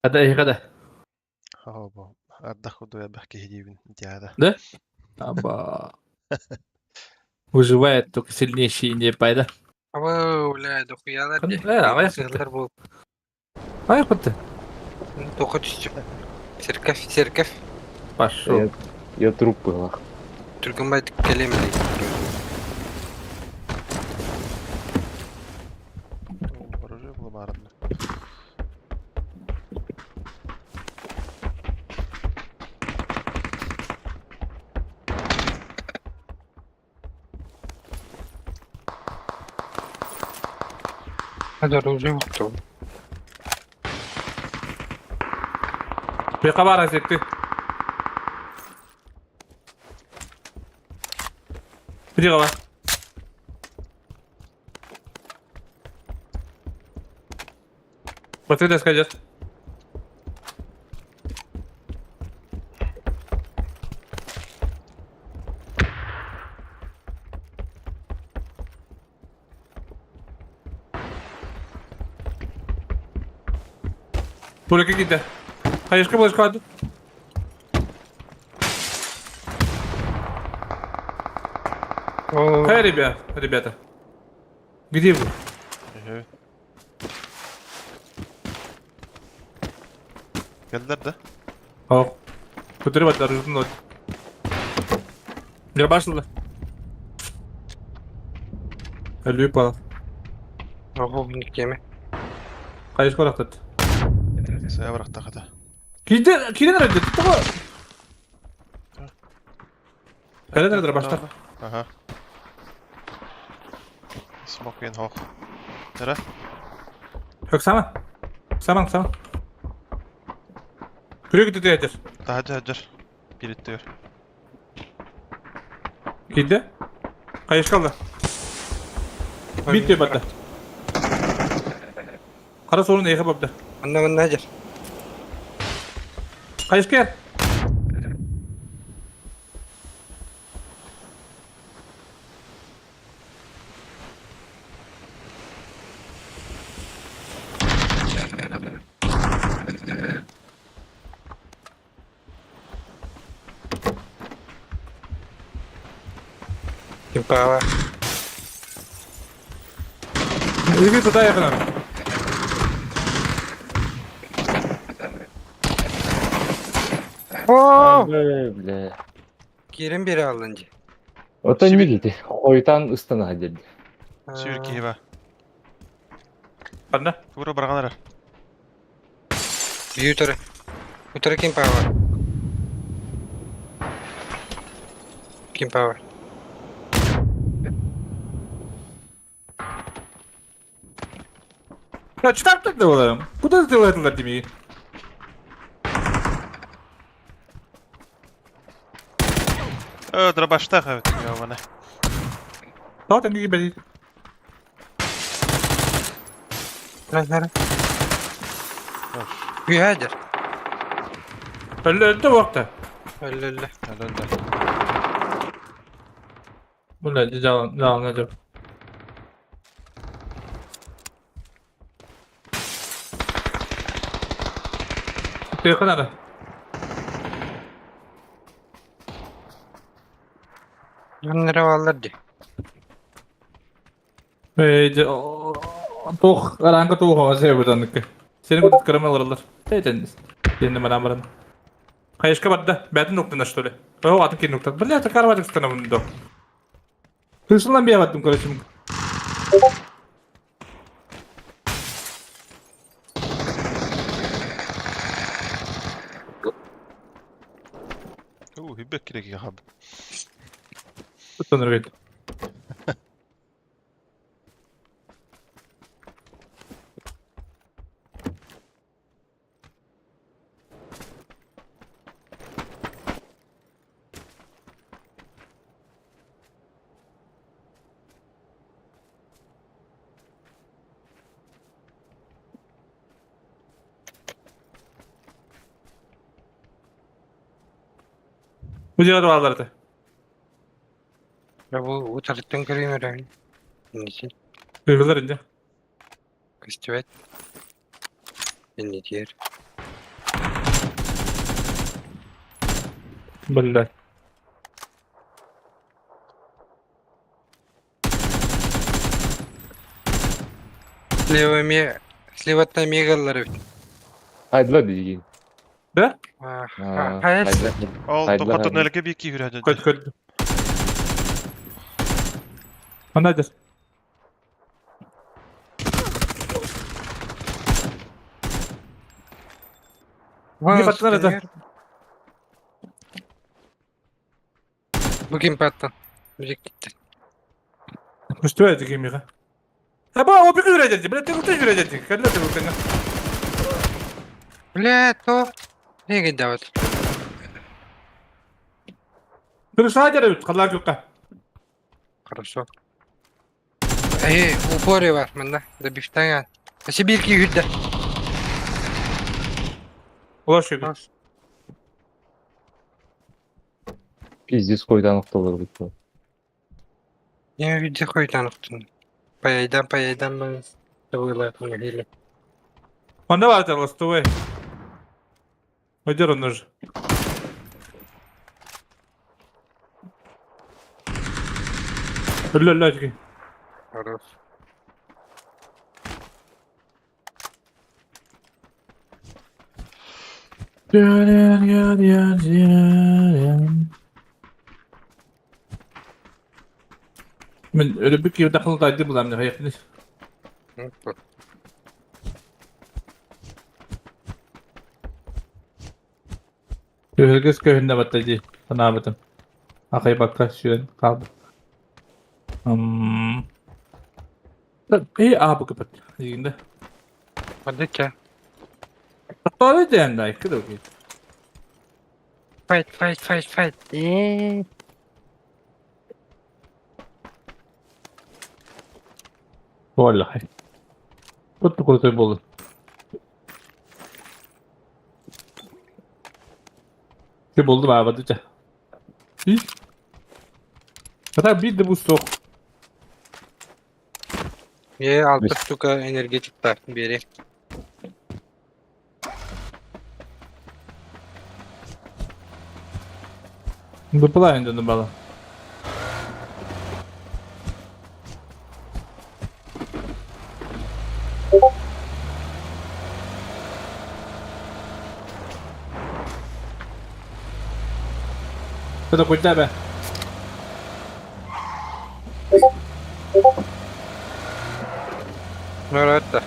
Хада э хада. Хоо ардах курдук элбэх киһи диибин дьаада. Да? Аба. Выживает только сильнейший не пайда. Абы, бля, дохуялар Кын- де. Э, аҕыйах Сыһылар буол. Аҕыйах бытты. Тоҕо түстүм. Церковь, церковь. Пошел. Я труп была. Түргөн байдык келем дейт. Оружие было баарына. Hadi оружие укту. Бека бар азетти. Бери Вот это скажет. Только какие-то. Хаешка была шкаду. Хай, ребят, ребята. Где вы? Эһэ. Кэллэр да? О. Көтөрү баттар жүзүн от. Не башлы. Әлүй пал. Ого, никеме. Кайышка барактат. Сая барахтахата. Киде кирен өрөдө того. Кэлен өрөдө баштар. Аха. Смок ин хох. Эра? Хөксама. Саман сама. Күрө күтү этер. Таһа дьар. Бириттигэр. Киде? Кайышка алды. Бит деп атты. Кара соорун эйхе бапты. Манна манна жер. Кайышка. Кимпава. Иги туда ехала. О! Бля. Кирен бере алдын же. Ото не видите. Хойтан ыстана деді. Сүүр киһи ба. Анда. Тура барган эрэ. Бьютер. Утары кимпава. Кимпава. Я читап так да Куда ты делаешь демей? Э, дробаштах эбит ёбана. Таа тэнги бери. Нара. Бьютер. Әллә вакыты. Әллә. Әллә. Бля, жалан, жалан деп. Ты надо. Нара алар ди. Эй, тух, аранга тух хавасы бутаныкы. Сени күтүп кырамаларлар. Тәйтен. Сени мана баран. Кайышка барды. Бәтин нуктана что ли? О, атын ки нукта. Бля, это карватик стана мундо. Хысылан бия баттым, короче. Уу, хүбек керек хаб. Тоныргайт. Бу дьиэҕэ бааллар этэ. Я бу утарыттан көрүм эрэ. Инники Кыһыллар инде. көстүбэт. Иннитиэр. Блядь. Слева ме... Слева мегаллар эбит. Айдла бигин. Да? Хайа Ол Айдла. тоқатын әлге би киһүрэ Көт көт. Ана дер. Не паттан это? Бу ким паттан? Бу китте. Что это кимиха? Аба, о бик үрәдәти, блядь, ты куда үрәдәти? Кәллә ты бүкән. Бля, то. Неге дават? Тырыша дер бит, калар юкка. Хорошо. Эй, упоре бар мында. Да бифтан. Сибирки үрдә. Улар шөйгә. Пиздец койдан октолор бит. Не виде хуйтан уктун. Паяйдан, паяйдан мен табылат мына Анда бар тар ластовой. Өдер он уже. Өллө өллө. Хорош. Мен өлөбүк киви дахыл тайды булам не хайыкны. Көһөргөс көһүннэ баттайди санаабытым. Акай бакка сүйөн калды. М. Эй, а бу кыпат. Дигинде. Мадыча. Тары дэнда кыдыки. Fight, fight, fight, fight. Валлахи. Вот крутой был. Ты болды ба бадыча. И? Ата бидdi bu soq. Е, алты штука энергетик бар, бери. Бу енді бала. Это куда бе? Ну, это.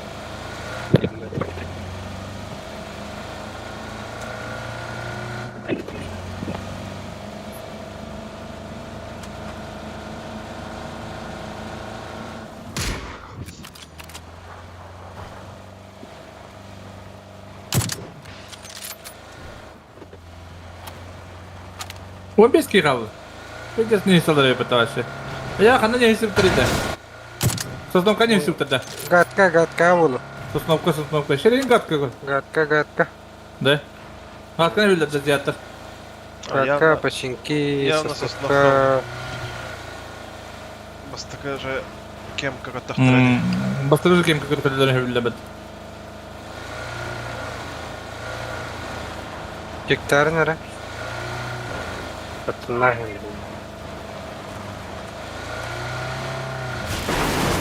Он без кирал. Пиздец не стал пытался. Я хана не сюртрида. Сосновка не сюртрида. Гадка, гадка була. Сосновка, сосновка. Шерин гадка. Гадка, гадка. Да? Гадка не билет театр. Гадка, починки, явно сосновка. Бастакы же кем как-то Бастакы же кем как-то билет. Гектар нара. Патнахин.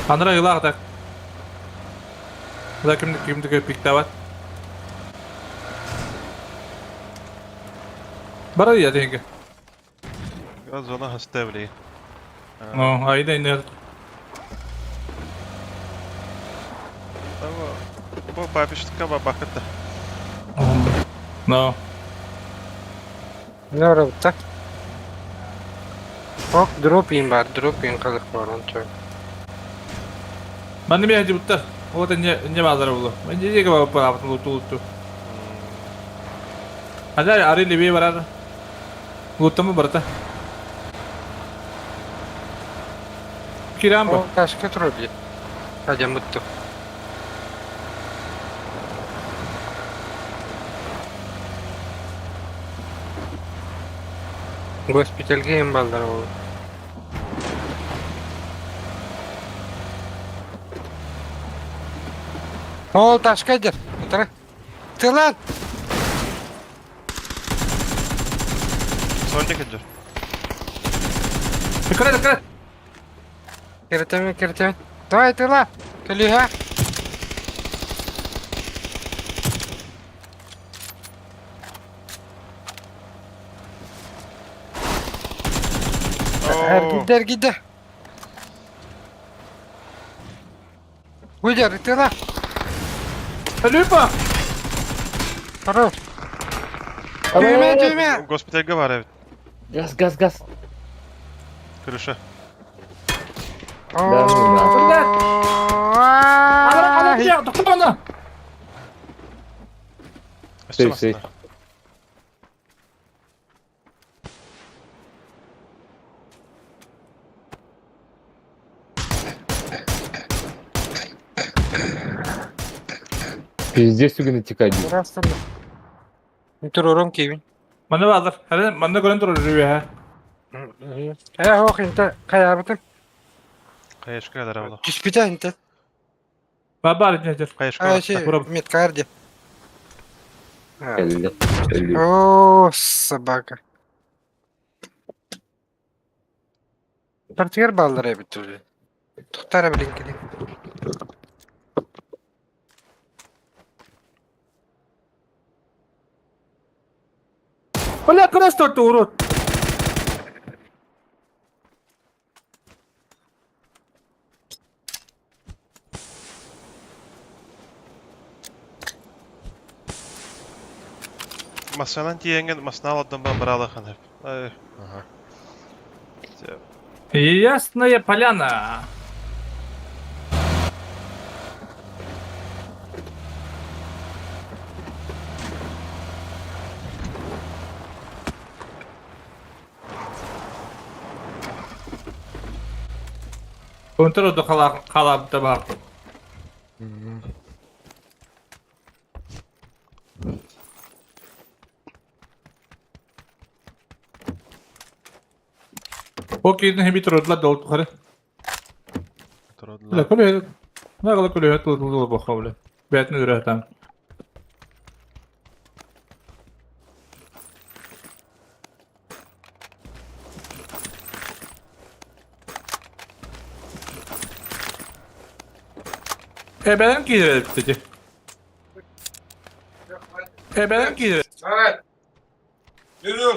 Андра йылақ так. Куда кимди кимди көп пиктават. Бара я деньги. Зона хаставли. Ну, айда инде. Бу бабиштка бабахыт да. No. Ne arabada? Bak drop in var, drop in kalık var onu çok. Манна миэхэ дьыбыттар. Ол это не не баалара буолуо. Мен дьиэгэ барабытын лутту лутту. Хадаар ары левее барар. Луттамы барыта. Киирэн бу. О, ташка турар дии. Адьаммыт Госпитальга им баллар ол. Ол ташка дер. Утара. Тылан! Сонда кэлдэр. Кыра кыра. Киртеме, киртеме. Давай, тыла! Көлүһэ! Эргийдэ, эргийдэ! Выдер, тыла! Люпа! Хорош! Түйме, түйме! Госпитальга бар эбит. Газ, газ, газ. Крыша. Да, ну Ана, ана, Өссө Сей, сей. баста. Пиздец, түгін текать. Турурум киевин. Манна баалар. Хара манна көрөн турар жүрүө. Э, ох, инте каябытым. Каешка кэлэр буолуо. Түспүтэ инте. Баар нетер. Каешка А, чи, меткарди. Элли. Элли. О, собака. Партигер баллар эбит уже. Тухтара билин кини. Бля, кыра что ты урод. Масанан тиеңген масна аладдан ба баралы ханып. Ага. Ясная поляна. Контр до хала хала бар. Окей, не бит родла дол тухары. Туродла. Ла көлө. На гала көлө тул тул боховле. Бәтне үрәтәм. Э, бәлем кидереп битти. Э, бәлем кидереп.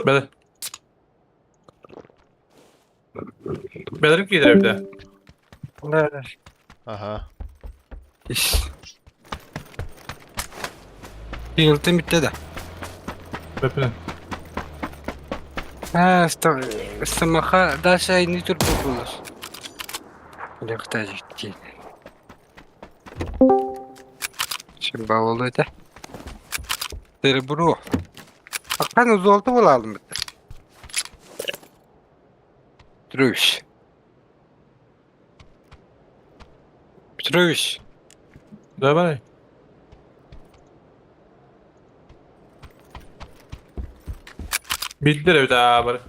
Бәле. Бәлем кидереп дә. Да, да. Ага. Yıltım bitti de. Бәпне. Ha, стомаха дальше не тур популус. Лехтажик. Şimdi это. Серебро. Аккан золото була бит. Петрович. Петрович. Давай. Билдер бит бар.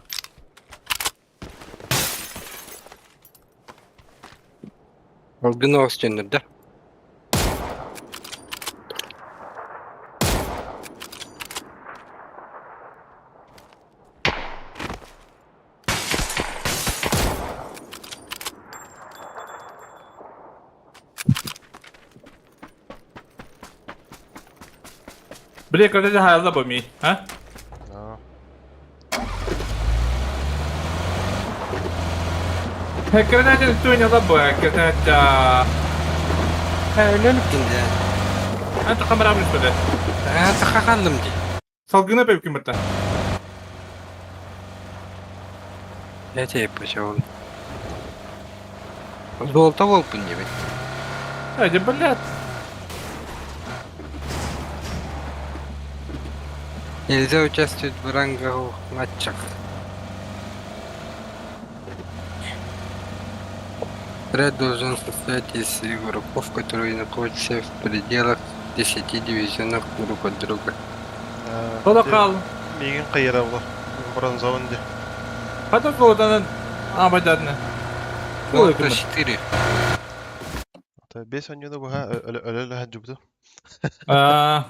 Алгын да? Бля, когда хайалла бу ми, а? Да. Хекернәтен туйна да бу, хекернәт. Өлөлүк дии. Anta камера üstüde. Ата дии. Салгына пепкин бытта. Я тебе почему. Золото волпун дебет. Hadi блядь. Нельзя участвовать в ранговых матчах. Отряд должен состоять из игроков, которые находятся в пределах 10 дивизионов друг от друга. Тола кал. Мигин кайыра була. Бронзовын ди. Хата колоданын абайдадны. Золото 4. Та бес онюда буха өлө хаджубду. Аа.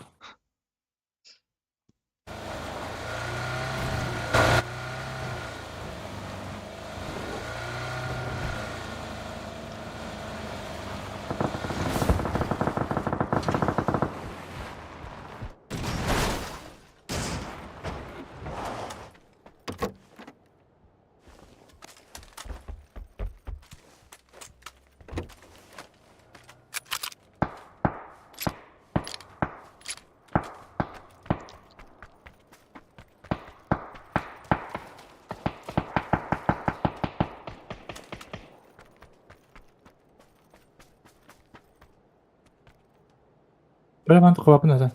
Бля, ман тухабын это.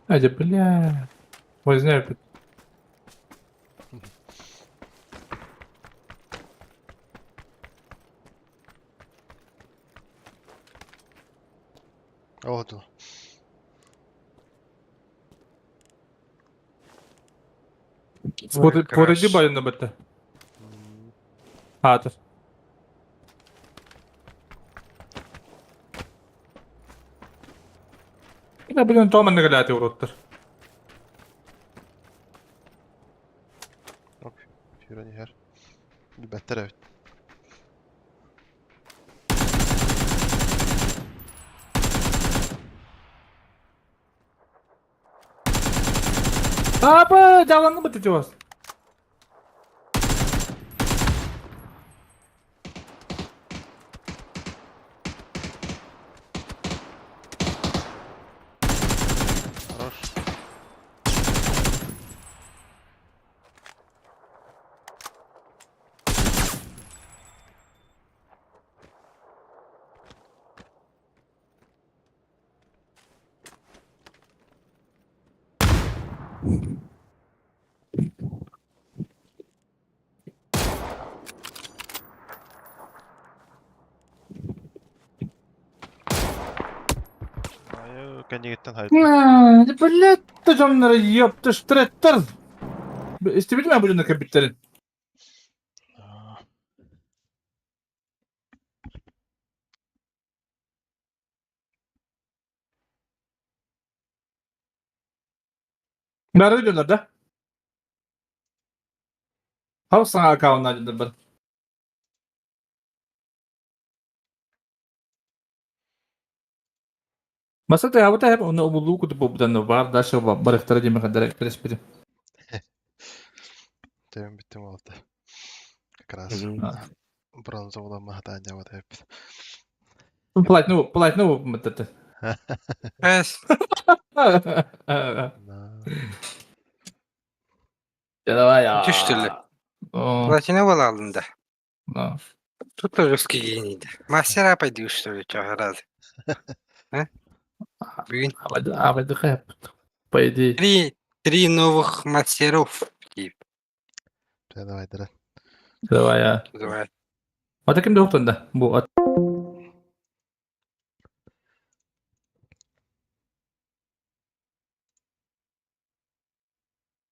Hadi бля. Возьми. Oldu. Породи балина бытта. Хатыр. Я блин, Тома нагляд уроттар. Оп, Фюрен her. Беттер evet. Апа, жаланны бытты жуас. Хорош. Айы, кәнегеттен хайды. Блядь, ты жоннары ёпты штреттер. Истебилме бу жонна кебиттерин. Бары жоннар да? Хау саңа аккаунтна жоннар бар. Масата абыта хеп оны обулуу кутуп бубдан бар дашы барыктары деме кадар креспири. Темин биттим oldu. Как раз. Бронза була махата вот hep. Платину, платину мытты. Эс. Давай я. Түштүлү. Платина бола алдында. Тут тоже русский гений. Мастера пойди что ли, чё, раз. А? Бүгүн. Абайды хэп. По идее. Три новых мастеров. Тип. Давай, давай. Давай я. Давай. А таким да. Бу.